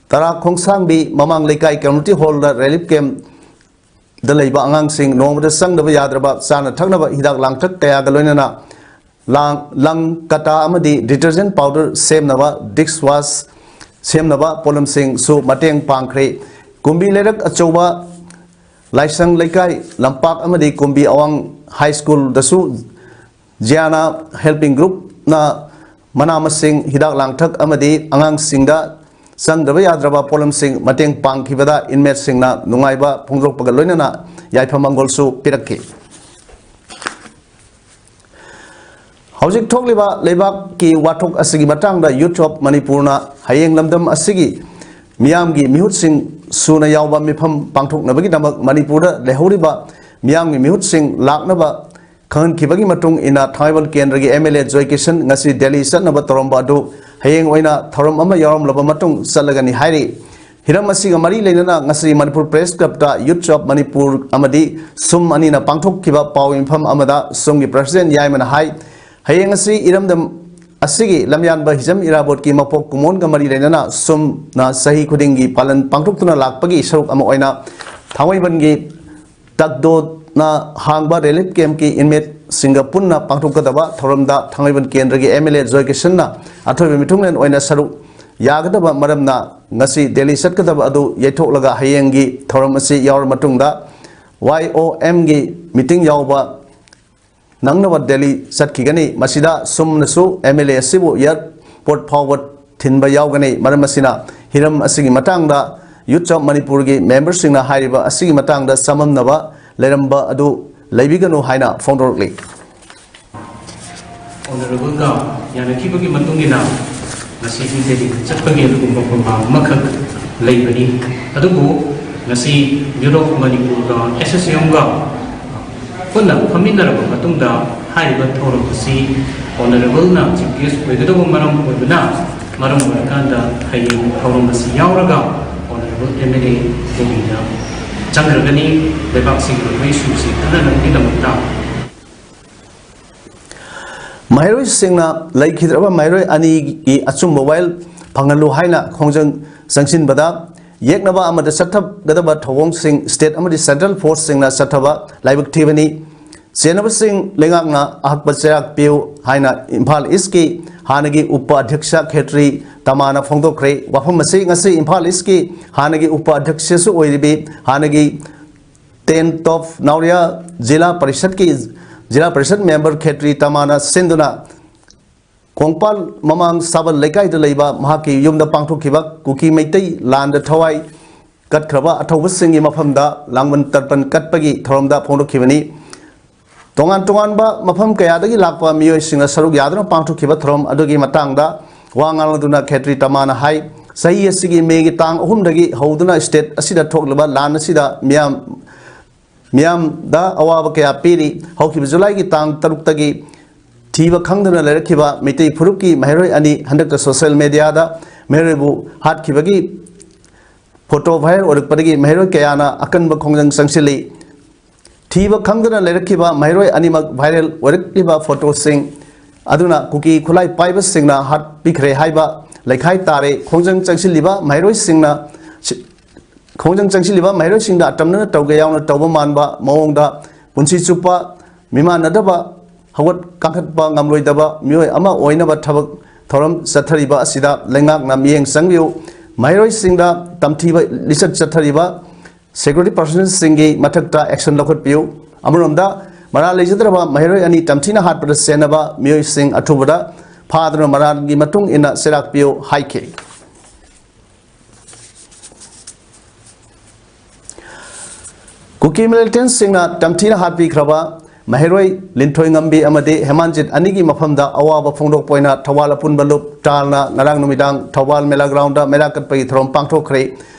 ꯇꯔꯥ ꯈꯣꯡꯁꯥꯡꯕꯤ ꯃꯃꯥꯡ ꯂꯩꯀꯥꯏ community hallꯗ relief campꯗ ꯂꯩꯕ ꯑꯉꯥꯡꯁꯤꯡ ꯅꯣꯡꯃꯗ ꯆꯪꯗꯕ ꯌꯥꯗ꯭ꯔꯕ ꯆꯥꯅ ꯊꯛꯅꯕ ꯍꯤꯗꯥꯛ ꯂꯥꯡꯊꯛ ꯀꯌꯥꯒ ꯂꯣꯏꯅꯅ ꯂꯥꯡ, ꯂꯪ ꯀꯇꯥ ꯑꯃꯗꯤ detergent powder ꯁꯦꯝꯅꯕ, dish wash ꯁꯦꯝꯅꯕ ꯄꯣꯠꯂꯝꯁꯤꯡꯁꯨ ꯃꯇꯦꯡ ꯄꯥꯡꯈ꯭ꯔꯦ꯫ ꯀꯨꯝꯕꯤ ꯂꯩꯔꯛ ꯑꯆꯧꯕ ꯂꯥꯏꯁꯪ ꯂꯩꯀꯥꯏ ꯂꯝꯄꯥꯛ ꯑꯃꯗꯤ ꯀꯨꯝꯕꯤ ꯑꯋꯥꯡ high schoolꯗꯁꯨ ꯖꯤꯌꯥꯅꯥ helping groupꯅ ꯃꯅꯥ ꯃꯁꯤꯡ, ꯍꯤꯗꯥꯛ ꯂꯥꯡꯊꯛ ꯑꯃꯗꯤ ꯑꯉꯥꯡꯁꯤꯡꯗ ꯆꯪꯗ꯭ꯔꯕ ꯌꯥꯗ꯭ꯔꯕ ꯄꯣꯠꯂꯝꯁꯤꯡ ꯃꯇꯦꯡ ꯄꯥꯡꯈꯤꯕꯗ inmateꯁꯤꯡꯅ ꯅꯨꯡꯉꯥꯏꯕ ꯐꯣꯡꯗꯣꯔꯛꯄꯒ ꯂꯣꯏꯅꯅ ꯌꯥꯏꯐ ꯃꯪꯒꯣꯜꯁꯨ ꯄꯤꯔꯛꯈꯤ꯫ ꯍꯧꯖꯤꯛ ꯊꯣꯛꯂꯤꯕ ꯂꯩꯕꯥꯛꯀꯤ ꯋꯥꯊꯣꯛ ꯑꯁꯤꯒꯤ ꯃꯇꯥꯡꯗ Youth of Manipurꯅ ꯍꯌꯦꯡ ꯂꯝꯗꯝ ꯑꯁꯤꯒꯤ ꯃꯤꯌꯥꯝꯒꯤ ꯃꯤꯍꯨꯠꯁꯤꯡ ꯁꯨꯅ ꯌꯥꯎꯕ ꯃꯤꯐꯝ ꯄꯥꯡꯊꯣꯛꯅꯕꯒꯤꯗꯃꯛ ꯃꯅꯤꯄꯨꯔꯗ ꯂꯩꯍꯧꯔꯤꯕ ꯃꯤꯌꯥꯝꯒꯤ ꯃꯤꯍꯨꯠꯁꯤꯡ ꯂꯥꯛꯅꯕ ꯈꯪꯍꯟꯈꯤꯕꯒꯤ ꯃꯇꯨꯡ ꯏꯟꯅ ꯊꯥꯡꯃꯩꯕꯟ ꯀꯦꯟꯗ꯭ꯔꯒꯤ MLA ꯖꯣꯏ ꯀꯤꯁꯟ ꯉꯁꯤ ꯗꯦꯜꯂꯤ ꯆꯠꯅꯕ ꯇꯧꯔꯝꯕ ꯑꯗꯨ ꯍꯌꯦꯡ ꯑꯣꯏꯅ ꯊꯧꯔꯝ ꯑꯃ ꯌꯥꯎꯔꯝꯂꯕ ꯃꯇꯨꯡ ꯆꯠꯂꯒꯅꯤ ꯍꯥꯏꯔꯤ꯫ ꯍꯤꯔꯝ ꯑꯁꯤꯒ ꯃꯔꯤ ꯂꯩꯅꯅ ꯉꯁꯤ Manipur Press Clubꯇ Youth of Manipur ꯑꯃꯗꯤ ꯁꯨꯝ ꯑꯅꯤꯅ ꯄꯥꯡꯊꯣꯛꯈꯤꯕ ꯄꯥꯎ ꯃꯤꯐꯝ ꯑꯃꯗ ꯁꯨꯝꯒꯤ president ꯌꯥꯏꯃꯅ ꯍꯥꯏ, ꯍꯌꯦꯡ ꯑꯁꯤ ꯏꯔꯝꯗꯝ ꯑꯁꯤꯒꯤ ꯂꯝꯌꯥꯟꯕ ꯍꯤꯖꯝ ꯏꯔꯥꯕꯣꯠꯀꯤ ꯃꯄꯣꯛ ꯀꯨꯝꯑꯣꯟꯒ ꯃꯔꯤ ꯂꯩꯅꯅ ꯁꯨꯝꯅ ꯆꯍꯤ ꯈꯨꯗꯤꯡꯒꯤ ꯄꯥꯂꯟ ꯄꯥꯡꯊꯣꯛꯇꯨꯅ ꯂꯥꯛꯄꯒꯤ ꯁꯔꯨꯛ ꯑꯃ ꯑꯣꯏꯅ ꯊꯥꯡꯃꯩꯕꯟꯒꯤ ꯇꯛꯗꯣꯅ ꯍꯥꯡꯕ relief campꯀꯤ inmateꯁꯤꯡꯒ ꯄꯨꯟꯅ ꯄꯥꯡꯊꯣꯛꯀꯗꯕ ꯊꯧꯔꯝꯗ ꯊꯥꯡꯃꯩꯕꯟ ꯀꯦꯟꯗ꯭ꯔꯒꯤ MLA ꯖꯣꯏ ꯀꯤꯁꯟꯅ ꯑꯊꯣꯏꯕ ꯃꯤꯊꯨꯡꯂꯦꯟ ꯑꯣꯏꯅ ꯁꯔꯨꯛ ꯌꯥꯒꯗꯕ ꯃꯔꯝꯅ ꯉꯁꯤ ꯗꯦꯜꯂꯤ ꯆꯠꯀꯗꯕ ꯑꯗꯨ ꯌꯩꯊꯣꯛꯂꯒ ꯍꯌꯦꯡꯒꯤ ꯊꯧꯔꯝ ꯑꯁꯤ ꯌꯥꯎꯔ ꯃꯇꯨꯡꯗ YOMꯒꯤ meeting ꯌꯥꯎꯕ ꯅꯪꯅꯕ ꯗꯦꯜꯂꯤ ꯆꯠꯈꯤꯒꯅꯤ꯫ ꯃꯁꯤꯗ ꯁꯨꯝꯅꯁꯨ MLA ꯑꯁꯤꯕꯨ airport ꯐꯥꯎꯕ ꯊꯤꯟꯕ ꯌꯥꯎꯒꯅꯤ꯫ ꯃꯔꯝ ꯑꯁꯤꯅ ꯍꯤꯔꯝ ꯑꯁꯤꯒꯤ ꯃꯇꯥꯡꯗ Youth of Manipurꯒꯤ memberꯁꯤꯡꯅ ꯍꯥꯏꯔꯤꯕ ꯑꯁꯤꯒꯤ ꯃꯇꯥꯡꯗ ꯆꯃꯝꯅꯕ ꯂꯩꯔꯝꯕ ꯑꯗꯨ ꯂꯩꯕꯤꯒꯅꯨ ꯍꯥꯏꯅ ꯐꯣꯡꯗꯣꯔꯛꯂꯤ꯫ Honourableꯒ ꯌꯥꯅꯈꯤꯕꯒꯤ ꯃꯇꯨꯡ ꯏꯟꯅ ꯉꯁꯤꯗꯤ ꯗꯦꯜꯂꯤꯗ ꯆꯠꯄꯒꯤ ꯑꯗꯨꯒꯨꯝꯕ ꯄ꯭ꯔꯣꯒ꯭ꯔꯥꯝ ꯑꯃꯈꯛ ꯂꯩꯕꯅꯤ꯫ ꯑꯗꯨꯕꯨ ꯉꯁꯤ Youth of Manipurꯒ SSUMꯒ ꯄꯨꯟꯅ ꯐꯝꯃꯤꯟꯅꯔꯕ ꯃꯇꯨꯡꯗ ꯍꯥꯏꯔꯤꯕ ꯊꯧꯔꯝ ꯑꯁꯤ Honourableꯅ Chief Guest ꯑꯣꯏꯒꯗꯧꯕ ꯃꯔꯝ ꯑꯣꯏꯕꯅ, ꯃꯔꯝ ꯑꯣꯏꯔꯀꯥꯟꯗ ꯍꯌꯦꯡ ꯊꯧꯔꯝ ꯑꯁꯤ ꯌꯥꯎꯔꯒ ꯑꯦꯝ ꯑꯦꯜ ꯑꯦ ꯀꯣꯕꯤꯅ ꯆꯪꯈ꯭ꯔꯒꯅꯤ꯫ ꯂꯩꯕꯥꯛꯁꯤꯒꯤ ꯃꯩꯁꯨꯁꯤ ꯈꯟꯅꯅꯕꯒꯤꯗꯃꯛꯇ꯫ ꯃꯍꯩꯔꯣꯏꯁꯤꯡꯅ ꯂꯩꯈꯤꯗ꯭ꯔꯕ ꯃꯍꯩꯔꯣꯏ ꯑꯅꯤꯒꯤ ꯑꯆꯨꯝꯕ ꯋꯥꯌꯦꯜ ꯐꯪꯍꯜꯂꯨ ꯍꯥꯏꯅ ꯈꯣꯡꯖꯪ ꯆꯪꯁꯤꯟꯕꯗ ꯌꯦꯛꯅꯕ ꯑꯃꯗꯤ ꯆꯠꯊꯒꯗꯕ ꯊꯧꯑꯣꯡꯁꯤꯡ state ꯑꯃꯗꯤ central forceꯁꯤꯡꯅ ꯆꯠꯊꯕ ꯂꯥꯏꯕꯛ ꯊꯤꯕꯅꯤ꯫ ꯆꯦꯟꯅꯕꯁꯤꯡ ꯂꯩꯉꯥꯛꯅ ꯑꯍꯛꯄ ꯆꯩꯔꯥꯛ ꯄꯤꯌꯨ ꯍꯥꯏꯅ ꯏꯝꯐꯥꯜ ꯏꯁꯀꯤ ꯍꯥꯟꯅꯒꯤ ꯎꯄ ꯑꯙ꯭ꯌꯛꯁ ꯈꯦꯇ꯭ꯔꯤ ꯇꯃꯥꯅ ꯐꯣꯡꯗꯣꯛꯈ꯭ꯔꯦ꯫ ꯋꯥꯐꯝ ꯑꯁꯤ ꯉꯁꯤ ꯏꯝꯐꯥꯜ ꯏꯁꯀꯤ ꯍꯥꯟꯅꯒꯤ ꯎꯄ ꯑꯙ꯭ꯌꯛꯁꯁꯨ ꯑꯣꯏꯔꯤꯕꯤ ꯍꯥꯟꯅꯒꯤ ten top ꯅꯥꯎꯔꯤꯌꯥ ꯖꯤꯂꯥ ꯄꯔꯤꯁꯠꯀꯤ ꯖꯤꯂꯥ ꯄꯔꯤꯁꯠ member ꯈꯦꯇ꯭ꯔꯤ ꯇꯃꯥꯅ ꯁꯤꯟꯗꯨꯅ ꯀꯣꯡꯄꯥꯜ ꯃꯃꯥꯡ ꯁꯥꯕꯜ ꯂꯩꯀꯥꯏꯗ ꯂꯩꯕ ꯃꯍꯥꯛꯀꯤ ꯌꯨꯝꯗ ꯄꯥꯡꯊꯣꯛꯈꯤꯕ ꯀꯨꯀꯤ ꯃꯩꯇꯩ ꯂꯥꯟꯗ ꯊꯋꯥꯏ ꯀꯠꯈ꯭ꯔꯕ ꯑꯊꯧꯕꯁꯤꯡꯒꯤ ꯃꯐꯝꯗ ꯂꯥꯡꯕꯟ ꯇꯔꯄꯟ ꯀꯠꯄꯒꯤ ꯊꯧꯔꯝꯗ ꯐꯣꯡꯗꯣꯛꯈꯤꯕꯅꯤ꯫ ꯇꯣꯉꯥꯟ ꯇꯣꯉꯥꯟꯕ ꯃꯐꯝ ꯀꯌꯥꯗꯒꯤ ꯂꯥꯛꯄ ꯃꯤꯑꯣꯏꯁꯤꯡꯅ ꯁꯔꯨꯛ ꯌꯥꯗꯨꯅ ꯄꯥꯡꯊꯣꯛꯈꯤꯕ ꯊꯧꯔꯝ ꯑꯗꯨꯒꯤ ꯃꯇꯥꯡꯗ ꯋꯥ ꯉꯥꯡꯂꯗꯨꯅ ꯈꯦꯇ꯭ꯔꯤ ꯇꯃꯥꯅ ꯍꯥꯏ, ꯆꯍꯤ ꯑꯁꯤꯒꯤ ꯃꯦꯒꯤ ꯇꯥꯡ ꯑꯍꯨꯝꯗꯒꯤ ꯍꯧꯗꯨꯅ state ꯑꯁꯤꯗ ꯊꯣꯛꯂꯤꯕ ꯂꯥꯟ ꯑꯁꯤꯗ ꯃꯤꯌꯥꯝ ꯃꯤꯌꯥꯝꯗ ꯑꯋꯥꯕ ꯀꯌꯥ ꯄꯤꯔꯤ꯫ ꯍꯧꯈꯤꯕ ꯖꯨꯂꯥꯏꯒꯤ ꯇꯥꯡ ꯇꯔꯨꯛꯇꯒꯤ ꯊꯤꯕ ꯈꯪꯗꯅ ꯂꯩꯔꯛꯈꯤꯕ ꯃꯩꯇꯩ ꯐꯨꯔꯨꯞꯀꯤ ꯃꯍꯩꯔꯣꯏ ꯑꯅꯤ ꯍꯟꯗꯛꯇ social mediaꯗ ꯃꯍꯩꯔꯣꯏꯕꯨ ꯍꯥꯠꯈꯤꯕꯒꯤ photo viral ꯑꯣꯏꯔꯛꯄꯗꯒꯤ ꯃꯍꯩꯔꯣꯏ ꯀꯌꯥꯅ ꯑꯀꯟꯕ ꯈꯣꯡꯖꯪ ꯆꯪꯁꯤꯜꯂꯤ꯫ ꯊꯤꯕ ꯈꯪꯗꯅ ꯂꯩꯔꯛꯈꯤꯕ ꯃꯍꯩꯔꯣꯏ ꯑꯅꯤꯃꯛ viral ꯑꯣꯏꯔꯛꯂꯤꯕ photoꯁꯤꯡ ꯑꯗꯨꯅ ꯀꯨꯀꯤ ꯈꯨꯠꯂꯥꯏ ꯄꯥꯏꯕꯁꯤꯡꯅ ꯍꯥꯠꯄꯤꯈ꯭ꯔꯦ ꯍꯥꯏꯕ ꯂꯩꯈꯥꯏ ꯇꯥꯔꯦ꯫ ꯈꯣꯡꯖꯪ ꯆꯪꯁꯤꯜꯂꯤꯕ ꯃꯍꯩꯔꯣꯏꯁꯤꯡꯅ ꯈꯣꯡꯖꯪ ꯆꯪꯁꯤꯜꯂꯤꯕ ꯃꯍꯩꯔꯣꯏꯁꯤꯡꯗ ꯑꯇꯝꯅꯅ ꯇꯧꯒꯦ ꯌꯥꯎꯅ ꯇꯧꯕ ꯃꯥꯟꯕ ꯃꯑꯣꯡꯗ ꯄꯨꯟꯁꯤ ꯆꯨꯞꯄ ꯃꯤꯃꯥꯟꯅꯗꯕ ꯍꯧꯒꯠ ꯀꯥꯡꯈꯠꯄ ꯉꯝꯂꯣꯏꯗꯕ ꯃꯤꯑꯣꯏ ꯑꯃ ꯑꯣꯏꯅꯕ ꯊꯕꯛ ꯊꯧꯔꯝ ꯆꯠꯊꯔꯤꯕ ꯑꯁꯤꯗ ꯂꯩꯉꯥꯛꯅ ꯃꯤꯠꯌꯦꯡ ꯆꯪꯕꯤꯌꯨ꯫ ꯃꯍꯩꯔꯣꯏꯁꯤꯡꯗ ꯇꯝꯊꯤꯕ ꯂꯤꯆꯠ ꯆꯠꯊꯔꯤꯕ security personnelꯁꯤꯡꯒꯤ ꯃꯊꯛꯇ action ꯂꯧꯈꯠꯄꯤꯌꯨ꯫ ꯑꯃꯔꯣꯝꯗ ꯃꯔꯥꯜ ꯂꯩꯖꯗ꯭ꯔꯕ ꯃꯍꯩꯔꯣꯏ ꯑꯅꯤ ꯇꯝꯊꯤꯅ ꯍꯥꯠꯄꯗ ꯆꯦꯟꯅꯕ ꯃꯤꯑꯣꯏꯁꯤꯡ ꯑꯊꯨꯕꯗ ꯐꯥꯗꯨꯅ ꯃꯔꯥꯜꯒꯤ ꯃꯇꯨꯡ ꯏꯟꯅ ꯆꯩꯔꯥꯛ ꯄꯤꯌꯨ ꯍꯥꯏꯈꯤ꯫ ꯀꯨꯀꯤ militantꯁꯤꯡꯅ ꯇꯝꯊꯤꯅ ꯍꯥꯠꯄꯤꯈ꯭ꯔꯕ ꯃꯍꯩꯔꯣꯏ ꯂꯤꯟꯊꯣꯏꯉꯝꯕꯤ ꯑꯃꯗꯤ ꯍꯦꯃꯥꯟꯖꯤꯠ ꯑꯅꯤꯒꯤ ꯃꯐꯝꯗ ꯑꯋꯥꯕ ꯐꯣꯡꯗꯣꯛꯄ ꯑꯣꯏꯅ ꯊꯧꯕꯥꯜ ꯑꯄꯨꯟꯕ ꯂꯨꯞ ꯇꯥꯜꯅ ꯉꯔꯥꯡ ꯅꯨꯃꯤꯗꯥꯡ ꯊꯧꯕꯥꯜ ꯃꯦꯂꯥ groundꯗ ꯃꯩꯔꯥ ꯀꯠꯄꯒꯤ ꯊꯧꯔꯝ ꯄꯥꯡꯊꯣꯛꯈ꯭ꯔꯦ꯫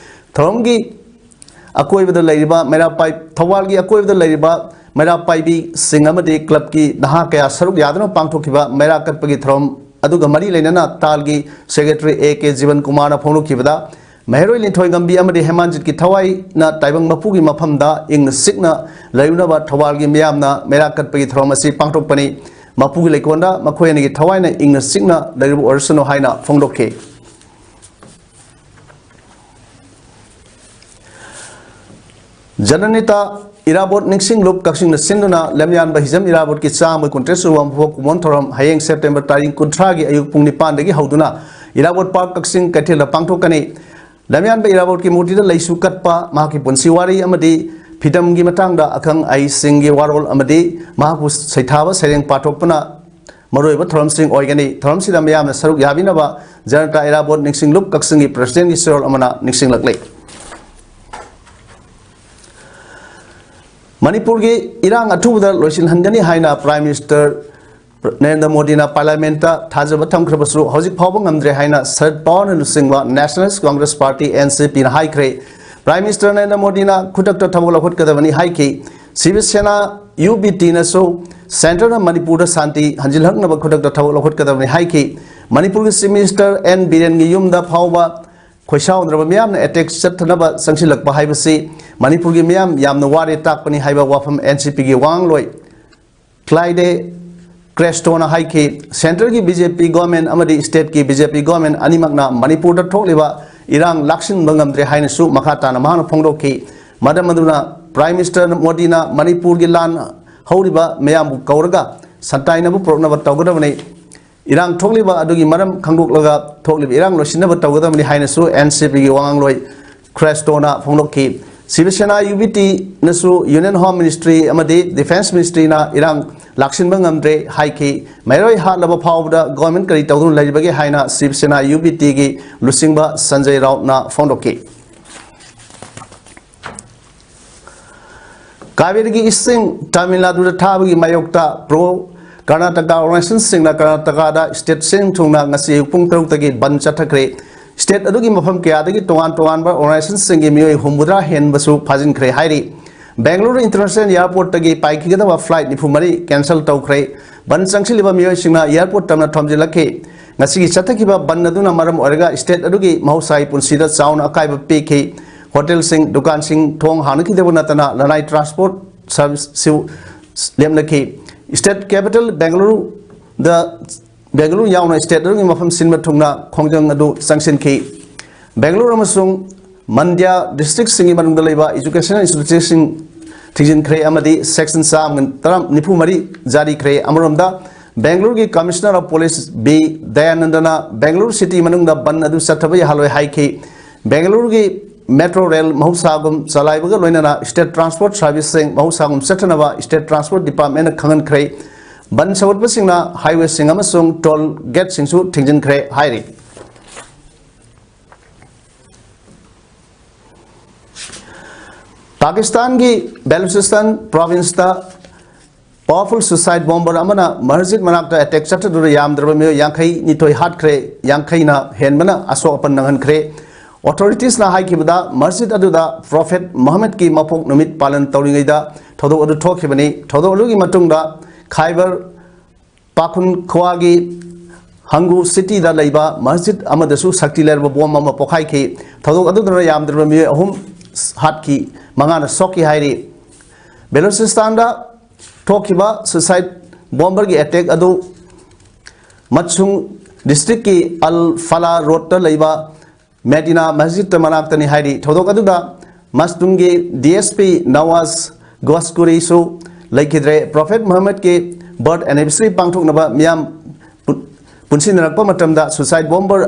ꯊꯧꯔꯝꯒꯤ ꯑꯀꯣꯏꯕꯗ ꯂꯩꯔꯤꯕ ꯃꯩꯔꯥ ꯄꯥꯏ-, ꯊꯧꯕꯥꯜꯒꯤ ꯑꯀꯣꯏꯕꯗ ꯂꯩꯔꯤꯕ ꯃꯩꯔꯥ ꯄꯥꯏꯕꯤꯁꯤꯡ ꯑꯃꯗꯤ clubꯀꯤ ꯅꯍꯥ ꯀꯌꯥ ꯁꯔꯨꯛ ꯌꯥꯗꯨꯅ ꯄꯥꯡꯊꯣꯛꯈꯤꯕ ꯃꯩꯔꯥ ꯀꯠꯄꯒꯤ ꯊꯧꯔꯝ ꯑꯗꯨꯒ ꯃꯔꯤ ꯂꯩꯅꯅ ꯇꯥꯜꯒꯤ secretary ꯑꯦ ꯀꯦ ꯖꯤꯕꯟ ꯀꯨꯃꯥꯔꯅ ꯐꯣꯡꯗꯣꯛꯈꯤꯕꯗ, ꯃꯍꯩꯔꯣꯏ ꯂꯤꯟꯊꯣꯏꯉꯝꯕꯤ ꯑꯃꯗꯤ ꯍꯦꯃꯥꯟꯖꯤꯠꯀꯤ ꯊꯋꯥꯏꯅ ꯇꯥꯏꯕꯪ ꯃꯄꯨꯒꯤ ꯃꯐꯝꯗ ꯏꯪꯅ ꯆꯤꯛꯅ ꯂꯩꯔꯨꯅꯕ ꯊꯧꯕꯥꯜꯒꯤ ꯃꯤꯌꯥꯝꯅ ꯃꯩꯔꯥ ꯀꯠꯄꯒꯤ ꯊꯧꯔꯝ ꯑꯁꯤ ꯄꯥꯡꯊꯣꯛꯄꯅꯤ꯫ ꯃꯄꯨꯒꯤ ꯂꯩꯀꯣꯜꯗ ꯃꯈꯣꯏ ꯑꯅꯤꯒꯤ ꯊꯋꯥꯏꯅ ꯏꯪꯅ ꯆꯤꯛꯅ ꯂꯩꯔꯨꯕ ꯑꯣꯏꯔꯁꯅꯨ ꯍꯥꯏꯅ ꯐꯣꯡꯗꯣꯛꯈꯤ꯫ ꯖꯅꯅꯤꯇꯥ ꯏꯔꯥꯕꯣꯠ ꯅꯤꯡꯁꯤꯡꯂꯨꯞ ꯀꯛꯆꯤꯡꯅ ꯁꯤꯟꯗꯨꯅ ꯂꯝꯌꯥꯟꯕ ꯍꯤꯖꯝ ꯏꯔꯥꯕꯣꯠꯀꯤ ꯆꯥꯝꯃ ꯀꯨꯟꯇꯔꯦꯠ ꯁꯨꯕ ꯃꯄꯣꯛ ꯀꯨꯝꯑꯣꯟ ꯊꯧꯔꯝ ꯍꯌꯦꯡ ꯁꯦꯞꯇꯦꯝꯕꯔ ꯇꯥꯔꯤꯛ ꯀꯨꯟꯊ꯭ꯔꯥꯒꯤ ꯑꯌꯨꯛ ꯄꯨꯡ ꯅꯤꯄꯥꯟꯗꯒꯤ ꯍꯧꯗꯨꯅ ꯏꯔꯥꯕꯣꯠ ꯄꯥꯔꯛ ꯀꯛꯆꯤꯡ ꯀꯩꯊꯦꯜꯗ ꯄꯥꯡꯊꯣꯛꯀꯅꯤ꯫ ꯂꯝꯌꯥꯟꯕ ꯏꯔꯥꯕꯣꯠꯀꯤ ꯃꯨꯔꯇꯤꯗ ꯂꯩꯁꯨ ꯀꯠꯄ, ꯃꯍꯥꯛꯀꯤ ꯄꯨꯟꯁꯤ ꯋꯥꯔꯤ ꯑꯃꯗꯤ ꯐꯤꯗꯝꯒꯤ ꯃꯇꯥꯡꯗ ꯑꯈꯪ ꯑꯍꯩꯁꯤꯡꯒꯤ ꯋꯥꯔꯣꯜ ꯑꯃꯗꯤ ꯃꯍꯥꯛꯄꯨ ꯁꯩꯊꯥꯕ ꯁꯩꯔꯦꯡ ꯄꯥꯊꯣꯛꯄꯅ ꯃꯔꯨꯑꯣꯏꯕ ꯊꯧꯔꯝꯁꯤꯡ ꯑꯣꯏꯒꯅꯤ꯫ ꯊꯧꯔꯝꯁꯤꯗ ꯃꯤꯌꯥꯝꯅ ꯁꯔꯨꯛ ꯌꯥꯕꯤꯅꯕ ꯖꯅꯇꯥ ꯏꯔꯥꯕꯣꯠ ꯅꯤꯡꯁꯤꯡꯂꯨꯞ ꯀꯛꯆꯤꯡꯒꯤ ꯄ꯭ꯔꯦꯁꯤꯗꯦꯟꯒꯤ ꯆꯦꯔꯣꯜ ꯑꯃꯅ ꯅꯤꯡꯁꯤꯡꯂꯛꯂꯤ꯫ ꯃꯅꯤꯄꯨꯔꯒꯤ ꯏꯔꯥꯡ ꯑꯊꯨꯕꯗ ꯂꯣꯏꯁꯤꯜꯍꯟꯒꯅꯤ ꯍꯥꯏꯅ ꯄ꯭ꯔꯥꯏꯝ ꯃꯤꯅꯤꯁꯇꯔ ꯅꯔꯦꯟꯗ꯭ꯔ ꯃꯣꯗꯤꯅ ꯄꯥꯔꯂꯤꯌꯥꯃꯦꯟꯠꯇ ꯊꯥꯖꯕ ꯊꯝꯈ꯭ꯔꯕꯁꯨ, ꯍꯧꯖꯤꯛ ꯐꯥꯎꯕ ꯉꯝꯗ꯭ꯔꯦ ꯍꯥꯏꯅ ꯁꯔꯗ ꯄꯋꯥꯔꯅ ꯂꯨꯆꯤꯡꯕ nationalist Congress party, N C ꯄꯤꯅ ꯍꯥꯏꯈ꯭ꯔꯦ꯫ ꯄ꯭ꯔꯥꯏꯝ ꯃꯤꯅꯤꯁꯇꯔ ꯅꯔꯦꯟꯗ꯭ꯔ ꯃꯣꯗꯤꯅ ꯈꯨꯗꯛꯇ ꯊꯕꯛ ꯂꯧꯈꯠꯀꯗꯕꯅꯤ ꯍꯥꯏꯈꯤ꯫ ꯁꯤꯕ ꯁꯦꯅꯥ, ꯌꯨ ꯕꯤ ꯇꯤꯅꯁꯨ ꯁꯦꯟꯇꯔꯅ ꯃꯅꯤꯄꯨꯔꯗ ꯁꯥꯟꯇꯤ ꯍꯟꯖꯤꯜꯍꯟꯅꯕ ꯈꯨꯗꯛꯇ ꯊꯕꯛ ꯂꯧꯈꯠꯀꯗꯕꯅꯤ ꯍꯥꯏꯈꯤ꯫ ꯃꯅꯤꯄꯨꯔꯒꯤ ꯆꯤꯐ ꯃꯤꯅꯤꯁꯇꯔ ꯑꯦꯟ ꯕꯤꯔꯦꯟꯒꯤ ꯌꯨꯝꯗ ꯐꯥꯎꯕ ꯈꯣꯏꯁꯥꯎꯅꯔꯕ ꯃꯤꯌꯥꯝꯅ ꯑꯦꯇꯦꯛ ꯆꯠꯊꯅꯕ ꯆꯪꯁꯤꯜꯂꯛꯄ ꯍꯥꯏꯕꯁꯤ ꯃꯅꯤꯄꯨꯔꯒꯤ ꯃꯤꯌꯥꯝ ꯌꯥꯝꯅ ꯋꯥꯔꯦ ꯇꯥꯛꯄꯅꯤ ꯍꯥꯏꯕ ꯋꯥꯐꯝ ꯑꯦꯟ ꯁꯤ ꯄꯤꯒꯤ ꯋꯥꯉꯥꯡꯂꯣꯏ ꯀ꯭ꯂꯥꯏꯗꯦ ꯀ꯭ꯔꯦꯁꯇꯣꯅ ꯍꯥꯏꯈꯤ꯫ ꯁꯦꯟꯇꯔꯒꯤ ꯕꯤ ꯖꯦ ꯄꯤ ꯒꯣꯔꯃꯦꯟ ꯑꯃꯗꯤ ꯁ꯭ꯇꯦꯠꯀꯤ ꯕꯤ ꯖꯦ ꯄꯤ ꯒꯣꯔꯃꯦꯟ ꯑꯅꯤꯃꯛꯅ ꯃꯅꯤꯄꯨꯔꯗ ꯊꯣꯛꯂꯤꯕ ꯏꯔꯥꯡ ꯂꯥꯛꯁꯤꯟꯕ ꯉꯝꯗ꯭ꯔꯦ ꯍꯥꯏꯅꯁꯨ ꯃꯈꯥ ꯇꯥꯅ ꯃꯍꯥꯛꯅ ꯐꯣꯡꯗꯣꯛꯈꯤ꯫ ꯃꯔꯝ ꯑꯗꯨꯅ ꯄ꯭ꯔꯥꯏꯝ ꯃꯤꯅꯤꯁꯇꯔ ꯃꯣꯗꯤꯅ ꯃꯅꯤꯄꯨꯔꯒꯤ ꯂꯥꯟ ꯍꯧꯔꯤꯕ ꯃꯌꯥꯝꯕꯨ ꯀꯧꯔꯒ ꯁꯟꯇꯥꯏꯅꯕ ꯄꯨꯔꯛꯅꯕ ꯇꯧꯒꯗꯕꯅꯤ꯫ ꯏꯔꯥꯡ ꯊꯣꯛꯂꯤꯕ ꯑꯗꯨꯒꯤ ꯃꯔꯝ ꯈꯪꯗꯣꯛꯂꯒ ꯊꯣꯛꯂꯤꯕ ꯏꯔꯥꯡ ꯂꯣꯏꯁꯤꯟꯅꯕ ꯇꯧꯒꯗꯕꯅꯤ ꯍꯥꯏꯅꯁꯨ ꯑꯦꯟ ꯁꯤ ꯄꯤꯒꯤ ꯋꯥꯉꯥꯡꯂꯣꯏ ꯈ꯭ꯔꯦꯁꯇꯣꯅ ꯐꯣꯡꯗꯣꯛꯈꯤ꯫ ꯁꯤꯕ ꯁꯦꯅꯥ, ꯌꯨ ꯕꯤ ꯇꯤꯅꯁꯨ ꯌꯨꯅꯤꯌꯟ ꯍꯣꯝ ꯃꯤꯅꯤꯁꯇ꯭ꯔꯤ ꯑꯃꯗꯤ ꯗꯤꯐꯦꯟꯁ ꯃꯤꯅꯤꯁꯇ꯭ꯔꯤꯅ ꯏꯔꯥꯡ ꯂꯥꯛꯁꯤꯟꯕ ꯉꯝꯗ꯭ꯔꯦ ꯍꯥꯏꯈꯤ꯫ ꯃꯩꯔꯣꯏ ꯍꯥꯠꯂꯕ ꯐꯥꯎꯕꯗ ꯒꯣꯔꯃꯦꯟ ꯀꯔꯤ ꯇꯧꯗꯨꯅ ꯂꯩꯔꯤꯕꯒꯦ ꯍꯥꯏꯅ ꯁꯤꯕ ꯁꯦꯅꯥ, ꯌꯨ ꯕꯤ ꯇꯤꯒꯤ ꯂꯨꯆꯤꯡꯕ ꯁꯟꯖꯌ ꯔꯥꯎꯠꯅ ꯐꯣꯡꯗꯣꯛꯈꯤ꯫ ꯀꯥꯕꯦꯔꯤꯒꯤ ꯏꯁꯤꯡ ꯇꯥꯃꯤꯜ ꯅꯥꯗꯨꯗ ꯊꯥꯕꯒꯤ ꯃꯥꯌꯣꯛꯇ ꯄ꯭ꯔꯣ ꯀꯔꯅꯥꯇꯀꯥ ꯑꯣꯔꯒꯅꯥꯏꯖꯦꯁꯟꯁꯤꯡꯅ ꯀꯔꯅꯥꯇꯀꯥꯗ ꯁ꯭ꯇꯦꯠ ꯁꯤꯟ ꯊꯨꯡꯅ ꯉꯁꯤ ꯑꯌꯨꯛ ꯄꯨꯡ ꯇꯔꯨꯛꯇꯒꯤ ꯕꯟꯗ ꯆꯠꯊꯈ꯭ꯔꯦ꯫ ꯁ꯭ꯇꯦꯠ ꯑꯗꯨꯒꯤ ꯃꯐꯝ ꯀꯌꯥꯗꯒꯤ ꯇꯣꯉꯥꯟ ꯇꯣꯉꯥꯟꯕ ꯑꯣꯔꯒꯅꯥꯏꯖꯦꯁꯟꯁꯤꯡꯒꯤ ꯃꯤꯑꯣꯏ ꯍꯨꯝꯐꯨꯇꯔꯥ ꯍꯦꯟꯕꯁꯨ ꯐꯥꯖꯤꯟꯈ꯭ꯔꯦ ꯍꯥꯏꯔꯤ꯫ ꯕꯦꯡꯒꯂꯨꯔꯨ ꯏꯟꯇꯔꯅꯦꯁꯅꯦꯜ ꯑꯦꯌꯔꯄꯣꯔꯠꯇꯒꯤ ꯄꯥꯏꯈꯤꯒꯗꯕ ꯐ꯭ꯂꯥꯏꯠ ꯅꯤꯐꯨ ꯃꯔꯤ ꯀꯦꯟꯁꯦꯜ ꯇꯧꯈ꯭ꯔꯦ꯫ ꯕꯟꯗ ꯆꯪꯁꯤꯜꯂꯤꯕ ꯃꯤꯑꯣꯏꯁꯤꯡꯅ ꯑꯦꯌꯔꯄꯣꯔꯠ ꯇꯝꯅ ꯊꯣꯝꯖꯤꯜꯂꯛꯈꯤ꯫ ꯉꯁꯤꯒꯤ ꯆꯠꯊꯈꯤꯕ ꯕꯟ ꯑꯗꯨꯅ ꯃꯔꯝ ꯑꯣꯏꯔꯒ state ꯑꯗꯨꯒꯤ ꯃꯍꯧꯁꯥꯒꯤ ꯄꯨꯟꯁꯤꯗ ꯆꯥꯎꯅ ꯑꯀꯥꯏꯕ ꯄꯤꯈꯤ꯫ ꯍꯣꯇꯦꯜꯁꯤꯡ, ꯗꯨꯀꯥꯟꯁꯤꯡ ꯊꯣꯡ ꯍꯥꯡꯅꯈꯤꯗꯕ ꯅꯠꯇꯅ ꯂꯅꯥꯏ transport serviceꯁꯨ ꯂꯦꯞꯅꯈꯤ꯫ State capital ꯕꯦꯡꯒꯂꯨꯔꯨꯗ, ꯕꯦꯡꯒꯂꯨꯔꯨ ꯌꯥꯎꯅ state ꯑꯗꯨꯒꯤ ꯃꯐꯝ ꯁꯤꯟꯕ ꯊꯨꯡꯅ ꯈꯣꯡꯖꯪ ꯑꯗꯨ ꯆꯪꯁꯤꯟꯈꯤ꯫ ꯕꯦꯡꯒꯂꯨꯔꯨ ꯑꯃꯁꯨꯡ ꯃꯟꯗ꯭ꯌꯥ districtꯁꯤꯡꯒꯤ ꯃꯅꯨꯡꯗ ꯂꯩꯕ educational institutionꯁꯤꯡ ꯊꯤꯡꯖꯤꯟꯈ꯭ꯔꯦ ꯑꯃꯗꯤ section ꯆꯥꯝꯃ ꯇꯔꯥ, ꯅꯤꯐꯨ ꯃꯔꯤ ꯖꯥꯔꯤꯈ꯭ꯔꯦ꯫ ꯑꯃꯔꯣꯝꯗ, ꯕꯦꯡꯒꯂꯨꯔꯨꯒꯤ Commissioner of Police B ꯗꯌꯥꯅꯟꯗꯅ Bengaluru city ꯃꯅꯨꯡꯗ ꯕꯟ ꯑꯗꯨ ꯆꯠꯊꯕ ꯌꯥꯍꯜꯂꯣꯏ ꯍꯥꯏꯈꯤ꯫ ꯕꯦꯡꯒꯂꯨꯔꯨꯒꯤ metro rail ꯃꯍꯧꯁꯥꯒꯨꯝ ꯆꯂꯥꯏꯕꯒ ꯂꯣꯏꯅꯅ state transport serviceꯁꯤꯡ ꯃꯍꯧꯁꯥꯒꯨꯝ ꯆꯠꯊꯅꯕ state transport departmentꯅ ꯈꯪꯍꯟꯈ꯭ꯔꯦ꯫ ꯕꯟ ꯁꯧꯒꯠꯄꯁꯤꯡꯅ highwayꯁꯤꯡ ꯑꯃꯁꯨꯡ toll gateꯁꯤꯡꯁꯨ ꯊꯤꯡꯖꯤꯟꯈ꯭ꯔꯦ ꯍꯥꯏꯔꯤ꯫ ꯄꯥꯀꯤꯁꯇꯥꯟꯒꯤ ꯕꯦꯂꯨꯆꯤꯁꯇꯥꯟ provinceꯇ powerful suicide bomber ꯑꯃꯅ ꯃꯁꯖꯤꯗ ꯃꯅꯥꯛꯇ attack ꯆꯠꯊꯗꯨꯅ ꯌꯥꯝꯗ꯭ꯔꯕ ꯃꯤꯑꯣꯏ ꯌꯥꯡꯈꯩ ꯅꯤꯊꯣꯏ ꯍꯥꯠꯈ꯭ꯔꯦ, ꯌꯥꯡꯈꯩꯅ ꯍꯦꯟꯕꯅ ꯑꯁꯣꯛ ꯑꯄꯟ ꯅꯪꯍꯟꯈ꯭ꯔꯦ꯫ Authoritiesꯅ ꯍꯥꯏꯈꯤꯕꯗ, ꯃꯁꯖꯤꯗ ꯑꯗꯨꯗ Prophet Muhammadꯀꯤ ꯃꯄꯣꯛ ꯅꯨꯃꯤꯠ ꯄꯥꯂꯟ ꯇꯧꯔꯤꯉꯩꯗ ꯊꯧꯗꯣꯛ ꯑꯗꯨ ꯊꯣꯛꯈꯤꯕꯅꯤ꯫ ꯊꯧꯗꯣꯛ ꯑꯗꯨꯒꯤ ꯃꯇꯨꯡꯗ ꯈꯥꯏꯕꯔ ꯄꯥꯈꯨꯟꯈ꯭ꯋꯥꯒꯤ ꯍꯪꯒꯨ cityꯗ ꯂꯩꯕ ꯃꯁꯖꯤꯗ ꯑꯃꯗꯁꯨ ꯁꯛꯇꯤ ꯂꯩꯔꯕ bomb ꯑꯃ ꯄꯣꯈꯥꯏꯈꯤ꯫ ꯊꯧꯗꯣꯛ ꯑꯗꯨꯗ ꯌꯥꯝꯗ꯭ꯔꯕ ꯃꯤꯑꯣꯏ ꯑꯍꯨꯝ ꯍꯥꯠꯈꯤ, ꯃꯉꯥꯅ ꯁꯣꯛꯈꯤ ꯍꯥꯏꯔꯤ꯫ ꯕꯦꯂꯨꯆꯤꯁꯇꯥꯟꯗ ꯊꯣꯛꯈꯤꯕ suicide bomberꯒꯤ attack ꯑꯗꯨ ꯃꯠꯁꯨꯡ districtꯀꯤ ꯑꯜ ꯐꯂꯥ roadꯇ ꯂꯩꯕ ꯃꯦꯗꯤꯅꯥ ꯃꯁꯖꯤꯗ ꯃꯅꯥꯛꯇꯅꯤ ꯍꯥꯏꯔꯤ꯫ ꯊꯧꯗꯣꯛ ꯑꯗꯨꯗ ꯃꯁꯇꯨꯡꯒꯤ DSP ꯅꯋꯥꯖ ꯒꯣꯁꯀꯨꯔꯤꯁꯨ ꯂꯩꯈꯤꯗ꯭ꯔꯦ꯫ Prophet Muhammadꯀꯤ birth anniversary ꯄꯥꯡꯊꯣꯛꯅꯕ ꯃꯤꯌꯥꯝ ꯄꯨ-, ꯄꯨꯟꯁꯤꯟꯅꯔꯛꯄ ꯃꯇꯝꯗ suicide bomber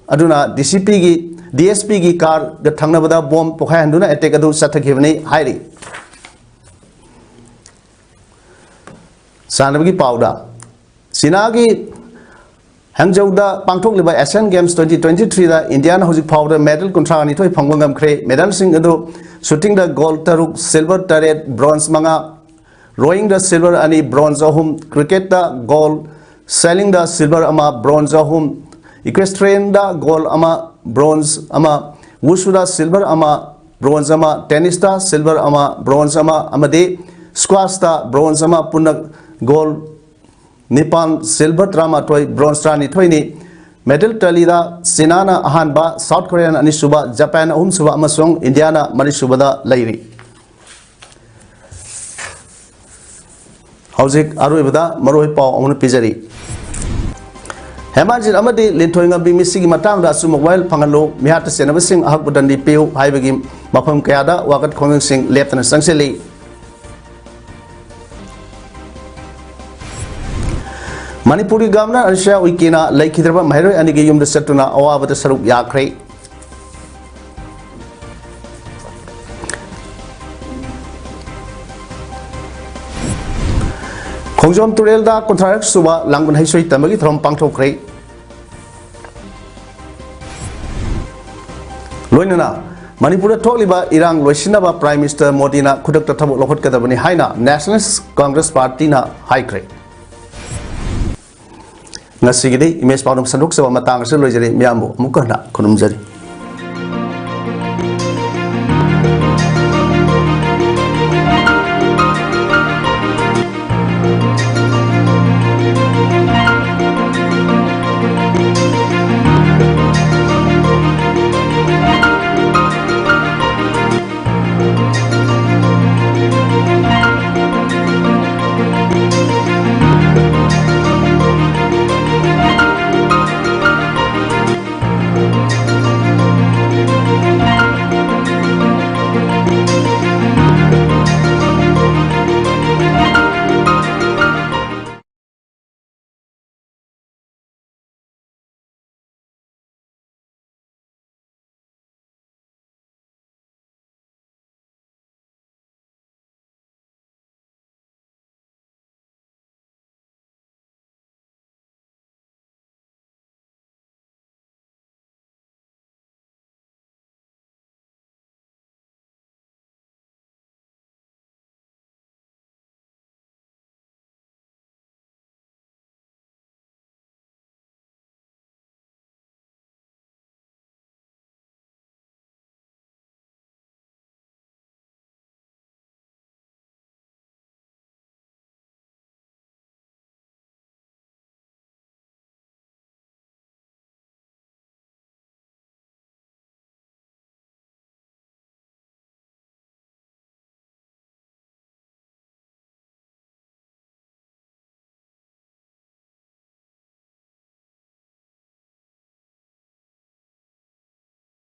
ꯑꯗꯨꯅ DCPꯒꯤ, DSPꯒꯤ carꯒ ꯊꯪꯅꯕꯗ bomb ꯄꯣꯈꯥꯏꯍꯟꯗꯨꯅ attack ꯑꯗꯨ ꯆꯠꯊꯈꯤꯕꯅꯤ ꯍꯥꯏꯔꯤ꯫ ꯁꯥꯟꯅꯕꯒꯤ ꯄꯥꯎꯗ, ꯆꯤꯅꯥꯒꯤ ꯍꯪꯖꯧꯗ ꯄꯥꯡꯊꯣꯛꯂꯤꯕ Asian Games twenty twenty-threeꯗ ꯏꯟꯗꯤꯌꯥꯅ ꯍꯧꯖꯤꯛ ꯐꯥꯎꯕꯗ medal ꯀꯨꯟꯊ꯭ꯔꯥ ꯅꯤꯊꯣꯏ ꯐꯪꯕ ꯉꯝꯈ꯭ꯔꯦ꯫ Medalꯁꯤꯡ ꯑꯗꯨ shootingꯗ gold ꯇꯔꯨꯛ, silver ꯇꯔꯦꯠ, bronze ꯃꯉꯥ, rowingꯗ silver ꯑꯅꯤ, bronze ꯑꯍꯨꯝ, cricketꯇ gold, sailingꯗ silver ꯑꯃ, bronze ꯑꯍꯨꯝ, equestrianꯗ gold ꯑꯃ, bronze ꯑꯃ, wushud silver ꯑꯃ, bronze ꯑꯃ, tennisꯇ silver ꯑꯃ, bronze ꯑꯃ ꯑꯃꯗꯤ squashꯇ bronze ꯑꯃ ꯄꯨꯟꯅ gold ꯅꯤꯄꯥꯟ ꯁꯤꯜꯚꯔ ꯇꯔꯥꯃꯥꯊꯣꯏ, ꯕ꯭ꯔꯣꯟꯖ ꯇꯔꯥꯅꯤꯊꯣꯏꯅꯤ꯫ ꯃꯦꯗꯜ ꯇꯦꯂꯤꯗ ꯆꯤꯅꯥꯅ ꯑꯍꯥꯟꯕ, ꯁꯥꯎꯠ ꯀꯣꯔꯤꯌꯥꯅ ꯑꯅꯤꯁꯨꯕ, ꯖꯄꯥꯟ ꯑꯍꯨꯝꯁꯨꯕ ꯑꯃꯁꯨꯡ ꯏꯟꯗꯤꯌꯥꯅ ꯃꯔꯤꯁꯨꯕꯗ ꯂꯩꯔꯤ꯫ ꯍꯧꯖꯤꯛ ꯑꯔꯣꯏꯕꯗ ꯃꯔꯨꯑꯣꯏ ꯄꯥꯎ ꯑꯃꯨꯛ ꯄꯤꯖꯔꯤ꯫ ꯍꯦꯃꯥꯖꯤꯠ ꯑꯃꯗꯤ ꯂꯤꯟꯊꯣꯏ ꯉꯝꯕꯤ ꯃꯤꯁꯤꯒꯤ ꯃꯇꯥꯡꯗ ꯑꯆꯨꯝꯕ ꯋꯥꯌꯦꯜ ꯐꯪꯍꯜꯂꯨ, ꯃꯤꯍꯥꯠꯇ ꯆꯦꯟꯅꯕꯁꯤꯡ ꯑꯍꯛꯄ ꯗꯟꯗꯤ ꯄꯤꯌꯨ ꯍꯥꯏꯕꯒꯤ ꯃꯐꯝ ꯀꯌꯥꯗ ꯋꯥꯀꯠ ꯈꯣꯡꯖꯪꯁꯤꯡ ꯂꯦꯞꯇꯅ ꯆꯪꯁꯤꯜꯂꯤ꯫ ꯃꯅꯤꯄꯨꯔꯒꯤ ꯒꯚꯔꯅꯔ ꯑꯅꯨꯁꯨꯏꯌꯥ ꯎꯏꯀꯦꯅ ꯂꯩꯈꯤꯗ꯭ꯔꯕ ꯃꯍꯩꯔꯣꯏ ꯑꯅꯤꯒꯤ ꯌꯨꯝꯗ ꯆꯠꯇꯨꯅ ꯑꯋꯥꯕꯗ ꯁꯔꯨꯛ ꯌꯥꯈ꯭ꯔꯦ꯫ ꯈꯣꯡꯖꯣꯝ ꯇꯨꯔꯦꯜꯗ ꯀꯨꯟꯊ꯭ꯔꯥꯔꯛ ꯁꯨꯕ ꯂꯥꯡꯕꯟ ꯍꯩꯁꯣꯏ ꯇꯝꯕꯒꯤ ꯊꯧꯔꯝ ꯄꯥꯡꯊꯣꯛꯈ꯭ꯔꯦ꯫ ꯂꯣꯏꯅꯅ ꯃꯅꯤꯄꯨꯔꯗ ꯊꯣꯛꯂꯤꯕ ꯏꯔꯥꯡ ꯂꯣꯏꯁꯤꯟꯅꯕ Prime Minister ꯃꯣꯗꯤꯅ ꯈꯨꯗꯛꯇ ꯊꯕꯛ ꯂꯧꯈꯠꯀꯗꯕꯅꯤ ꯍꯥꯏꯅ Nationalist Congress Partyꯅ ꯍꯥꯏꯈ꯭ꯔꯦ꯫ ꯉꯁꯤꯒꯤꯗꯤ ꯏꯃꯦꯖ ꯄꯥꯎꯗꯝ ꯁꯟꯗꯣꯛꯆꯕ ꯃꯇꯥꯡ ꯑꯁꯤꯗ ꯂꯣꯏꯖꯔꯦ꯫ ꯃꯤꯌꯥꯝꯕꯨ ꯑꯃꯨꯛꯀ ꯍꯟꯅ ꯈꯨꯔꯨꯝꯖꯔꯤ꯫